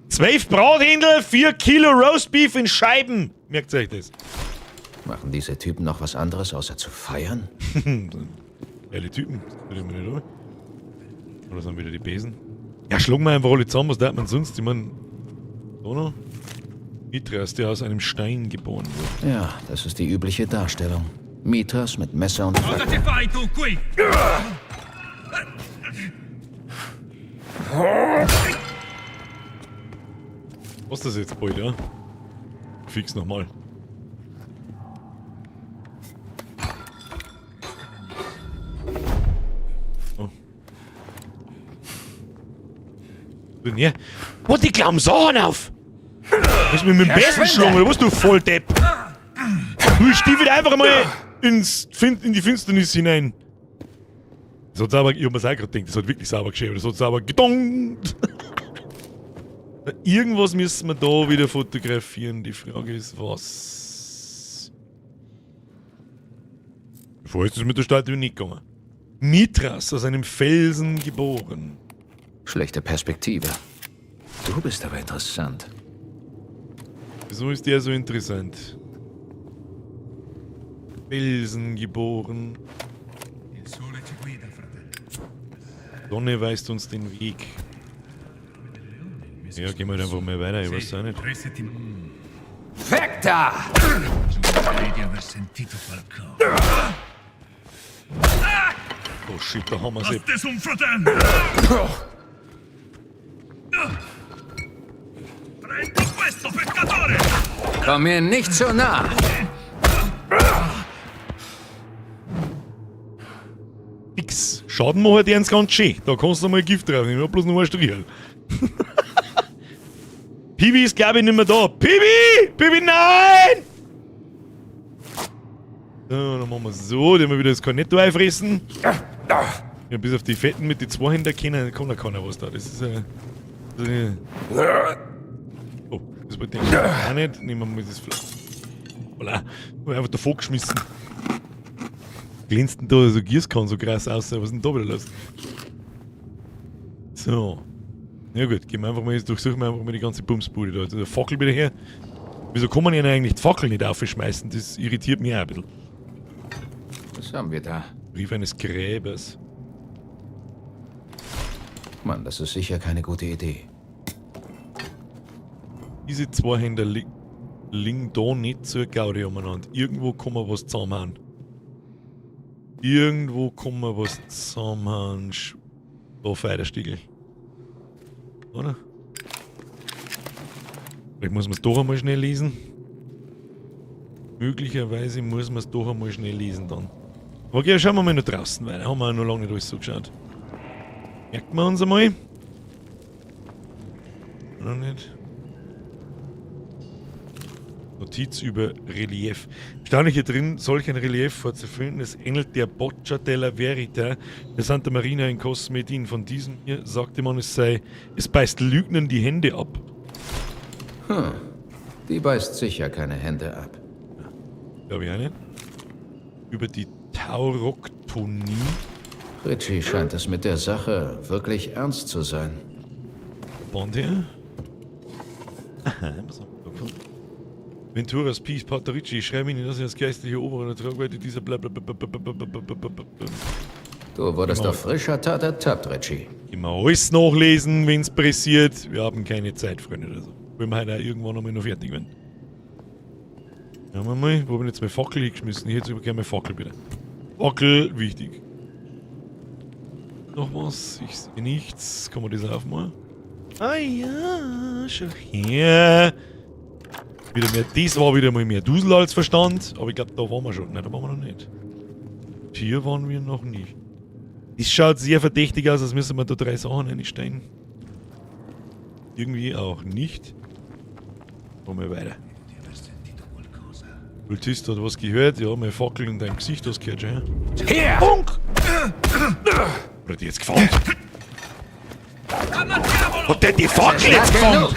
12 Brathändel, 4 Kilo Roastbeef in Scheiben! Merkt euch das. Machen diese Typen noch was anderes, außer zu feiern? Geile Typen. Das ich mir nicht oder? Oder sind wieder die Besen? Ja, schlagen wir einfach alle zusammen, was darf man sonst? Ich mein, da noch? Mithras, der aus einem Stein geboren wurde. Ja, das ist die übliche Darstellung. Mithras mit Messer und Cosa Fackel. ci fai tu qui? Was ist das jetzt bald, ja? Fix nochmal. Oh. Denn hier? Wo die glauben Sachen auf? Willst du mich mit dem Besen schlagen oder was, du Volldepp? Du stiefelt einfach mal in die Finsternis hinein. Das hat sauber, ich hab mir's auch grad gedacht, das hat wirklich sauber geschehen, das hat sauber gedongt. Irgendwas müssen wir da wieder fotografieren. Die Frage ist, was? Vorher ist es mit der Statue nicht gegangen. Mithras, aus einem Felsen geboren. Schlechte Perspektive. Du bist aber interessant. Wieso ist der so interessant? Felsen geboren. Il sole ci guida, fratello. Sonne weist uns den Weg. Ja, gehen wir halt einfach mal weiter, ich weiß auch nicht. Tre settimane. Vector! Giurerei di aver sentito qualcosa. Oh shit, da haben wir sie. Nessun fratello! Prendi questo, peccatore! Komm mir nicht zu nah! Fix. Schaden machen die uns ganz schön. Da kannst du mal Gift drauf nehmen. Ich hab bloß noch ein Strichel. Pibi ist, glaube ich, nicht mehr da. Pibi! Pibi, nein! So, dann machen wir so. Den wir wieder das Cornetto einfressen. Ja, bis auf die Fetten mit den zwei Händen kennen, kann da keiner was da. Das ist, das ist oh, das wollte ich auch nicht. Nehmen wir mal das Fla. Voilà. Hab ich einfach davor geschmissen. Glänzt denn da so Gießkanne so krass aus? Was ist denn da wieder los? So. Ja gut, gehen wir einfach mal, jetzt durchsuchen wir einfach mal die ganze Bumsbude da. Also der Fackel wieder her. Wieso kann man denn eigentlich die Fackel nicht aufschmeißen? Das irritiert mich auch ein bisschen. Was haben wir da? Brief eines Gräbers. Mann, das ist sicher keine gute Idee. Diese zwei Hände liegen da nicht zur Gaudi umeinander. Irgendwo kann man was zusammenhauen. Irgendwo kann man was zusammenhauen. Da Feiderstiegel. Oder? Vielleicht muss man es doch einmal schnell lesen. Möglicherweise muss man es doch einmal schnell lesen dann. Okay, schauen wir mal noch draußen weiter. Haben wir auch noch lange nicht alles so geschaut. Merken wir uns einmal. Noch nicht. Notiz über Relief. Erstaunlich hier drin, solch ein Relief vorzufinden. Es ähnelt der Boccia della Verita der Santa Marina in Cosmedin. Von diesem hier sagte man, es beißt Lügnern die Hände ab. Die beißt sicher keine Hände ab. Glaube ich auch nicht. Über die Tauroktonie. Richie scheint es mit der Sache wirklich ernst zu sein. Bond her. Aha, was haben wir da gefunden? Venturas Peace, Pater Ricci, ich schreibe Ihnen, dass ich als geistliche Obere der Tragweite dieser bla bla bla bla bla bla bla bla bla bla. Du wurdest auf frischer Tat ertappt, Richie. Immer alles nachlesen, wenn's pressiert. Wir haben keine Zeit, Freunde. Also, wollen wir heute auch irgendwann einmal noch fertig werden. Schauen wir mal, wo bin ich jetzt meine Fackel hingeschmissen? Ich hätte gerne meine Fackel bitte. Fackel, wichtig. Noch was? Ich sehe nichts. Kann man das aufmachen? Ah ja, schon her. Wieder mehr, das war wieder mal mehr Dusel als Verstand. Aber ich glaub, da waren wir schon. Nein, da waren wir noch nicht. Hier waren wir noch nicht. Das schaut sehr verdächtig aus, als müssen wir da 3 Sachen reinstellen. Irgendwie auch nicht. Kommen wir weiter. Kultist hat was gehört? Ja, meine Fackel in deinem Gesicht hast gehört schon. Her! Funk! Hat die jetzt gefangen? Hat der die Fackel jetzt gefangen?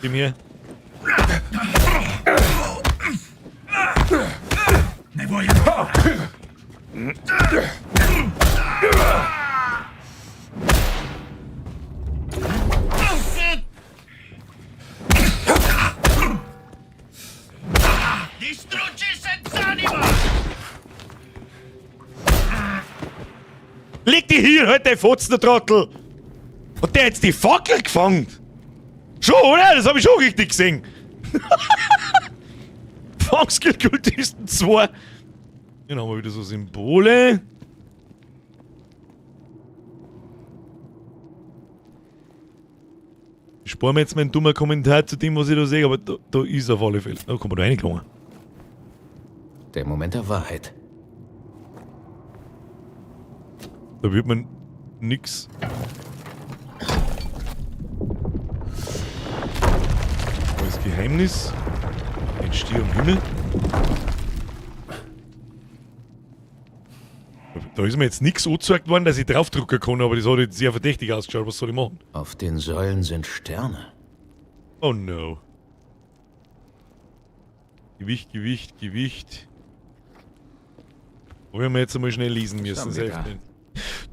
Gib mir. Leg die hier, halt, der Fotzen, der Trottel! Hat der jetzt die Fackel gefangen? Schon, oder? Das hab ich schon richtig gesehen. Fangskill-Kultisten 2. Hier haben wir wieder so Symbole. Ich spare mir jetzt meinen dummen Kommentar zu dem, was ich da sehe, aber da ist auf alle Fälle. Da kommt man da reingegangen. Der Moment der Wahrheit. Da wird man nix. Das Geheimnis. Ein Stier am Himmel. Da ist mir jetzt nix angezeigt worden, dass ich draufdrücken kann, aber das hat jetzt sehr verdächtig ausgeschaut. Was soll ich machen? Auf den Säulen sind Sterne. Oh no. Gewicht, Gewicht, Gewicht. Wollen wir jetzt einmal schnell lesen müssen. haben wir da?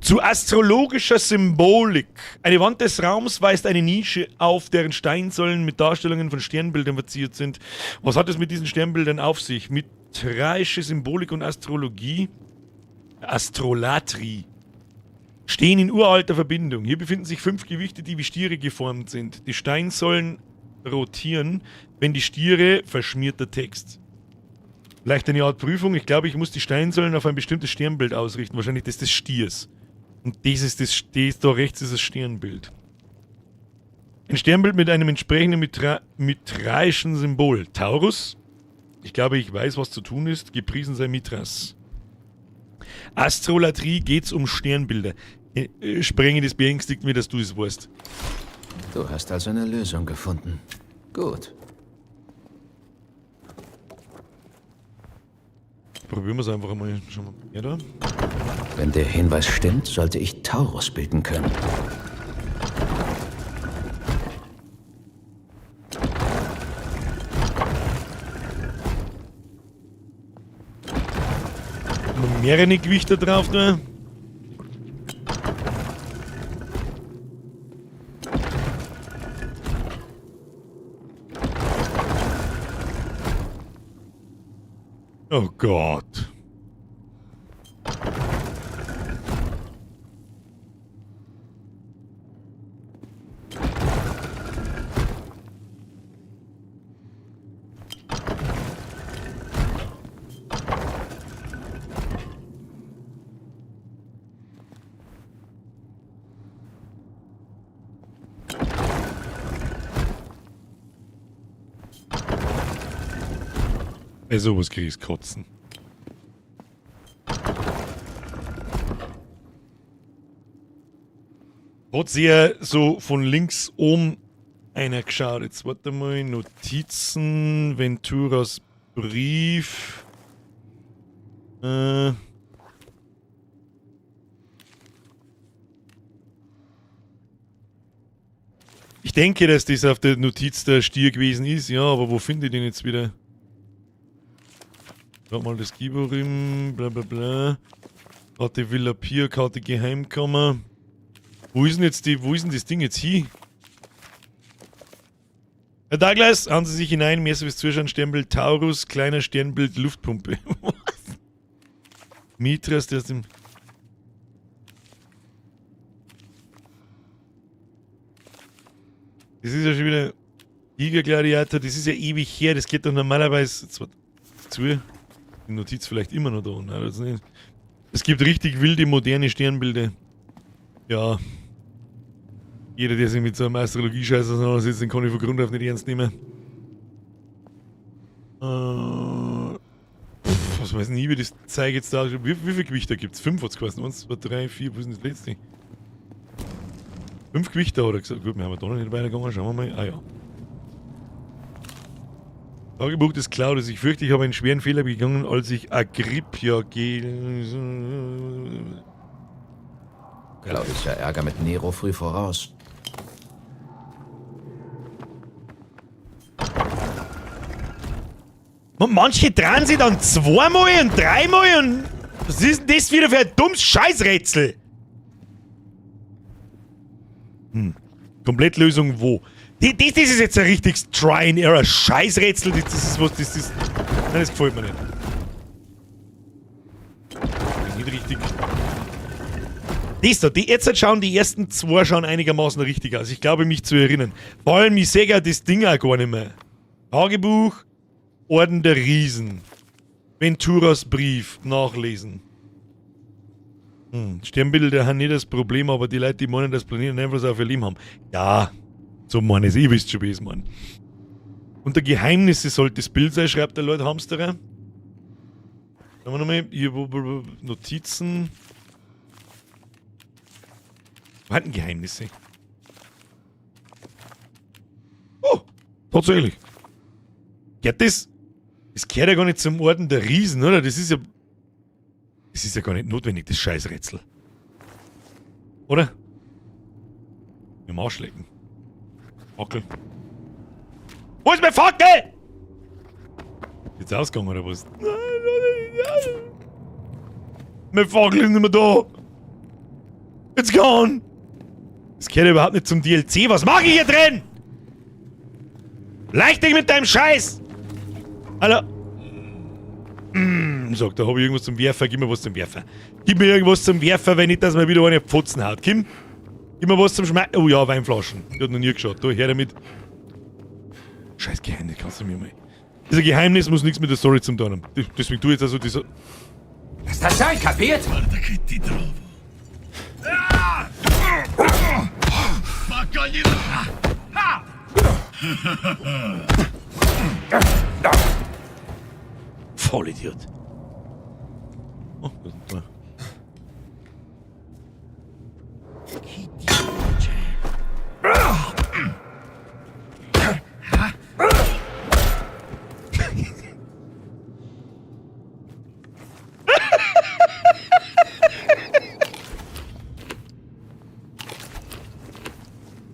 Zu astrologischer Symbolik. Eine Wand des Raums weist eine Nische auf, deren Steinsäulen mit Darstellungen von Sternbildern verziert sind. Was hat es mit diesen Sternbildern auf sich? Mithraische Symbolik und Astrologie? Astrolatrie. Stehen in uralter Verbindung. Hier befinden sich 5 Gewichte, die wie Stiere geformt sind. Die Steinsäulen rotieren, wenn die Stiere... Verschmierter Text. Vielleicht eine Art Prüfung. Ich glaube, ich muss die Steinsäulen auf ein bestimmtes Sternbild ausrichten. Wahrscheinlich das des Stiers. Und das ist das, das da rechts ist das Sternbild. Ein Sternbild mit einem entsprechenden mithraischen Symbol. Taurus. Ich glaube, ich weiß, was zu tun ist. Gepriesen sei Mithras. Astrolatrie geht's um Sternbilder. Sprenge, das beängstigt mir, dass du es weißt. Du hast also eine Lösung gefunden. Gut. Probieren wir's einfach mal. Schauen wir mal. Ja, da. Wenn der Hinweis stimmt, sollte ich Taurus bilden können. Noch mehrere Gewichte drauf da. Oh Gott. Bei sowas krieg ich's kotzen. Hat sich ja so von links oben einer geschaut. Jetzt warte mal, Notizen, Venturas Brief. Ich denke, dass das auf der Notiz der Stier gewesen ist, ja, aber wo finde ich den jetzt wieder? Warte mal, das Giborim, bla bla bla. Karte Villa Pia, Karte Geheimkammer. Wo ist denn jetzt die, wo ist denn das Ding jetzt hin? Herr Douglas, hauen Sie sich hinein, mehr so fürs Zuschauen, Sternbild Taurus, kleiner Sternbild Luftpumpe. Was? Mithras, der aus dem... Das ist ja schon wieder... Tiger Gladiator, das ist ja ewig her, das geht doch normalerweise... Zwar zu... Die Notiz vielleicht immer noch da, nein, das nicht. Es gibt richtig wilde, moderne Sternbilder. Ja. Jeder, der sich mit so einem Astrologie-Scheiß auseinandersetzt, den kann ich von Grund auf nicht ernst nehmen. Was weiß nie, wie das Zeug jetzt da. Wie viele Gewichter gibt es? 5 hat es geheißen. 1, 2, 3, 4, wo ist denn das letzte? 5 Gewichter hat er gesagt. Gut, wir haben da noch nicht weitergegangen. Schauen wir mal. Ah ja. Tagebuch des Claudius. Ich fürchte, ich habe einen schweren Fehler begangen, als ich Agrippia Claudius sah Ärger mit Nero früh voraus. Und manche drehen sich dann zweimal und dreimal und. Was ist denn das wieder für ein dummes Scheißrätsel? Hm. Komplettlösung wo? Das ist jetzt ein richtiges Try and Error Scheißrätsel. Das ist was, das ist. Nein, das gefällt mir nicht. Nicht richtig. Das da, die jetzt schauen die ersten zwei schauen einigermaßen richtig aus. Ich glaube, mich zu erinnern. Vor allem, ich sehe ja das Ding auch gar nicht mehr. Tagebuch, Orden der Riesen. Venturas Brief, nachlesen. Sternbilder haben nicht das Problem, aber die Leute, die meinen, dass Planeten Einfluss auf ihr Leben haben. Ja, so meine ich, ihr wisst schon, wie ich es meine. Unter Geheimnisse sollte das Bild sein, schreibt der Lord Hamsterer. Schauen wir nochmal. Hier, wo, Notizen. Wo hatten Geheimnisse? Oh, tatsächlich. Geht das? Das gehört ja gar nicht zum Orden der Riesen, oder? Das ist ja. Das ist ja gar nicht notwendig, das Scheißrätsel. Oder? Mit dem Arsch lecken. Fackel. Wo ist meine Fackel? Ist jetzt ausgegangen, oder was? Nein, nein, nein. Meine Fackel ist nicht mehr da. It's gone. Das gehört ja überhaupt nicht zum DLC. Was mache ich hier drin? Leicht dich mit deinem Scheiß! Hallo? Sag, da habe ich irgendwas zum Werfer. Gib mir was zum Werfer. Gib mir irgendwas zum Werfer, wenn nicht, dass mir wieder eine Pfotzen haut. Kim? Gib mir was zum Schmeißen. Oh ja, Weinflaschen. Die hat noch nie geschaut. Da, her damit. Scheiß Geheimnis, kannst du mir mal. Dieser Geheimnis muss nichts mit der Story zu tun haben. Deswegen tu ich jetzt also dieser. Lass das sein, kapiert? Vollidiot. Oh, das ist da.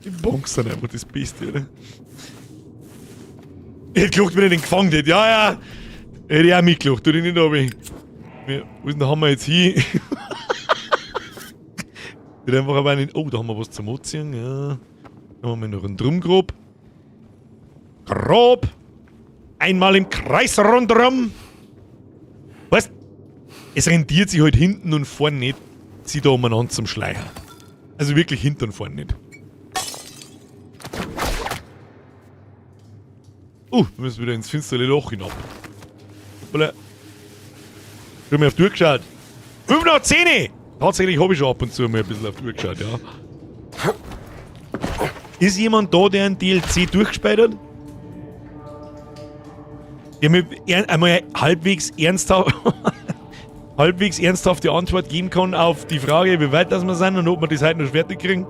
Die Bonks sind einfach das Beste, oder? Ich hätte gelacht, wenn ich den gefangen hätte. Ja, ja. Hätte ich auch mitgelacht, tu dich nicht runter. Wo ist denn der Hammer jetzt hin? Wird einfach aber einen. Oh, da haben wir was zum Anziehen, ja. Da haben wir noch einen Drum grob. Grob! Einmal im Kreis rundherum! Weißt, es rentiert sich halt hinten und vorne nicht, sie da umeinander zum Schleicher. Also wirklich hinten und vorne nicht. Wir müssen wieder ins finstere Loch hinab. Hoppala. Ich hab mir auf die Uhr geschaut. 5 nach 10! Tatsächlich hab ich schon ab und zu mal ein bisschen auf die Uhr geschaut, ja. Ist jemand da, der ein DLC durchgespielt hat? Der mir einmal halbwegs ernsthaft, halbwegs ernsthafte Antwort geben kann auf die Frage, wie weit das wir sind und ob wir das heute noch fertig kriegen.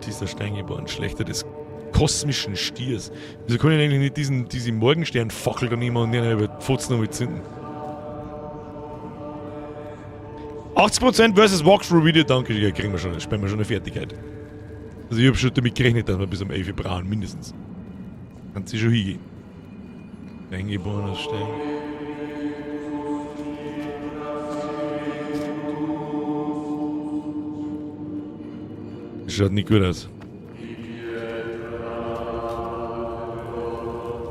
Dieser Steingeboren, Schlechter des kosmischen Stiers. Wieso kann ich eigentlich nicht diese Morgensternfackel da nehmen und den über die Pfotzen noch mit zünden? 80% versus Walkthrough-Video, danke, ja, kriegen wir schon, spielen wir schon eine Fertigkeit. Also ich hab schon damit gerechnet, dass wir bis um 11 Uhr brauchen, mindestens. Kannst du schon hingehen. Steingeborener Stein. Das schaut nicht gut aus.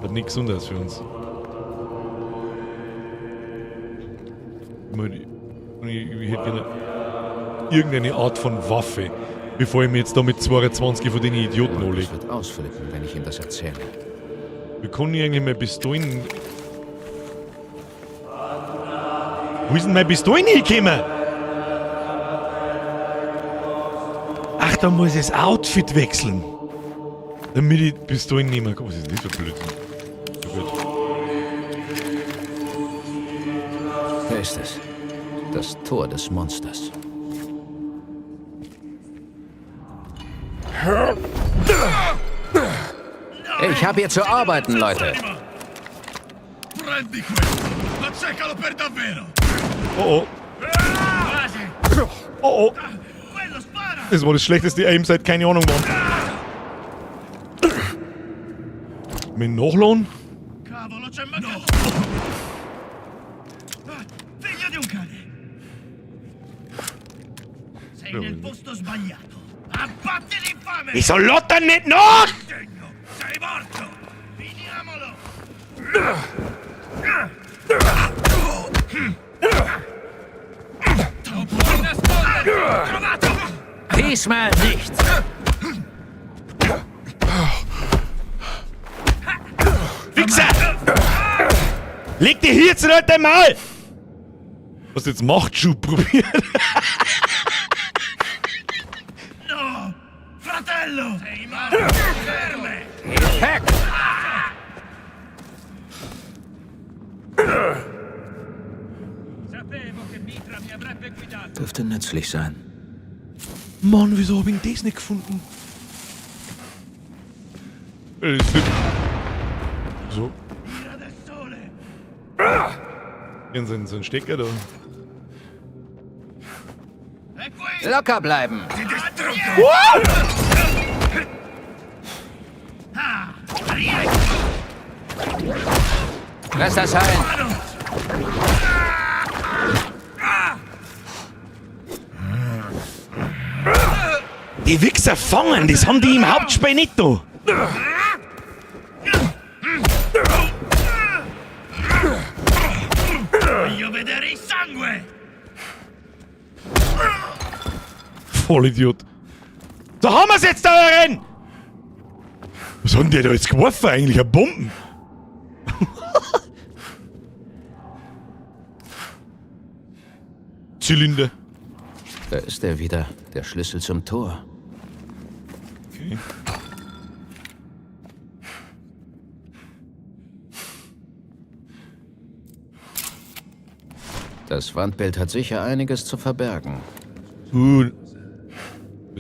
Schaut nicht gesund aus für uns. Ich hätte gerne irgendeine Art von Waffe, bevor ich mir jetzt da mit 22 von den Idioten Markus anlege. wird ausflippen, wenn ich ihm das erzähle. Wie kann ich eigentlich meine Pistolen... Wo ist denn meine Pistolen hingekommen? Ach, da muss ich das Outfit wechseln. Damit ich die Pistolen nehmen kann. Was ist denn das für Blödsinn? So gut. Da ist es. Das Tor des Monsters. Ich habe hier zu arbeiten, Leute. Prendi questo! Azzeccalo per davvero! Oh oh. Oh oh. Das war das schlechteste Aim seit keine Ahnung wann. Mit Nachladen? Cavolo, c'è mancato. Ah, Figlio di un cane! Sei nel posto sbagliato. Abbatti l'infame! Ich soll Lotta nicht nach! Degno! Sei morto! Finiamolo! Non puoi nasconderti! Trovato! Diesmal nicht. Wichser! Leg dir hier jetzt nicht einmal! Was du jetzt Machtschub probiert? No! Fratello! Sei morto! Ferme! Heck! Sapevo che Mitra mi avrebbe guidato. Dürfte nützlich sein. Mann, wieso hab ich denn das nicht gefunden? Das wird- So. Ira del sole! Hier so ein Stecker da. È qui! Locker bleiben. Ti distruggo! Ah! Riecco! Lass das heilen. Die Wichser fangen, das haben die im Hauptspiel nicht da. Voglio vedere il sangue! Vollidiot. So haben wir's jetzt da rein! Was hat denn der da jetzt geworfen eigentlich? Eine Bomben? Zylinder. Da ist er wieder. Der Schlüssel zum Tor. Okay. Das Wandbild hat sicher einiges zu verbergen. Wird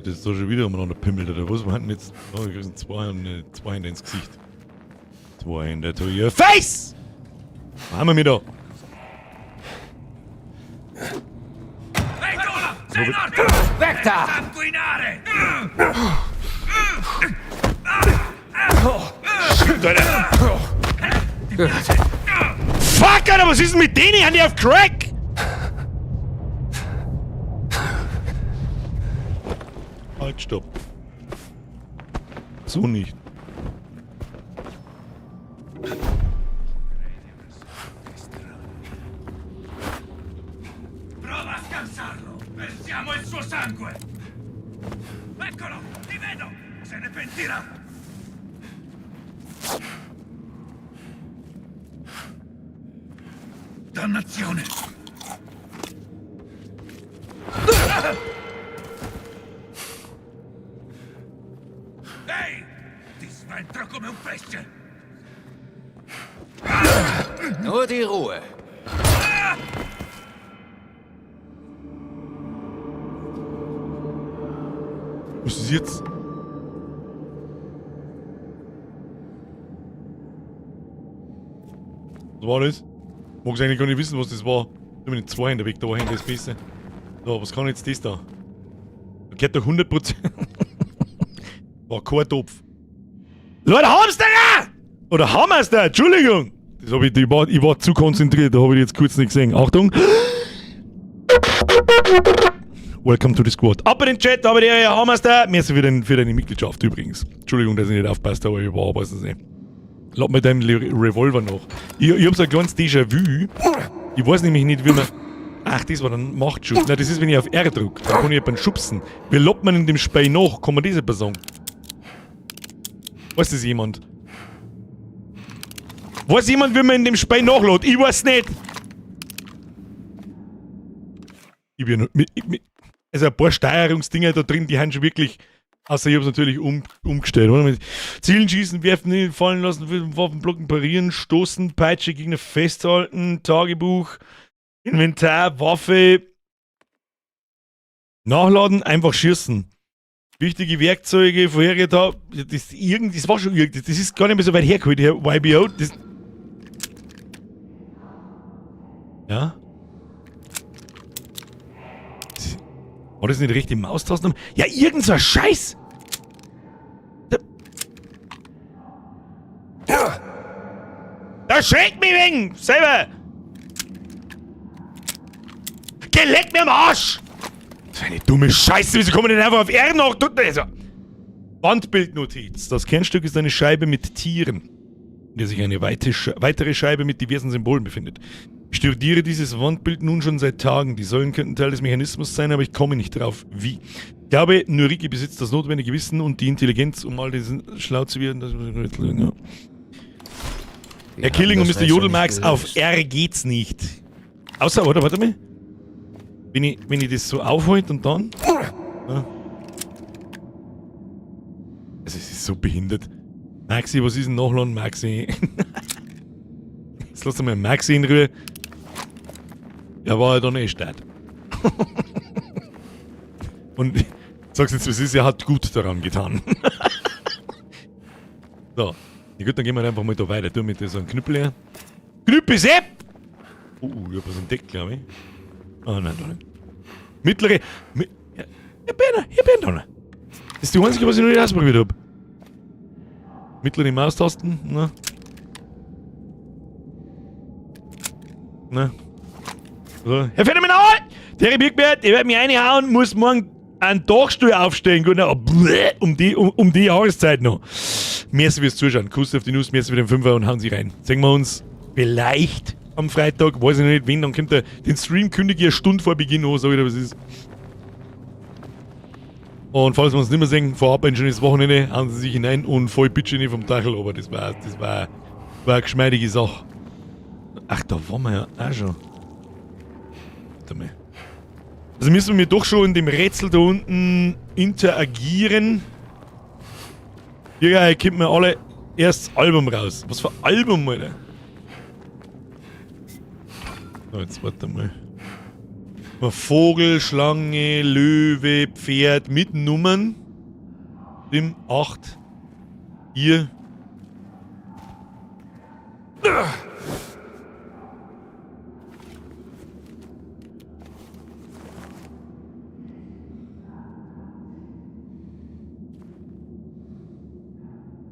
jetzt da schon wieder umeinander pimmelt, oder was? Wir hatten jetzt. Oh, wir kriegen zwei Hände ins Gesicht. Zwei Hände to your face! Was haben wir mit da? Ehi tu! Sei morto! Weg da! Sanguinare! Shit, Alter! Fuck, Alter, was ist denn mit denen? Haben die auf Crack? Halt, stopp. So nicht. Prova a scansarlo! Versiamo il suo sangue! Eccolo! Ti vedo! Se ne pentirà! Dannazione! Ehi! Ti sventro come un pesce! Nur die Ruhe. Was ist jetzt? Was war das? Mag's eigentlich gar nicht wissen, was das war. Ich bin zwei Hände weg, da Hände ist besser. So, was kann jetzt das da? Da gehört doch 100%. War kein Topf. Leute, Hamsterer! Oder Hammerster, Entschuldigung! Das hab ich, ich war zu konzentriert, da habe ich jetzt kurz nicht gesehen. Achtung! Welcome to the squad. Ab in den Chat, aber der Hammerster. Merci für deine Mitgliedschaft übrigens. Entschuldigung, dass ich nicht aufpasst, aber ich war weiß es nicht. Lad mir deinen Revolver noch. Ich hab so ein kleines Déjà-vu. Ich weiß nämlich nicht, wie man. Ach, das war dann Machtschub. Nein, das ist, wenn ich auf R drück. Dann kann ich jemanden schubsen. Wie lobt man in dem Spiel nach? Kann man das etwa sagen? Weiß das jemand? Weiß jemand, wie man in dem Spiel nachlädt? Ich weiß nicht! Ich bin. Ich, also ein paar Steuerungsdinger da drin, die haben schon wirklich. Außer ich hab's natürlich umgestellt, oder? Mit Zielen schießen, werfen, fallen lassen, Waffen blocken, parieren, stoßen, Peitsche, Gegner festhalten, Tagebuch, Inventar, Waffe. Nachladen, einfach schießen. Wichtige Werkzeuge, vorherige da. Das, irgend, das war schon irgendwie. Das ist gar nicht mehr so weit hergeholt, Herr YBO. Das, ja. War das nicht die rechte Maustasten? Ja, irgend so ein Scheiß! Da schreckt mich wegen! Selber! Geh, leck mir am Arsch! Das ist eine dumme Scheiße, wieso kommen denn einfach auf R noch? Also. Wandbildnotiz. Das Kernstück ist eine Scheibe mit Tieren, in der sich eine weitere Scheibe mit diversen Symbolen befindet. Ich studiere dieses Wandbild nun schon seit Tagen. Die Säulen könnten Teil des Mechanismus sein, aber ich komme nicht drauf, wie. Ich glaube, nur Ricky besitzt das notwendige Wissen und die Intelligenz, um all diesen schlau zu werden. Das, ja. Herr Killing und Mr. Jodelmax, auf R geht's nicht. Außer, oder, warte mal. Wenn ich das so aufhalte und dann... Ja. Also es ist so behindert. Maxi, was ist denn Nachladen, Maxi? Jetzt lass mal Maxi in Ruhe. Er war ja dann eh start. Und ich sag's jetzt, wie es ist, er hat gut daran getan. So. Ja gut, dann gehen wir einfach mal da weiter. Tu mit so einem Knüppel her. Knüppel, Sepp! Ich hab was entdeckt, glaub ich. Oh nein, nein. Mittlere. Ja, hier bin ich. Das ist die einzige, was ich noch nicht ausprobiert hab. Mittlere Maustasten, na. Na. So. Herr Phänomenal! Der Birkbert, ich werd mich reinhauen, muss morgen einen Dachstuhl aufstehen. Gut, na, bläh, um die Jahreszeit noch. Merci fürs Zuschauen. Kuss auf die Nuss, merci für den Fünfer und hauen Sie rein. Sehen wir uns vielleicht am Freitag, weiß ich noch nicht, wen, dann kommt der, den Stream kündige ich eine Stunde vor Beginn an, sag ich dir, was ist. Und falls wir uns nicht mehr sehen, vorab ein schönes Wochenende, hauen Sie sich hinein und voll Bitche vom Dachel, aber das war eine geschmeidige Sache. Ach, da waren wir ja auch schon. Warte mal. Also müssen wir doch schon in dem Rätsel da unten interagieren. Ja, kommt mir alle erst das Album raus. Was für Album, Alter? So, jetzt warte mal. Vogel, Schlange, Löwe, Pferd mit Nummern. 7, 8, 4.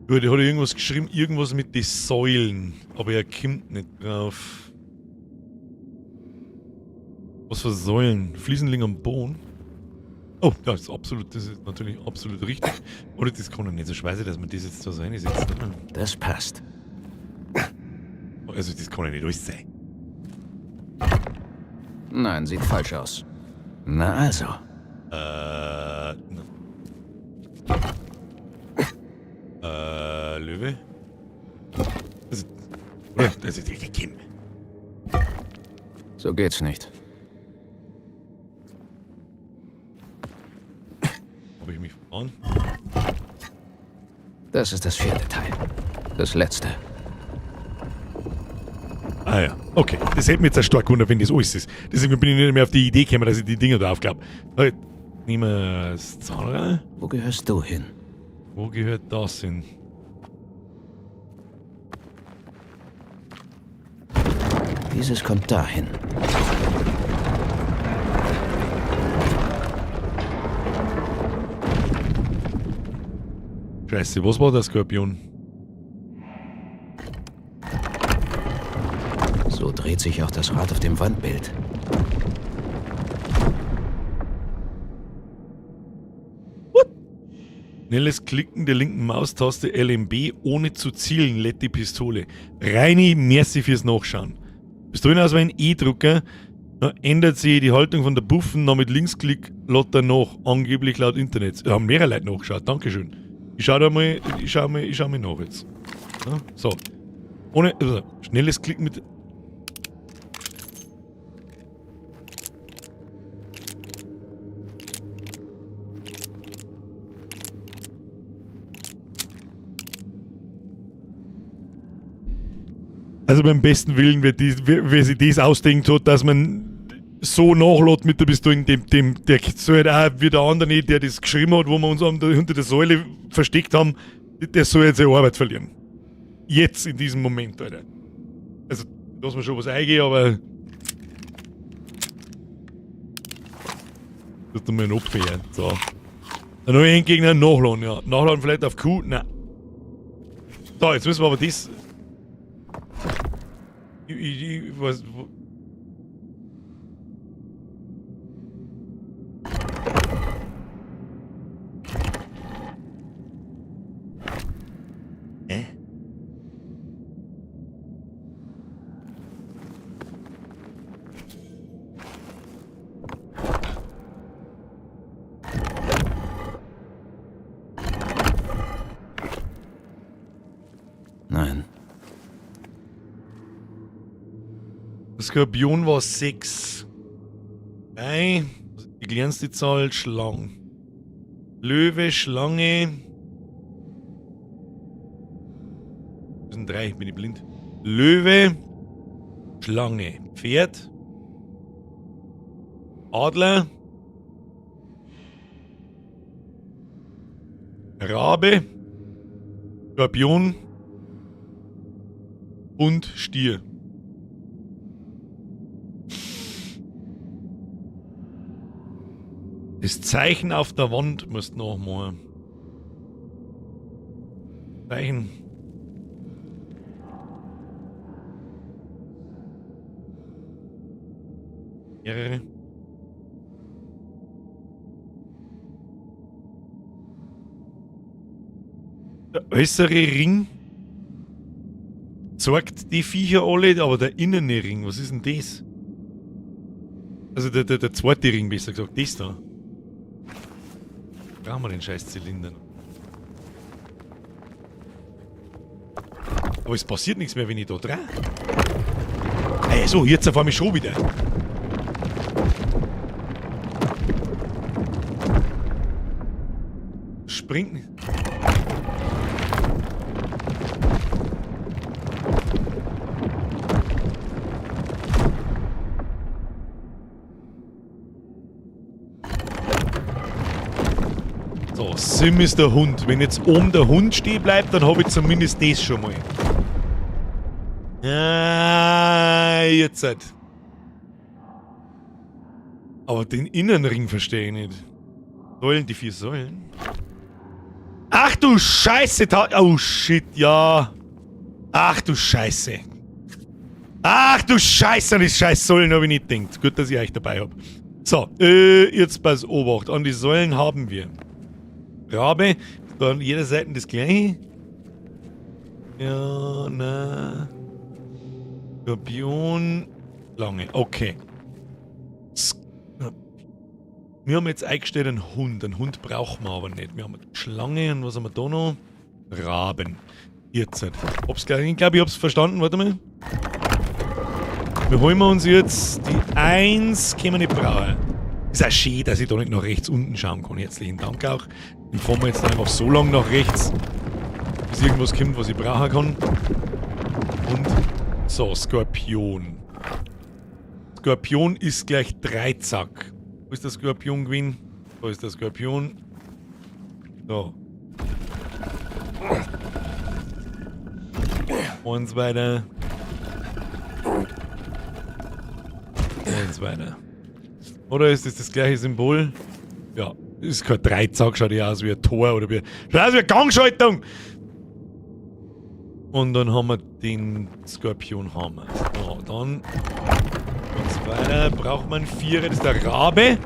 Gut, er hat irgendwas geschrieben, irgendwas mit den Säulen, aber er kommt nicht drauf. Was für Säulen? Fliesen liegen am Boden. Oh, das ist absolut, das ist natürlich absolut richtig. Oder das kann doch nicht so scheiße, dass man das jetzt da so reinsetzt, oder? Das passt. Also das kann ja nicht alles sein. Nein, sieht falsch aus. Na also. Löwe? Also, oder? Das ist richtig Kim. So geht's nicht. Hab ich mich verfahren? Das ist das vierte Teil. Das letzte. Ah ja, okay. Das hätte mich jetzt auch stark gewundert, wenn das alles ist. Deswegen bin ich nicht mehr auf die Idee gekommen, dass ich die Dinger da aufklappe. Okay, nehmen wir das Zahnrad. Wo gehörst du hin? Wo gehört das hin? Dieses kommt dahin. Scheiße, was war der Skorpion? So dreht sich auch das Rad auf dem Wandbild. What? Schnelles Klicken der linken Maustaste LMB ohne zu zielen, lädt die Pistole. Reini, merci fürs Nachschauen. Pistolenauswahl in E-Drucker. Da ändert sich die Haltung von der Buffen, noch mit Linksklick lädt er nach, angeblich laut Internet. Da haben mehrere Leute nachgeschaut, Dankeschön. Ich schau da mal, ich schau mal, ich schau mal nach jetzt. Ja, so. Ohne, also, schnelles Klicken mit. Also beim besten Willen, wer sich das ausdenkt hat, dass man so nachlädt mit der Pistole, der soll halt auch wie der andere, der das geschrieben hat, wo wir uns unter der Säule versteckt haben, der soll jetzt seine Arbeit verlieren. Jetzt, in diesem Moment, Alter. Also, lass mir schon was eingehen, aber... Das tun wir abwehren. So. Der neue Endgegner nachladen, ja. Nachladen vielleicht auf Q? Nein. So, jetzt müssen wir aber das... Ich weiß... Hä? Nein. Skorpion war 6. 3. Die kleinste Zahl, Schlange. Löwe, Schlange. Das sind 3, bin ich blind. Löwe, Schlange, Pferd, Adler, Rabe, Skorpion und Stier. Das Zeichen auf der Wand musst du nachmachen. Zeichen. Mehrere. Der äußere Ring zeigt die Viecher alle, aber der innere Ring, was ist denn das? Also der zweite Ring, besser gesagt, das da. Brauchen wir den scheiß Zylinder noch. Aber es passiert nichts mehr, wenn ich da drehe. Ey, so, jetzt erfahren wir schon wieder. Springt nicht. So, Sim ist der Hund. Wenn jetzt oben der Hund stehen bleibt, dann hab ich zumindest das schon mal. Ah, jetzt halt. Aber den Innenring verstehe ich nicht. Säulen, die 4 Säulen. Ach du Scheiße! Oh shit, ja. Ach du Scheiße. Ach du Scheiße, an die scheiß Säulen hab ich nicht gedacht. Gut, dass ich euch dabei hab. So, jetzt pass Obacht. An die Säulen haben wir Rabe, da an jeder Seite das gleiche. Ja, na. Skorpion. Lange, okay. Wir haben jetzt eingestellt einen Hund. Einen Hund brauchen wir aber nicht. Wir haben eine Schlange und was haben wir da noch? Raben. Jetzt. Hab's gleich, ich glaube, ich hab's verstanden. Warte mal. Wir holen uns jetzt die 1, können wir nicht brauchen. Ist auch schön, dass ich da nicht nach rechts unten schauen kann. Herzlichen Dank auch. Dann fahren wir jetzt einfach so lange nach rechts, bis irgendwas kommt, was ich brauchen kann. Und so, Skorpion. Skorpion ist gleich Dreizack. Wo ist der Skorpion gewesen? Da ist der Skorpion. So. 1 weiter. 1 weiter. Oder ist das das gleiche Symbol? Ja, ist kein Dreizack, schaut ja aus wie ein Tor oder wie. Schaut aus wie eine Gangschaltung! Und dann haben wir den Skorpionhammer. So, dann. Und weiter braucht man 4. Das ist der Rabe.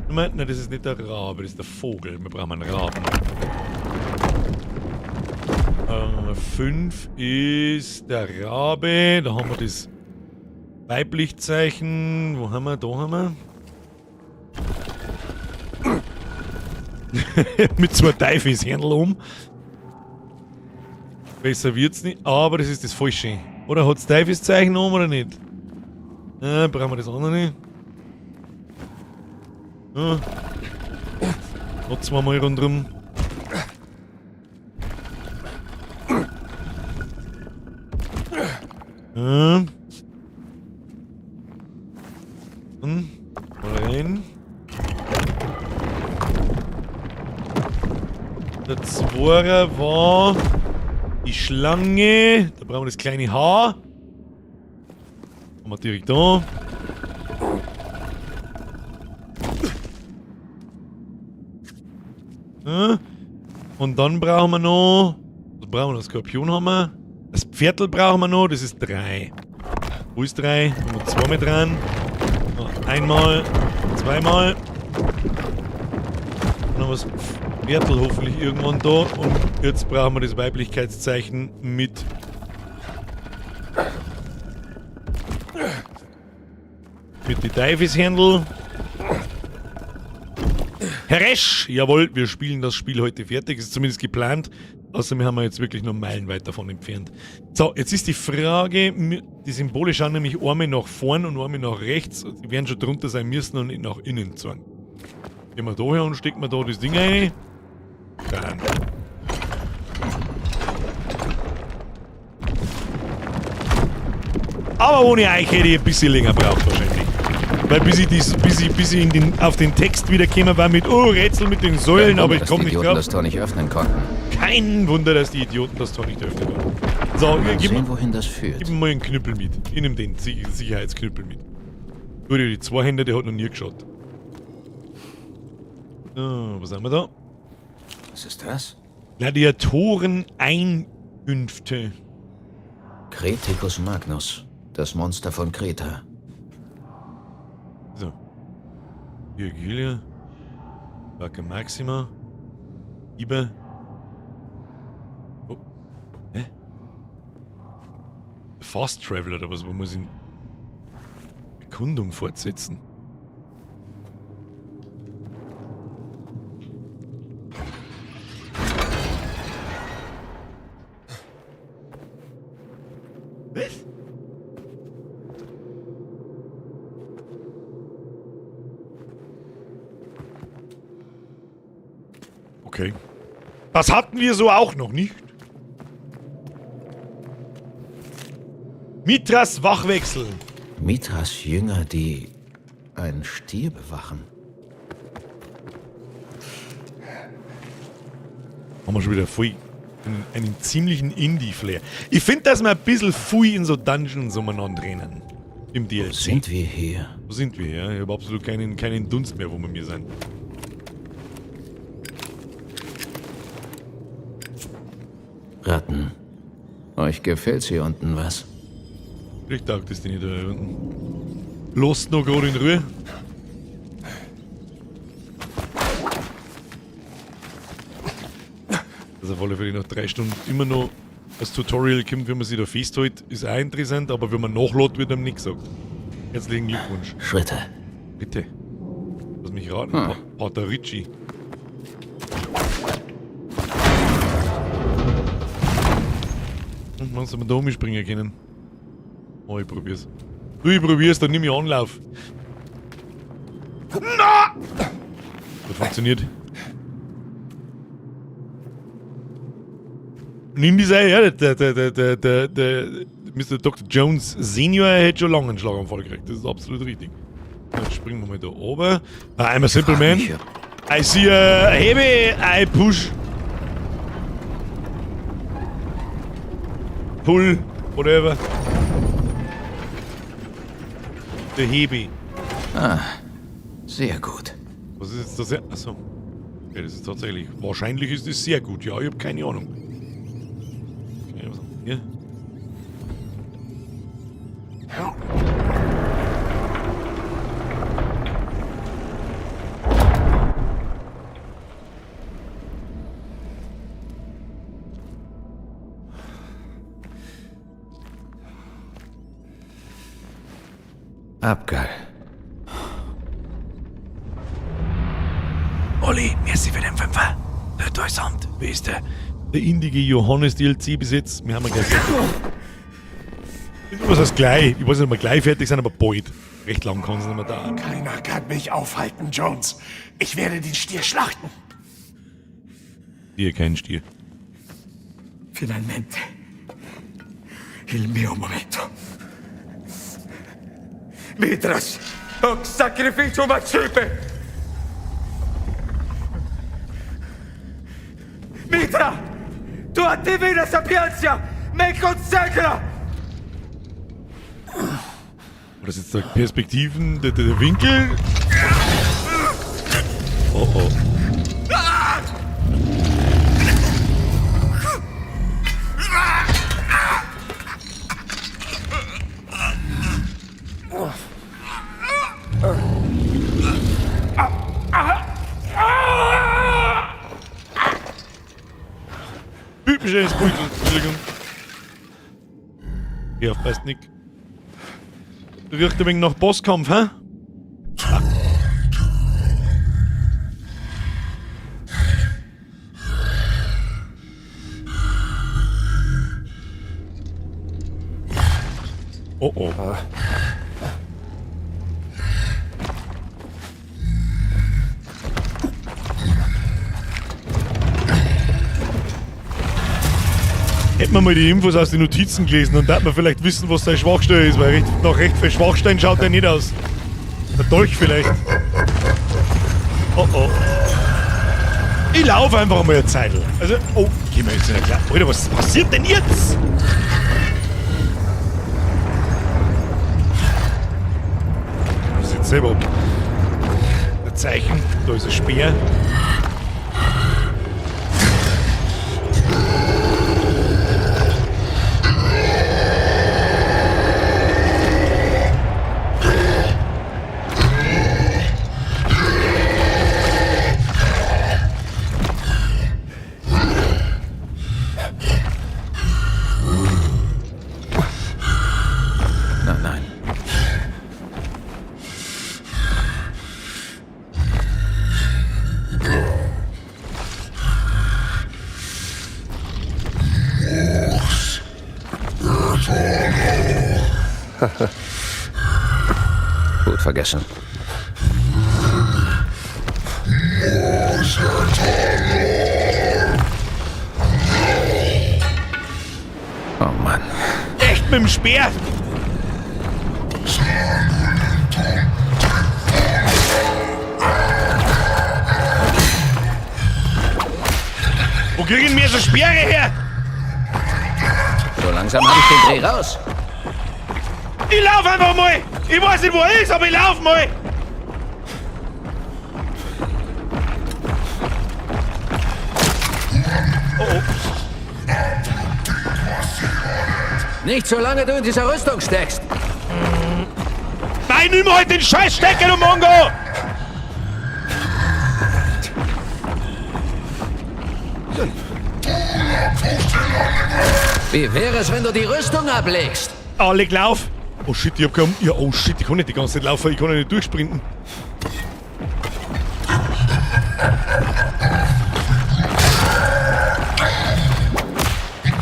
Moment, nein, das ist nicht der Rabe, das ist der Vogel. Wir brauchen einen Raben. 5 ist der Rabe. Da haben wir das Weiblichzeichen. Wo haben wir? Da haben wir. Mit 2 Teufelshändel um. Besser wird's nicht, aber das ist das Falsche. Oder hat's Teufelszeichen um oder nicht? Brauchen wir das andere nicht? Ja. Noch zweimal rundherum. Ja. Zweier war die Schlange. Da brauchen wir das kleine Haar. Haben wir direkt da. Und dann brauchen wir noch. Was brauchen wir noch? Skorpion haben wir. Das Pferdl brauchen wir noch. Das ist 3. Wo ist 3? Haben wir 2 mit dran. Einmal, zweimal. Dann haben wir das Pferdl hoffentlich irgendwann da. Und jetzt brauchen wir das Weiblichkeitszeichen mit. Mit die Teufelshändel. Herr Resch! Jawohl, wir spielen das Spiel heute fertig. Ist zumindest geplant. Außerdem haben wir jetzt wirklich noch meilenweit davon entfernt. So, jetzt ist die Frage, die Symbole schauen nämlich einmal nach vorn und einmal nach rechts. Die werden schon drunter sein müssen und nicht nach innen zeigen. Gehen wir da her und stecken wir da das Ding rein. Dann. Aber ohne euch hätte ich ein bisschen länger braucht wahrscheinlich. Weil bis ich, dies, bis ich, bis ich in den, auf den Text wieder gekommen war mit, oh, Rätsel mit den Säulen, Kein aber Wunder, ich dass komm die nicht Idioten drauf. das Tor nicht öffnen konnten. Kein Wunder, dass die Idioten das Tor nicht öffnen konnten. So, Mal gib, sehen, wohin das führt. gib mir mal einen Knüppel mit. Ich nehm den Sicherheitsknüppel mit. Gut, die zwei Hände, der hat noch nie geschaut. So, was haben wir da? Was ist das? Gladiatoren-Einkünfte. Creticus Magnus, das Monster von Kreta. So. Virgilia. Vacca Maxima. Iber. Oh. Hä? Fast Traveler oder was? Wo muss ich Erkundung fortsetzen? Was? Okay. Das hatten wir so auch noch nicht. Mithras Wachwechsel. Mithras Jünger, die einen Stier bewachen. Haben wir schon wieder voll einen ziemlichen Indie-Flair. Ich finde, dass wir ein bisschen viel in so Dungeons umeinander rennen. Im DLC. Wo sind wir hier? Wo sind wir hier? Ich habe absolut keinen Dunst mehr, wo wir mir sind. Ratten. Euch gefällt's hier unten, was? Ich taugt es dir nicht da unten. Lasst noch gerade in Ruhe. Dass auf alle Fälle nach 3 Stunden immer noch das Tutorial kommt, wie man sich da festhält, ist auch interessant, aber wenn man nachlädt, wird einem nichts gesagt. Herzlichen Glückwunsch. Schritte. Bitte. Lass mich raten. Hm. Pater Ricci. Und meinst du, wir da umspringen können? Oh, ich probier's. Du, ich probier's, dann nimm ich Anlauf. Na! Das funktioniert. Nimm die Seite, ja, der Mr. Dr. Jones Senior hätte schon lange einen Schlaganfall gekriegt. Das ist absolut richtig. Jetzt springen wir mal da oben. I'm a simple man. I see a heavy, I push. Pull, whatever. Der Hebi. Ah, sehr gut. Was ist jetzt das? Achso. Okay, das ist tatsächlich. Wahrscheinlich ist es sehr gut. Ja, ich hab keine Ahnung. Okay, was haben wir hier? Abgal. Olli, merci für den Fünfer. Der Täusamt, wie ist der? Der indige Johannes DLC bis jetzt. Wir haben ja gleich fertig. Was heißt gleich? Ich weiß nicht, ob wir gleich fertig sind, aber bald. Recht lang kann es nicht mehr dauern. Keiner kann mich aufhalten, Jones. Ich werde den Stier schlachten. Stier, kein Stier. Finalmente. Il mio momento. Mithras, hoc sacrificium accipe! Mithras! Mitra! Tua divina sapienza me consacra! Das ist jetzt der Perspektiven, der Winkel. Oh oh. Typisches Bild, Entschuldigung. Ja, aufpasst, Nick. Riecht ein wenig nach Bosskampf, hä? Oh oh. Hätten wir mal die Infos aus den Notizen gelesen, dann darf man vielleicht wissen, was seine Schwachstelle ist, weil nach recht viel Schwachstellen schaut er nicht aus. Der Dolch vielleicht. Oh oh. Ich laufe einfach mal eine Zeit. Also, oh, geh mir jetzt nicht klar. Alter, was passiert denn jetzt? Was ist jetzt selber? Ein Zeichen, da ist ein Speer. Nein, nein. Gut vergessen. Oh Mann. Echt mit dem Speer? Wo kriegen wir so Speere her? So langsam habe ich den Dreh raus. Ich lauf einfach mal! Ich weiß nicht, wo er ist, aber ich lauf mal! Oh oh. Nicht solange du in dieser Rüstung steckst. Nein, nimm halt den Scheißstecker, du Mongo! Wie wäre es, wenn du die Rüstung ablegst? Ah, leg lauf! Oh shit, ich hab kein... Ja, oh shit, ich kann nicht die ganze Zeit laufen, ich kann ja nicht durchsprinten.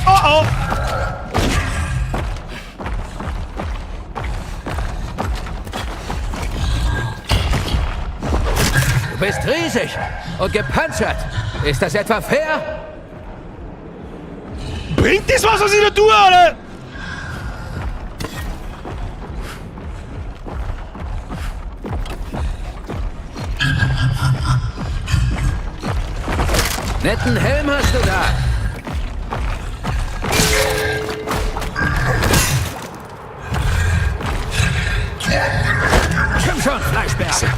Oh oh! Du bist riesig und gepanzert. Ist das etwa fair? Bringt das was, was ich da tue, oder? Netten Helm hast du da. Komm schon, Fleischberg.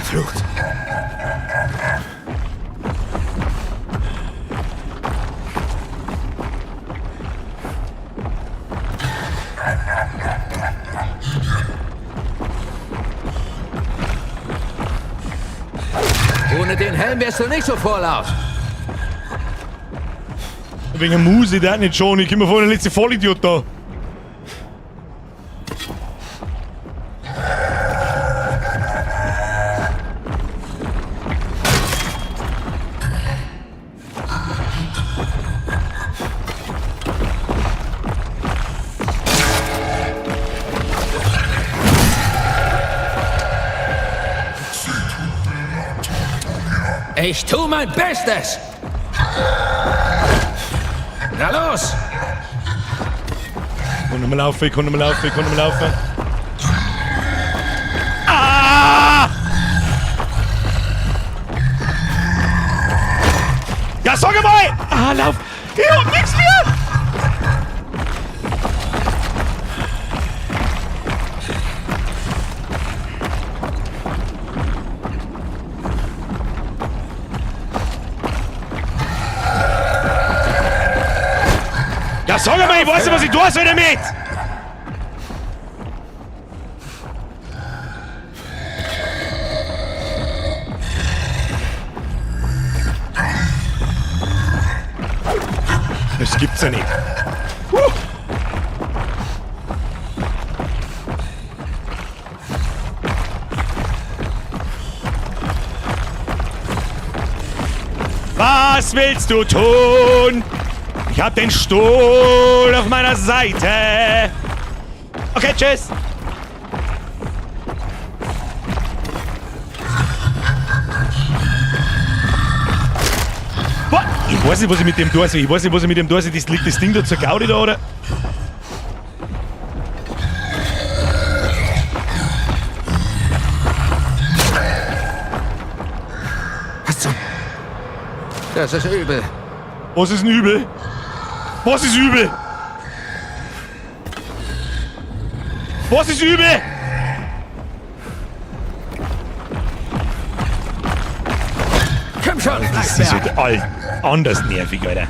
Verflucht. Ohne den Helm wärst du nicht so vorlaut. Wegen Muse, der hat nicht schon. Ich komm mir vor, der letzte Vollidiot da. Ich tu mein Bestes! Na los! Ich kann nicht mehr laufen, ich kann nicht mehr laufen, ich kann nicht mehr laufen. Ah! Ja, sag mal! Ah, lauf! Ich hab nichts mehr! Ja, sag mal, ich weiß nicht, was ich tun soll damit! Das gibt's ja nicht. Was willst du tun? Ich hab den Stuhl auf meiner Seite. Okay, tschüss. Boah, ich weiß nicht, was ich mit dem tun soll. Ich weiß nicht, was ich mit dem tun soll. Das liegt das Ding da zur Gaudi da, oder? Was zum... Das ist übel. Was ist denn übel? Was ist übel? Was ist übel? Komm schon, Das ist halt all anders nervig, Alter.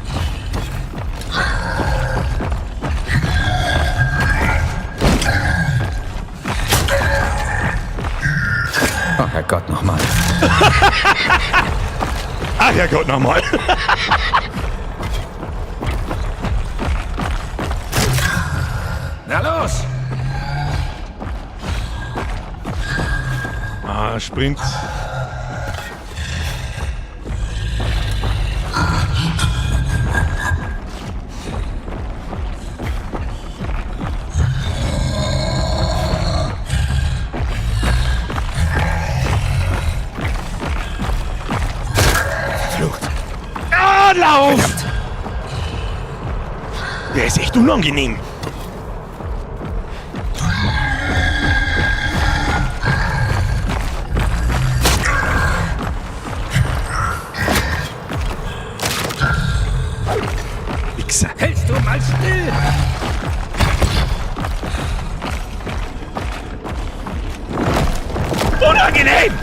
Oh, Herrgott, nochmal. Ach, Herrgott, nochmal. Na los! Ah, Sprint. Flucht. Ah, lauf! Der ist echt unangenehm. Wichser. Hältst du mal still? Unangenehm!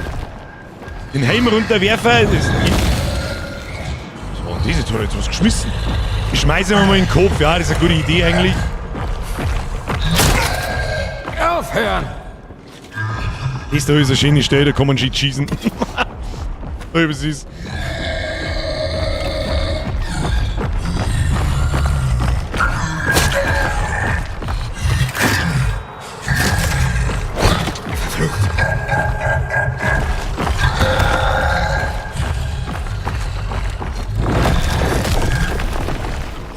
Den Helm runterwerfen, das. Was war denn das? Jetzt hat er jetzt was geschmissen. Ich schmeiße mir mal in den Kopf, ja, das ist eine gute Idee eigentlich. Aufhören! Das da ist eine schöne Stelle, da kann man schön schießen. Oh, wie süß.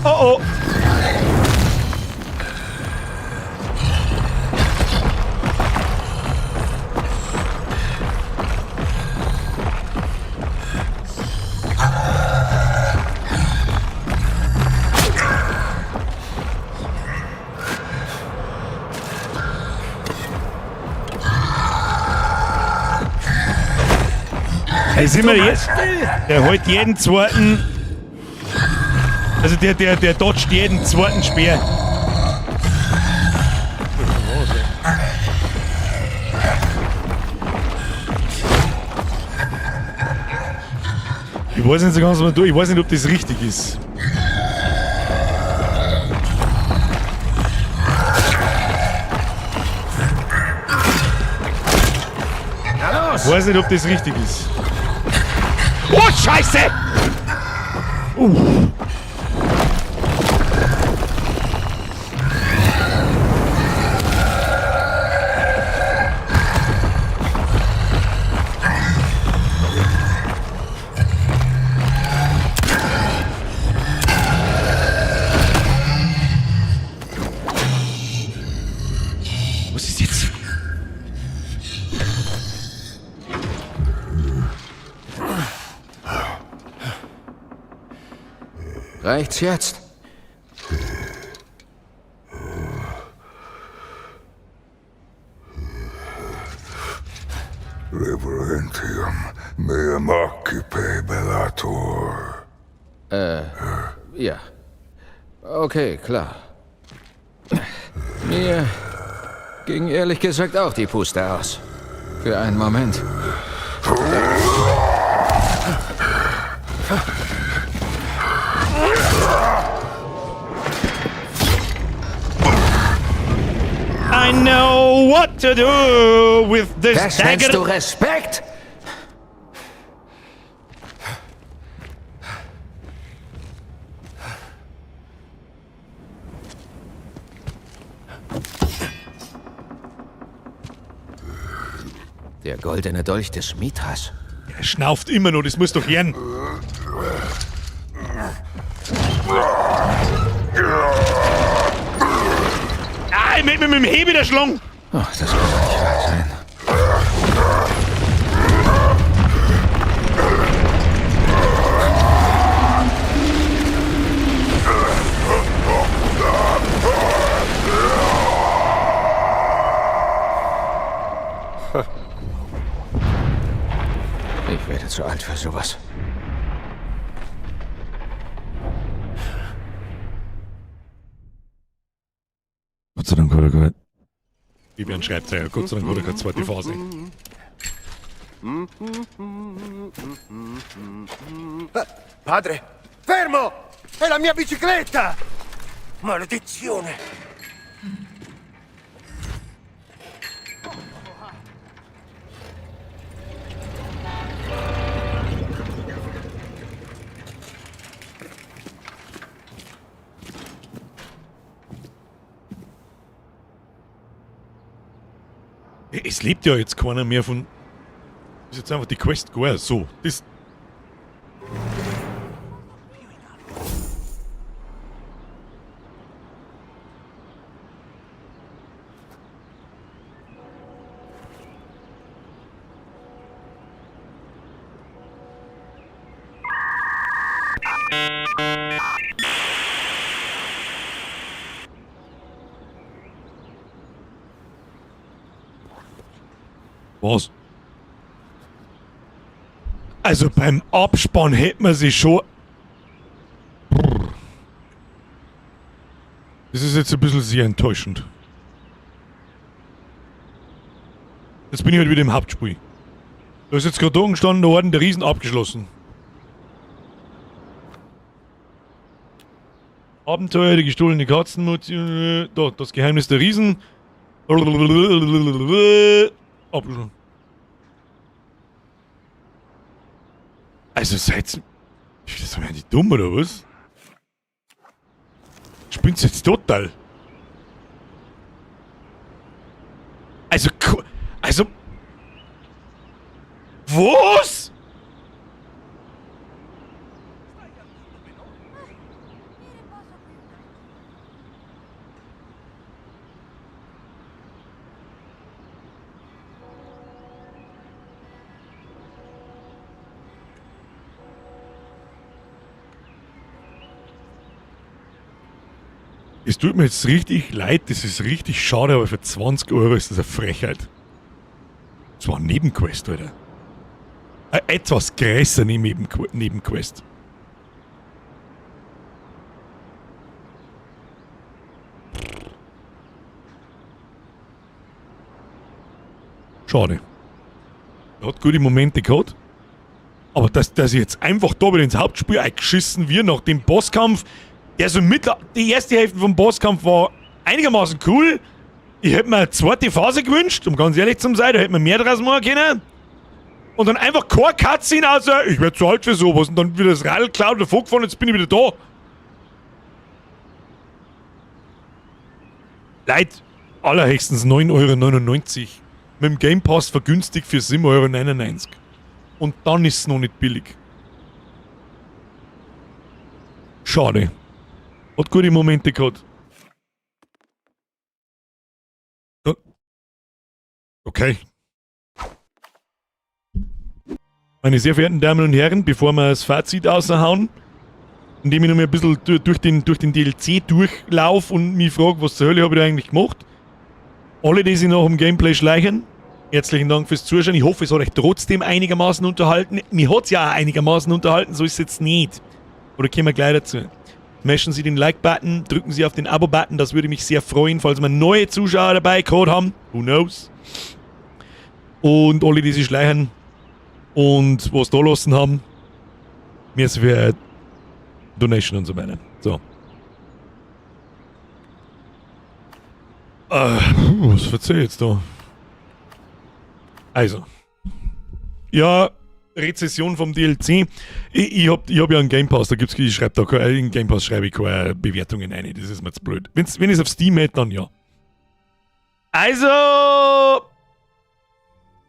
Oh oh. Hey, sind wir jetzt? Der holt jeden zweiten. Also der dodgt jeden zweiten Speer. Ich weiß nicht so ganz, was man tut. Ich weiß nicht, ob das richtig ist. Ich weiß nicht, ob das richtig ist. Oh, Scheiße! Was ist jetzt? Reicht's jetzt? Reverentium meum occupe bellator. Ja. Okay, klar. Mir ging ehrlich gesagt auch die Puste aus. Für einen Moment. I know what to do with this Das nennst du dagger. Respekt? Der goldene Dolch des Mithras. Er schnauft immer noch, das muss doch hören. Ah, ich möchte mich mit dem Hebel erschlagen. Oh, das kann doch nicht wahr sein. Ich werde zu alt für sowas. Gott sei Dank hat er kein... Vivian schreibt ja, Gott sei Dank hat er keine zweite Phase. Padre! Fermo! È la mia bicicletta! Maledizione! Es lebt ja jetzt keiner mehr von... Das ist jetzt einfach die Quest gar so. Das... Was? Also beim Abspann hätte man sich schon... Brrr. Das ist jetzt ein bisschen sehr enttäuschend. Jetzt bin ich halt wieder im Hauptspiel. Da ist jetzt gerade da gestanden, der Orden der Riesen abgeschlossen. Abenteuer, die gestohlene Katzenmut, da, das Geheimnis der Riesen. Abgeschlossen. Also seid... Das sind ja die dumm, oder was? Spinnt's jetzt total? Also... Also... Was? Es tut mir jetzt richtig leid, das ist richtig schade, aber für 20 Euro ist das eine Frechheit. Das war eine Nebenquest, Alter. Eine etwas größere Nebenquest. Schade. Er hat gute Momente gehabt. Aber dass ich jetzt einfach da wieder ins Hauptspiel eingeschissen wird nach dem Bosskampf, der so mittler, die erste Hälfte vom Bosskampf war einigermaßen cool. Ich hätte mir eine zweite Phase gewünscht, um ganz ehrlich zu sein, da hätte man mehr draus machen können. Und dann einfach keine Cutscene, außer ich werd zu alt für sowas. Und dann wieder das Radl geklaut und davor gefahren, jetzt bin ich wieder da. Leid, allerhöchstens 9,99 Euro. Mit dem Game Pass vergünstigt für 7,99 Euro. Und dann ist es noch nicht billig. Schade. Hat gute Momente gehabt. Okay. Meine sehr verehrten Damen und Herren, bevor wir das Fazit raushauen, Indem ich noch mal ein bisschen durch den DLC durchlauf und mich frage, was zur Hölle habe ich da eigentlich gemacht. Alle, die sich nach dem Gameplay schleichen, herzlichen Dank fürs Zuschauen. Ich hoffe, es hat euch trotzdem einigermaßen unterhalten. Mich hat es ja auch einigermaßen unterhalten, so ist es jetzt nicht. Oder kommen wir gleich dazu. Smashen Sie den Like-Button, drücken Sie auf den Abo-Button, das würde mich sehr freuen, falls wir neue Zuschauer dabei gehabt haben. Who knows? Und alle, die sich schleichen und was da lassen haben, merci für Donation und so weiter. So. Was erzähl ich jetzt da? Also. Ja, Rezession vom DLC. Ich hab ja einen Game Pass, da gibt's, ich schreibe da, in Game Pass schreibe ich keine Bewertungen rein, das ist mir zu blöd. Wenn ich es auf Steam hätte, dann ja. Also,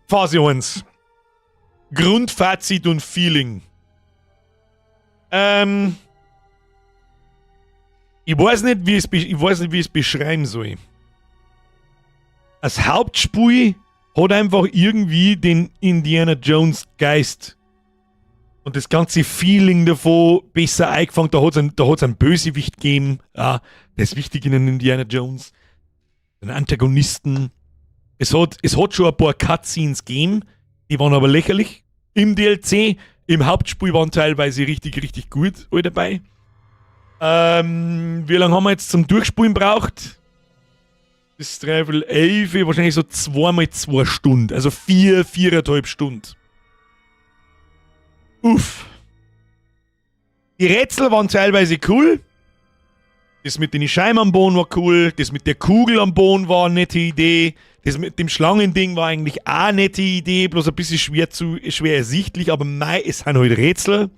Phase 1. Grundfazit und Feeling. Ich weiß nicht, wie ich es beschreiben soll. Das Hauptspiel hat einfach irgendwie den Indiana Jones Geist und das ganze Feeling davon besser eingefangen. Da hat's einen Bösewicht gegeben. Ja, der ist wichtig in einem Indiana Jones. Einen Antagonisten. Es hat schon ein paar Cutscenes gegeben, die waren aber lächerlich im DLC. Im Hauptspiel waren teilweise richtig, richtig gut alle dabei. Wie lange haben wir jetzt zum Durchspielen braucht? Bis 10:45, wahrscheinlich so 2 mal 2 Stunden. Also 4, 4,5 Stunden. Uff. Die Rätsel waren teilweise cool. Das mit den Scheiben am Boden war cool. Das mit der Kugel am Boden war eine nette Idee. Das mit dem Schlangending war eigentlich auch eine nette Idee, bloß ein bisschen schwer ersichtlich, aber mei, es sind halt Rätsel.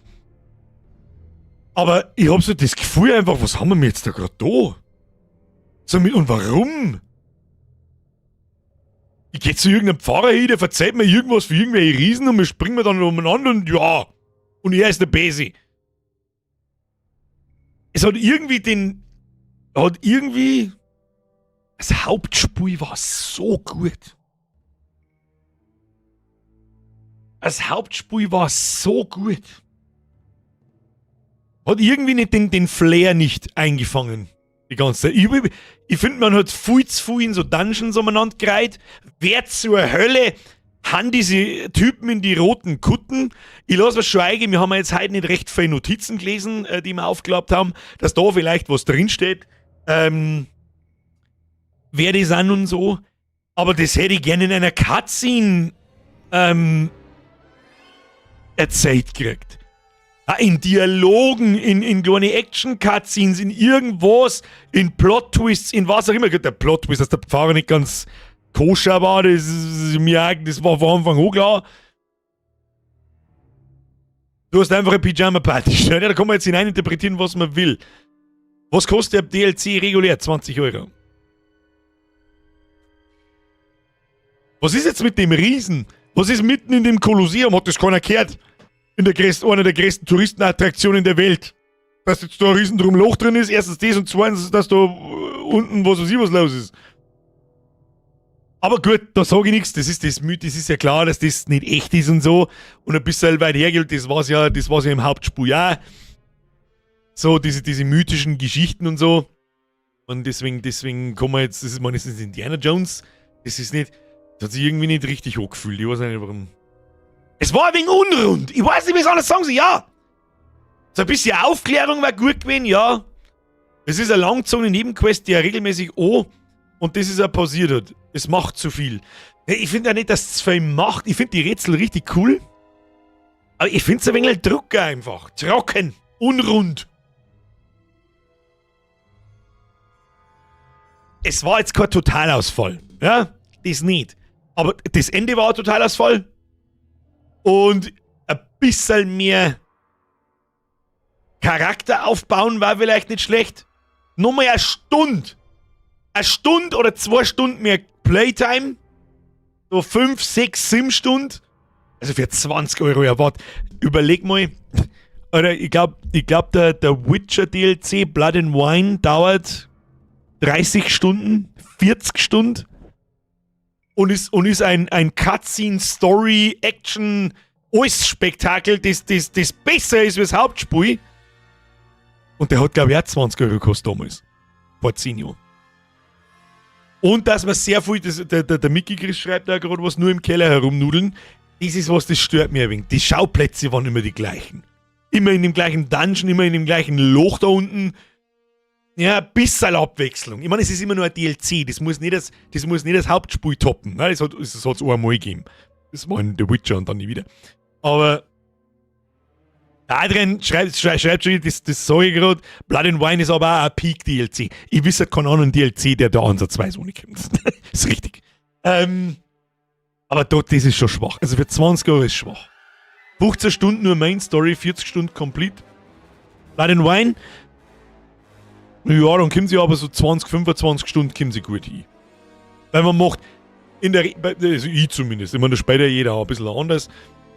Aber ich hab so das Gefühl einfach, was haben wir jetzt da gerade da? So mit, und warum? Ich geh zu irgendeinem Pfarrer hin, der verzeiht mir irgendwas für irgendwelche Riesen und wir springen dann umeinander und ja. Und er ist der Besi. Es hat irgendwie den. Hat irgendwie. Das Hauptspiel war so gut. Das Hauptspiel war so gut. Hat irgendwie nicht den Flair nicht eingefangen. Die ganze Zeit. Ich finde, man hat viel zu viel in so Dungeons umeinander gereiht. Wer zur Hölle haben diese Typen in die roten Kutten? Ich lasse was schweigen, wir haben ja jetzt heute nicht recht viele Notizen gelesen, die wir aufgeklappt haben, dass da vielleicht was drinsteht. Wer die sind und so. Aber das hätte ich gerne in einer Cutscene erzählt gekriegt. In Dialogen, in kleine Action-Cutscenes, in irgendwas, in Plot-Twists, in was auch immer. Gut, der Plot-Twist, dass der Pfarrer nicht ganz koscher war, das ist mir das war von Anfang an klar. Du hast einfach eine Pyjama-Party. Ja, da kann man jetzt hineininterpretieren, was man will. Was kostet der DLC regulär? 20 Euro. Was ist jetzt mit dem Riesen? Was ist mitten in dem Kolosseum? Hat das keiner gehört? In der größten, einer der größten Touristenattraktionen der Welt. Dass jetzt da ein riesen drum Loch drin ist, erstens das und zweitens, dass da unten was weiß ich was los ist. Aber gut, da sage ich nichts, das ist das Myth, das ist ja klar, dass das nicht echt ist und so. Und ein bisschen weit hergeholt, das war's ja im Hauptspiel auch. So, diese mythischen Geschichten und so. Und deswegen kommen wir jetzt, das ist, man, das ist Indiana Jones, das ist nicht, das hat sich irgendwie nicht richtig angefühlt, ich weiß nicht, warum. Es war ein wenig unrund, ich weiß nicht, wie es anders sagen soll, ja. So ein bisschen Aufklärung war gut gewesen, ja. Es ist eine langgezogene Nebenquest, die ja regelmäßig an und das ist auch passiert hat. Es macht zu viel. Ich finde ja nicht, dass es zu viel macht. Ich finde die Rätsel richtig cool. Aber ich finde es ein wenig drucker einfach. Trocken. Unrund. Es war jetzt kein Totalausfall. Ja, das nicht. Aber das Ende war ein Totalausfall. Und ein bisschen mehr Charakter aufbauen war vielleicht nicht schlecht. Nur mal eine Stunde. Eine Stunde oder 2 Stunden mehr Playtime. So 5, 6, 7 Stunden. Also für 20 Euro, ja, warte. Überleg mal. Oder ich glaub, der Witcher DLC Blood and Wine dauert 30 Stunden, 40 Stunden. Und ist ein Cutscene, Story, Action, alles Spektakel, das besser ist als das Hauptspiel. Und der hat, glaube ich, auch 20 Euro gekostet damals. Vor 10 Jahren. Und dass man sehr viel, das, der Mickey Chris schreibt da gerade was, nur im Keller herumnudeln. Das ist was, das stört mir ein wenig. Die Schauplätze waren immer die gleichen. Immer in dem gleichen Dungeon, immer in dem gleichen Loch da unten. Ja, ein bisschen Abwechslung. Ich meine, es ist immer nur ein DLC. Das muss nicht das Hauptspiel toppen. Ne? Das hat's einmal gegeben. Das war in The Witcher und dann nie wieder. Aber Adrian schreibt schon, das sage ich gerade, Blood and Wine ist aber auch ein Peak-DLC. Ich wüsste keinen anderen DLC, der da ansatzweise ohne kommt. Ist richtig. Aber dort, das ist schon schwach. Also für 20 Euro ist schwach. 15 Stunden nur Main Story, 40 Stunden complete. Blood and Wine, ja, dann kommen sie aber so 20, 25 Stunden kommen sie gut hin. Weil man macht, in der, also ich zumindest, ich meine, da spielt ja jeder auch ein bisschen anders.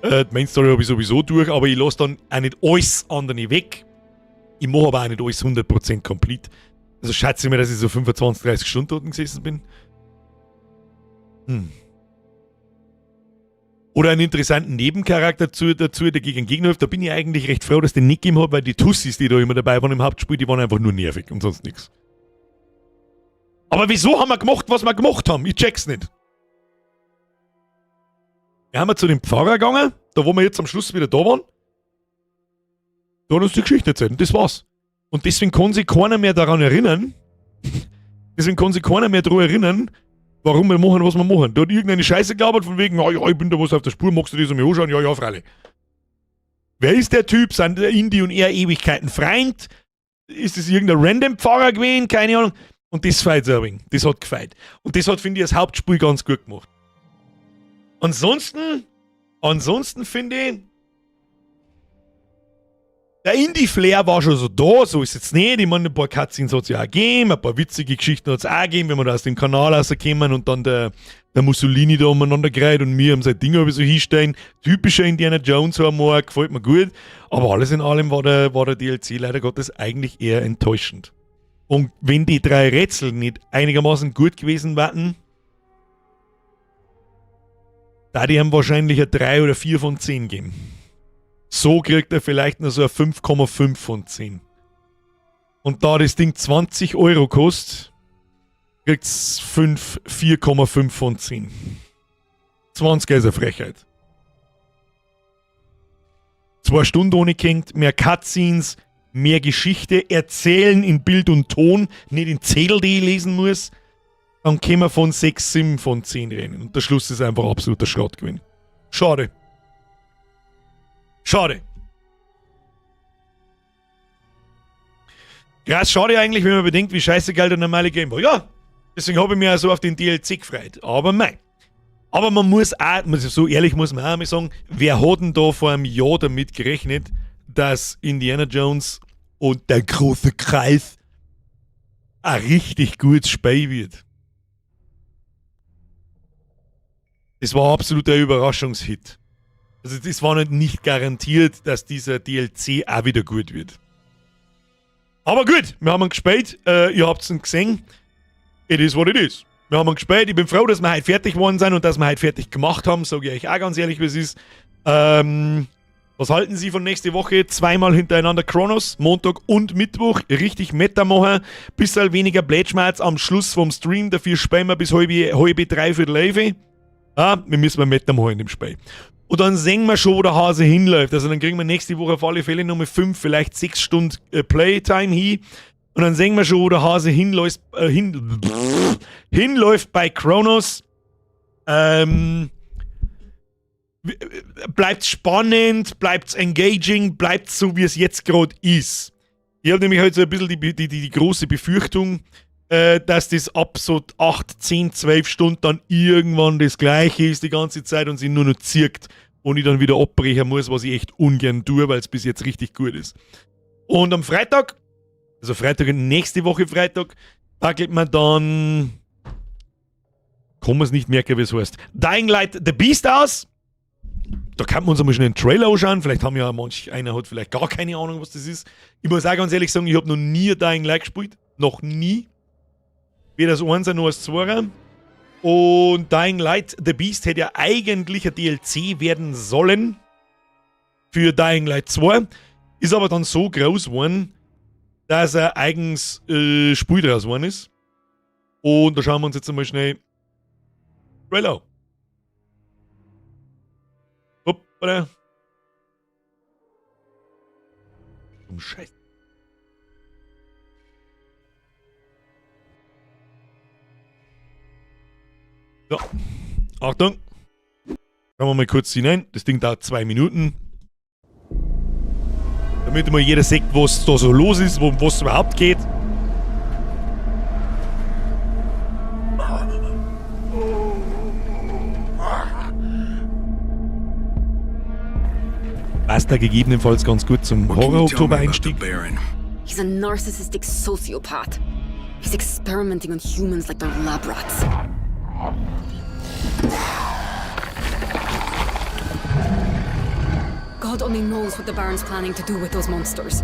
Die Main Story habe ich sowieso durch, aber ich lasse dann auch nicht alles andere weg. Ich mache aber auch nicht alles 100% complete. Also schätze ich mir, dass ich so 25, 30 Stunden dort gesessen bin. Oder einen interessanten Nebencharakter dazu, der gegen Gegner hilft. Da bin ich eigentlich recht froh, dass den nicht gegeben hat, weil die Tussis, die da immer dabei waren im Hauptspiel, die waren einfach nur nervig und sonst nichts. Aber wieso haben wir gemacht, was wir gemacht haben? Ich check's nicht. Wir haben zu dem Pfarrer gegangen, da wo wir jetzt am Schluss wieder da waren. Da hat uns die Geschichte erzählt und das war's. Und deswegen kann sich keiner mehr daran erinnern. Deswegen kann sich keiner mehr daran erinnern, warum wir machen, was wir machen. Da hat irgendeine Scheiße gelabert von wegen, ja, ja, ich bin da was auf der Spur, magst du das mir anschauen? Ja, ja, freilich. Wer ist der Typ? Sind der Indy und er Ewigkeiten Freund? Ist das irgendein random Pfarrer gewesen? Keine Ahnung. Und das feit so ein wenig. Das hat gefeit. Und das hat, finde ich, das Hauptspiel ganz gut gemacht. Ansonsten finde ich, der Indy-Flair war schon so da, so ist es jetzt nicht. Ich meine, ein paar Cutscenes hat es ja auch gegeben, ein paar witzige Geschichten hat es auch gegeben, wenn wir da aus dem Kanal rauskommen und dann der Mussolini da umeinander gereiht und mir um sein Ding so hinstellen. Typischer Indiana Jones Humor, gefällt mir gut. Aber alles in allem war der DLC leider Gottes eigentlich eher enttäuschend. Und wenn die drei Rätsel nicht einigermaßen gut gewesen wären, da die haben wahrscheinlich eine 3 oder 4 von 10 gegeben. So kriegt er vielleicht nur so eine 5,5 von 10. Und da das Ding 20 Euro kostet, kriegt es 4,5 von 10. 20 ist eine Frechheit. 2 Stunden ohne gehängt, mehr Cutscenes, mehr Geschichte, erzählen in Bild und Ton, nicht in Zettel, die ich lesen muss. Dann können wir von 6, 7 von 10 reden. Und der Schluss ist einfach absoluter Schrott gewesen. Schade. Schade. Ja, schade eigentlich, wenn man bedenkt, wie scheiße geil der normale Game war. Ja, deswegen habe ich mich auch so auf den DLC gefreut. Aber mei. Aber man muss auch, so ehrlich muss man auch mal sagen, wer hat denn da vor einem Jahr damit gerechnet, dass Indiana Jones und der große Kreis ein richtig gutes Spiel wird? Das war absolut ein Überraschungshit. Also das war nicht garantiert, dass dieser DLC auch wieder gut wird. Aber gut, wir haben ihn gespielt, ihr habt es gesehen. It is what it is. Wir haben ihn gespielt. Ich bin froh, dass wir heute fertig geworden sind und dass wir heute fertig gemacht haben, sage ich euch auch ganz ehrlich, wie es ist. Was halten Sie von nächste Woche? Zweimal hintereinander Chronos, Montag und Mittwoch. Richtig Meta machen. Bisschen weniger Blätschmerz am Schluss vom Stream. Dafür spielen wir bis halb dreiviertel elf. Ja, wir müssen mal Meta machen in dem Spiel. Und dann sehen wir schon, wo der Hase hinläuft. Also dann kriegen wir nächste Woche auf alle Fälle nochmal 5, vielleicht 6 Stunden Playtime hin. Und dann sehen wir schon, wo der Hase hinläuft bei Chronos. Bleibt spannend, bleibt engaging, bleibt so, wie es jetzt gerade ist. Ich habe nämlich heute so ein bisschen die große Befürchtung, dass das ab so 8, 10, 12 Stunden dann irgendwann das Gleiche ist die ganze Zeit und sich nur noch zirkt und ich dann wieder abbrechen muss, was ich echt ungern tue, weil es bis jetzt richtig gut ist. Und am Freitag, also Freitag, nächste Woche Freitag, packelt man dann, kann man es nicht merken, wie es heißt, Dying Light The Beast aus. Da kann man uns einmal schnell einen Trailer anschauen. Vielleicht haben ja manch einer hat vielleicht gar keine Ahnung, was das ist. Ich muss auch ganz ehrlich sagen, ich habe noch nie Dying Light gespielt. Noch nie. Weder das Einser noch das Zweier. Und Dying Light The Beast hätte ja eigentlich ein DLC werden sollen für Dying Light 2. Ist aber dann so groß geworden, dass ein eigens Spiel draus geworden ist. Und da schauen wir uns jetzt einmal schnell Trailer an. Hoppala. Um Scheiß. So. Achtung. Schauen wir mal kurz hinein. Das Ding dauert 2 Minuten. Damit mal jeder sieht, was da so los ist, was überhaupt geht. Passt da gegebenenfalls ganz gut zum What can you tell me about the Horror-Oktober-Einstieg. Baron? He's a narcissistic sociopath. He's experimenting on humans like they're lab rats. God only knows what the Baron's planning to do with those monsters.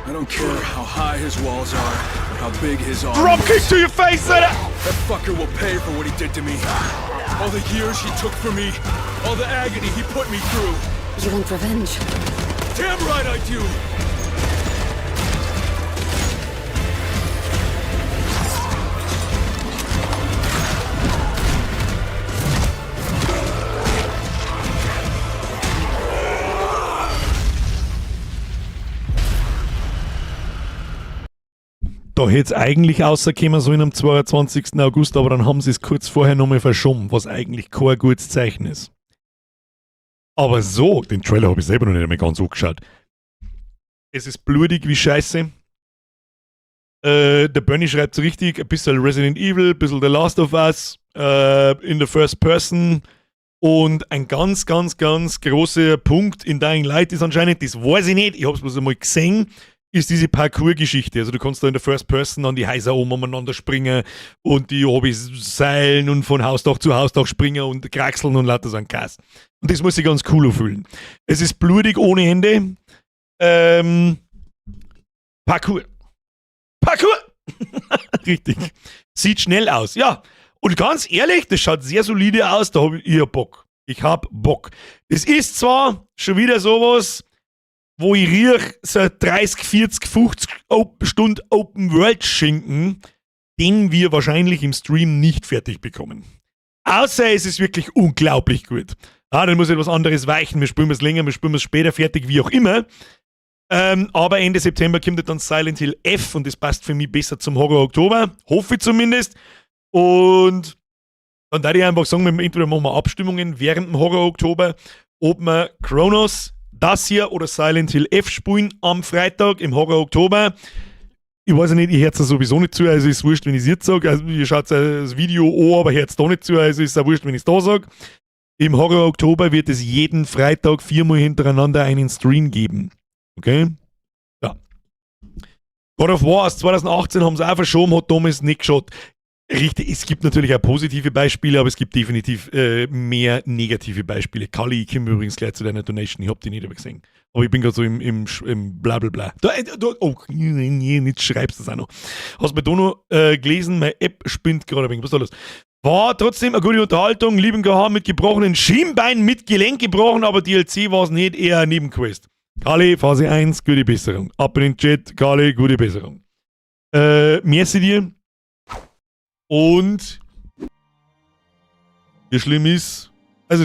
I don't care how high his walls are or how big his army Drop kick is. to your face, Alter! That fucker will pay for what he did to me. All the years he took from me, all the agony he put me through. You want revenge? Damn right I do! Da hätte es eigentlich rauskommen sollen am 22. August, aber dann haben sie es kurz vorher nochmal verschoben, was eigentlich kein gutes Zeichen ist. Aber so, den Trailer habe ich selber noch nicht einmal ganz angeschaut. Es ist blutig wie Scheiße. Der Bernie schreibt so richtig, ein bisschen Resident Evil, ein bisschen The Last of Us, in the First Person. Und ein ganz, ganz, ganz großer Punkt in Dying Light ist anscheinend, das weiß ich nicht, ich hab's bloß einmal gesehen, ist diese Parkour-Geschichte. Also du kannst da in der First Person an die Häuser oben umeinander springen und die oben seilen und von Hausdach zu Hausdach springen und kraxeln und lauter so ein Kass. Und das muss sich ganz cool fühlen. Es ist blutig ohne Ende. Parkour. Parkour! Richtig. Sieht schnell aus. Ja. Und ganz ehrlich, das schaut sehr solide aus. Da hab ich Bock. Ich hab Bock. Es ist zwar schon wieder sowas, wo ich riech, so 30, 40, 50 Stunden Open World Schinken, den wir wahrscheinlich im Stream nicht fertig bekommen. Außer es ist wirklich unglaublich gut. Ah, dann muss etwas anderes weichen. Wir spielen es länger, wir spielen es später fertig, wie auch immer. Aber Ende September kommt dann Silent Hill F und das passt für mich besser zum Horror Oktober. Hoffe ich zumindest. Und dann würde ich einfach sagen, entweder machen wir Abstimmungen während dem Horror Oktober, ob wir Cronos, das hier oder Silent Hill F spielen am Freitag im Horror Oktober. Ich weiß ja nicht, ich hör's ja sowieso nicht zu, also ist wurscht, wenn ich's jetzt sag. Also ihr schaut das Video an, aber hört's da nicht zu, also ist es auch wurscht, wenn ich's da sag. Im Horror Oktober wird es jeden Freitag 4-mal hintereinander einen Stream geben. Okay? Ja. God of War aus 2018 haben sie auch verschoben, hat damals nicht geschaut. Richtig, es gibt natürlich auch positive Beispiele, aber es gibt definitiv mehr negative Beispiele. Kali, ich komme übrigens gleich zu deiner Donation, ich hab die nicht aber gesehen. Aber ich bin grad so im Blablabla. Da, oh, nee, nee, jetzt schreibst du das auch noch. Hast du mir da noch gelesen, meine App spinnt gerade ein wenig. Was ist da los? War trotzdem eine gute Unterhaltung, lieben KH mit gebrochenen Schienbein, mit Gelenk gebrochen, aber DLC war's nicht, eher eine Nebenquest. Kali, Phase 1, gute Besserung. Ab in den Chat, Kali, gute Besserung. Merci dir. Und wie schlimm ist, also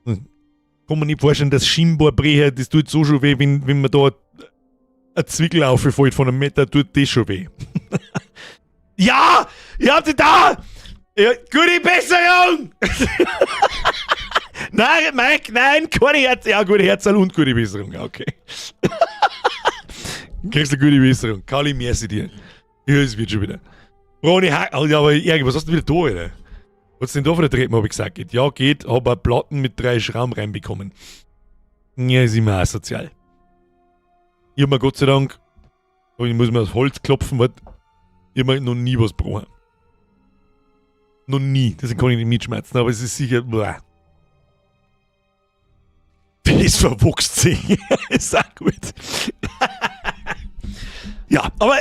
kann man nicht vorstellen, dass Schienbeinbrecher, das tut so schon weh, wenn man da ein Zwickel auffällt von einem Meter, tut das schon weh. Ja! Ihr habt sie da! Ja, gute Besserung! Nein, Mike, nein, keine Herz, ja, gute Herzl und gute Besserung, ja, okay. Kriegst du gute Besserung. Kali, merci dir. Ja, es wird schon wieder. Ronny Hack, oh, ja, aber Ärger, was hast du wieder da, Alter? Hat's den da von der Treppe, hab ich gesagt, geht. Ja, geht, hab auch Platten mit 3 Schrauben reinbekommen. Ja, ist immer asozial. Ich hab mir Gott sei Dank, ich muss mir aufs Holz klopfen, weil ich hab mir noch nie was gebrochen. Noch nie. Deswegen kann ich nicht mitschmerzen, aber es ist sicher. Blah. Das verwuchst sich. Ist auch gut. Ja, aber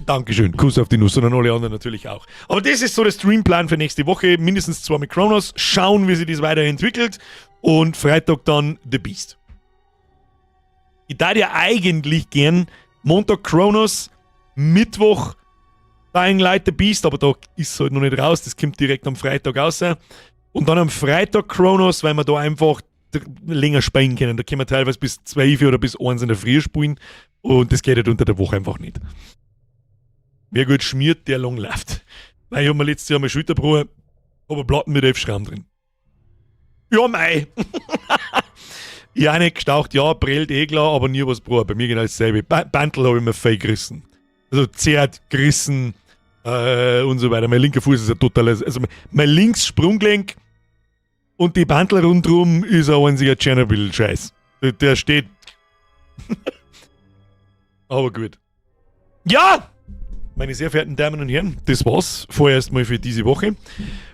Dankeschön. Kuss auf die Nuss und an alle anderen natürlich auch. Aber das ist so der Streamplan für nächste Woche. Mindestens 2 mit Cronos. Schauen, wie sich das weiterentwickelt. Und Freitag dann The Beast. Ich darf ja eigentlich gern Montag Cronos, Mittwoch Dying Light The Beast, aber da ist es halt noch nicht raus. Das kommt direkt am Freitag raus. Und dann am Freitag Cronos, weil wir da einfach länger spielen können. Da können wir teilweise bis 12 oder bis 1 in der Früh spielen. Und das geht halt unter der Woche einfach nicht. Wer gut schmiert, der lang läuft. Weil ich hab mir letztes Jahr meine Schulter gebrochen, hab eine Platten mit 11 Schrauben drin. Ja, mei! Ja, nicht gestaucht, ja, prellt eh klar, aber nie was gebrochen. Bei mir genau dasselbe. Bandel hab ich mir fein gerissen. Also zerrt, gerissen und so weiter. Mein linker Fuß ist ja total. Also mein links Sprunggelenk und die Bandel rundrum ist ein einziger Tschernobyl-Scheiß. Der steht. Aber gut. Ja! Meine sehr verehrten Damen und Herren, das war's vorerst mal für diese Woche.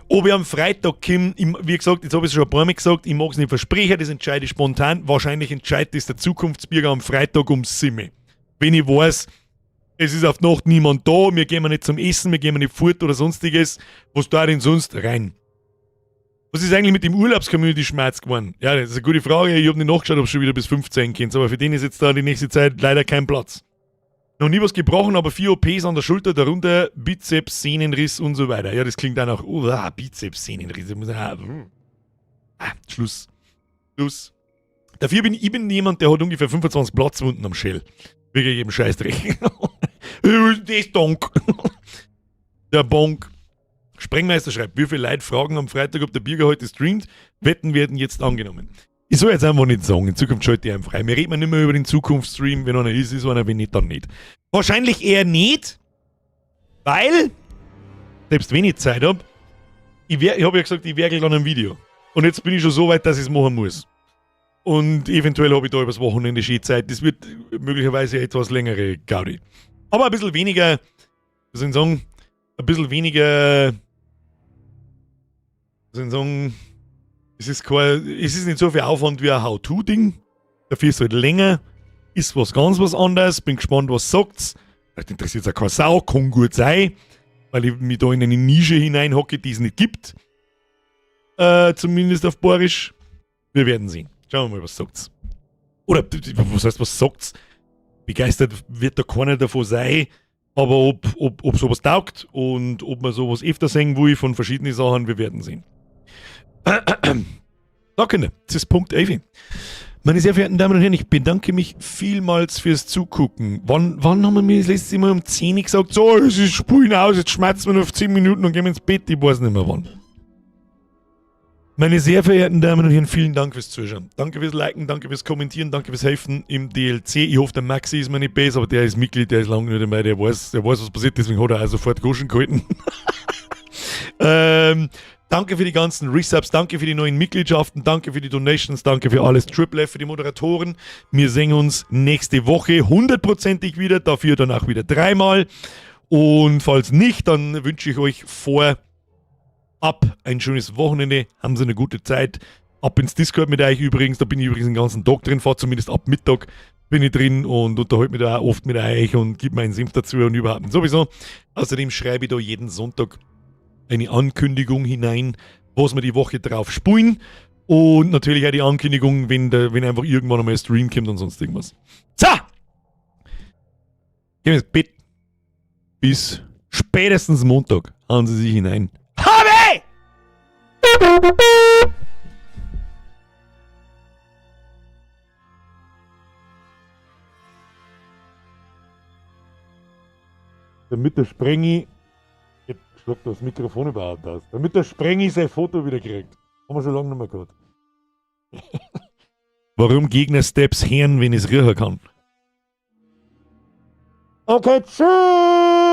Ob ich am Freitag komme, ich, wie gesagt, jetzt hab ich's schon ein paar Mal gesagt, ich mag's nicht versprechen, das entscheide ich spontan. Wahrscheinlich entscheidet das der Zukunftsbürger am Freitag um 7. Wenn ich weiß, es ist auf die Nacht niemand da, wir gehen nicht zum Essen, wir gehen nicht fort oder sonstiges, was da denn sonst rein? Was ist eigentlich mit dem Urlaubs-Community-Schmerz geworden? Ja, das ist eine gute Frage. Ich hab nicht nachgeschaut, ob es schon wieder bis 15 geht, aber für den ist jetzt da die nächste Zeit leider kein Platz. Noch nie was gebrochen, aber 4 O Ps an der Schulter, darunter Bizeps, Sehnenriss und so weiter. Ja, das klingt auch nach, oh, ah, Bizeps, Sehnenriss. Ich muss, ah, Ah, Schluss. Schluss. Dafür bin ich bin jemand, der hat ungefähr 25 Platzwunden am Schädel. Wirklich jedem Scheißdreck. Das Donk. Der Bonk. Sprengmeister schreibt, wie viele Leute fragen am Freitag, ob der Birger heute streamt? Wetten werden jetzt angenommen. Ich soll jetzt einfach nicht sagen, in Zukunft schalte ich einfach frei. Wir reden nicht mehr über den Zukunftsstream, wenn einer ist, ist einer, wenn nicht, dann nicht. Wahrscheinlich eher nicht, weil, selbst wenn ich Zeit hab, ich hab ja gesagt, ich werkel dann ein Video. Und jetzt bin ich schon so weit, dass ich's machen muss. Und eventuell hab ich da übers Wochenende schön Zeit. Das wird möglicherweise etwas längere Gaudi. Aber ein bisschen weniger, was soll ich sagen, ein bisschen weniger, was soll ich sagen, es ist kein, es ist nicht so viel Aufwand wie ein How-To-Ding. Dafür ist es halt länger. Ist was ganz was anderes. Bin gespannt, was sagt's. Vielleicht interessiert's auch keine Sau, kann gut sein, weil ich mich da in eine Nische hineinhocke, die es nicht gibt. Zumindest auf Bayerisch. Wir werden sehen. Schauen wir mal, was sagt's. Oder, was heißt, was sagt's? Begeistert wird da keiner davon sein, aber ob sowas taugt und ob man sowas öfter sehen will von verschiedenen Sachen, wir werden sehen. Da, Kinder, das ist Punkt 11. Meine sehr verehrten Damen und Herren, ich bedanke mich vielmals fürs Zugucken. Wann haben wir mir das letzte Mal um 10 Uhr gesagt, so, es ist Spulen aus, jetzt schmerzen wir noch auf 10 Minuten und gehen wir ins Bett, ich weiß nicht mehr wann. Meine sehr verehrten Damen und Herren, vielen Dank fürs Zuschauen. Danke fürs Liken, danke fürs Kommentieren, danke fürs Helfen im DLC. Ich hoffe, der Maxi ist mir nicht besser, aber der ist Mitglied, der ist lange nicht dabei, der weiß, was passiert, deswegen hat er auch sofort Goschen gehalten. Danke für die ganzen Resubs, danke für die neuen Mitgliedschaften, danke für die Donations, danke für alles. Triple F für die Moderatoren. Wir sehen uns nächste Woche hundertprozentig wieder, dafür dann auch wieder 3-mal. Und falls nicht, dann wünsche ich euch vorab ein schönes Wochenende, haben Sie eine gute Zeit. Ab ins Discord mit euch übrigens, da bin ich übrigens den ganzen Tag drin, fahre zumindest ab Mittag bin ich drin und unterhalte mich da auch oft mit euch und gebe meinen Senf dazu und überhaupt sowieso. Außerdem schreibe ich da jeden Sonntag eine Ankündigung hinein, was wir die Woche drauf spulen. Und natürlich auch die Ankündigung, wenn einfach irgendwann einmal ein Stream kommt und sonst irgendwas. So! Gehen wir ins Bett. Bis spätestens Montag hauen Sie sich hinein. Habe! Damit der Sprengi... Jetzt schlagt das Mikrofon überhaupt aus. Damit der Sprengi sein Foto wieder kriegt. Haben wir schon lange nicht mehr gehabt. Warum Gegner Steps hören, wenn ich's riechen kann? Okay, tschüss!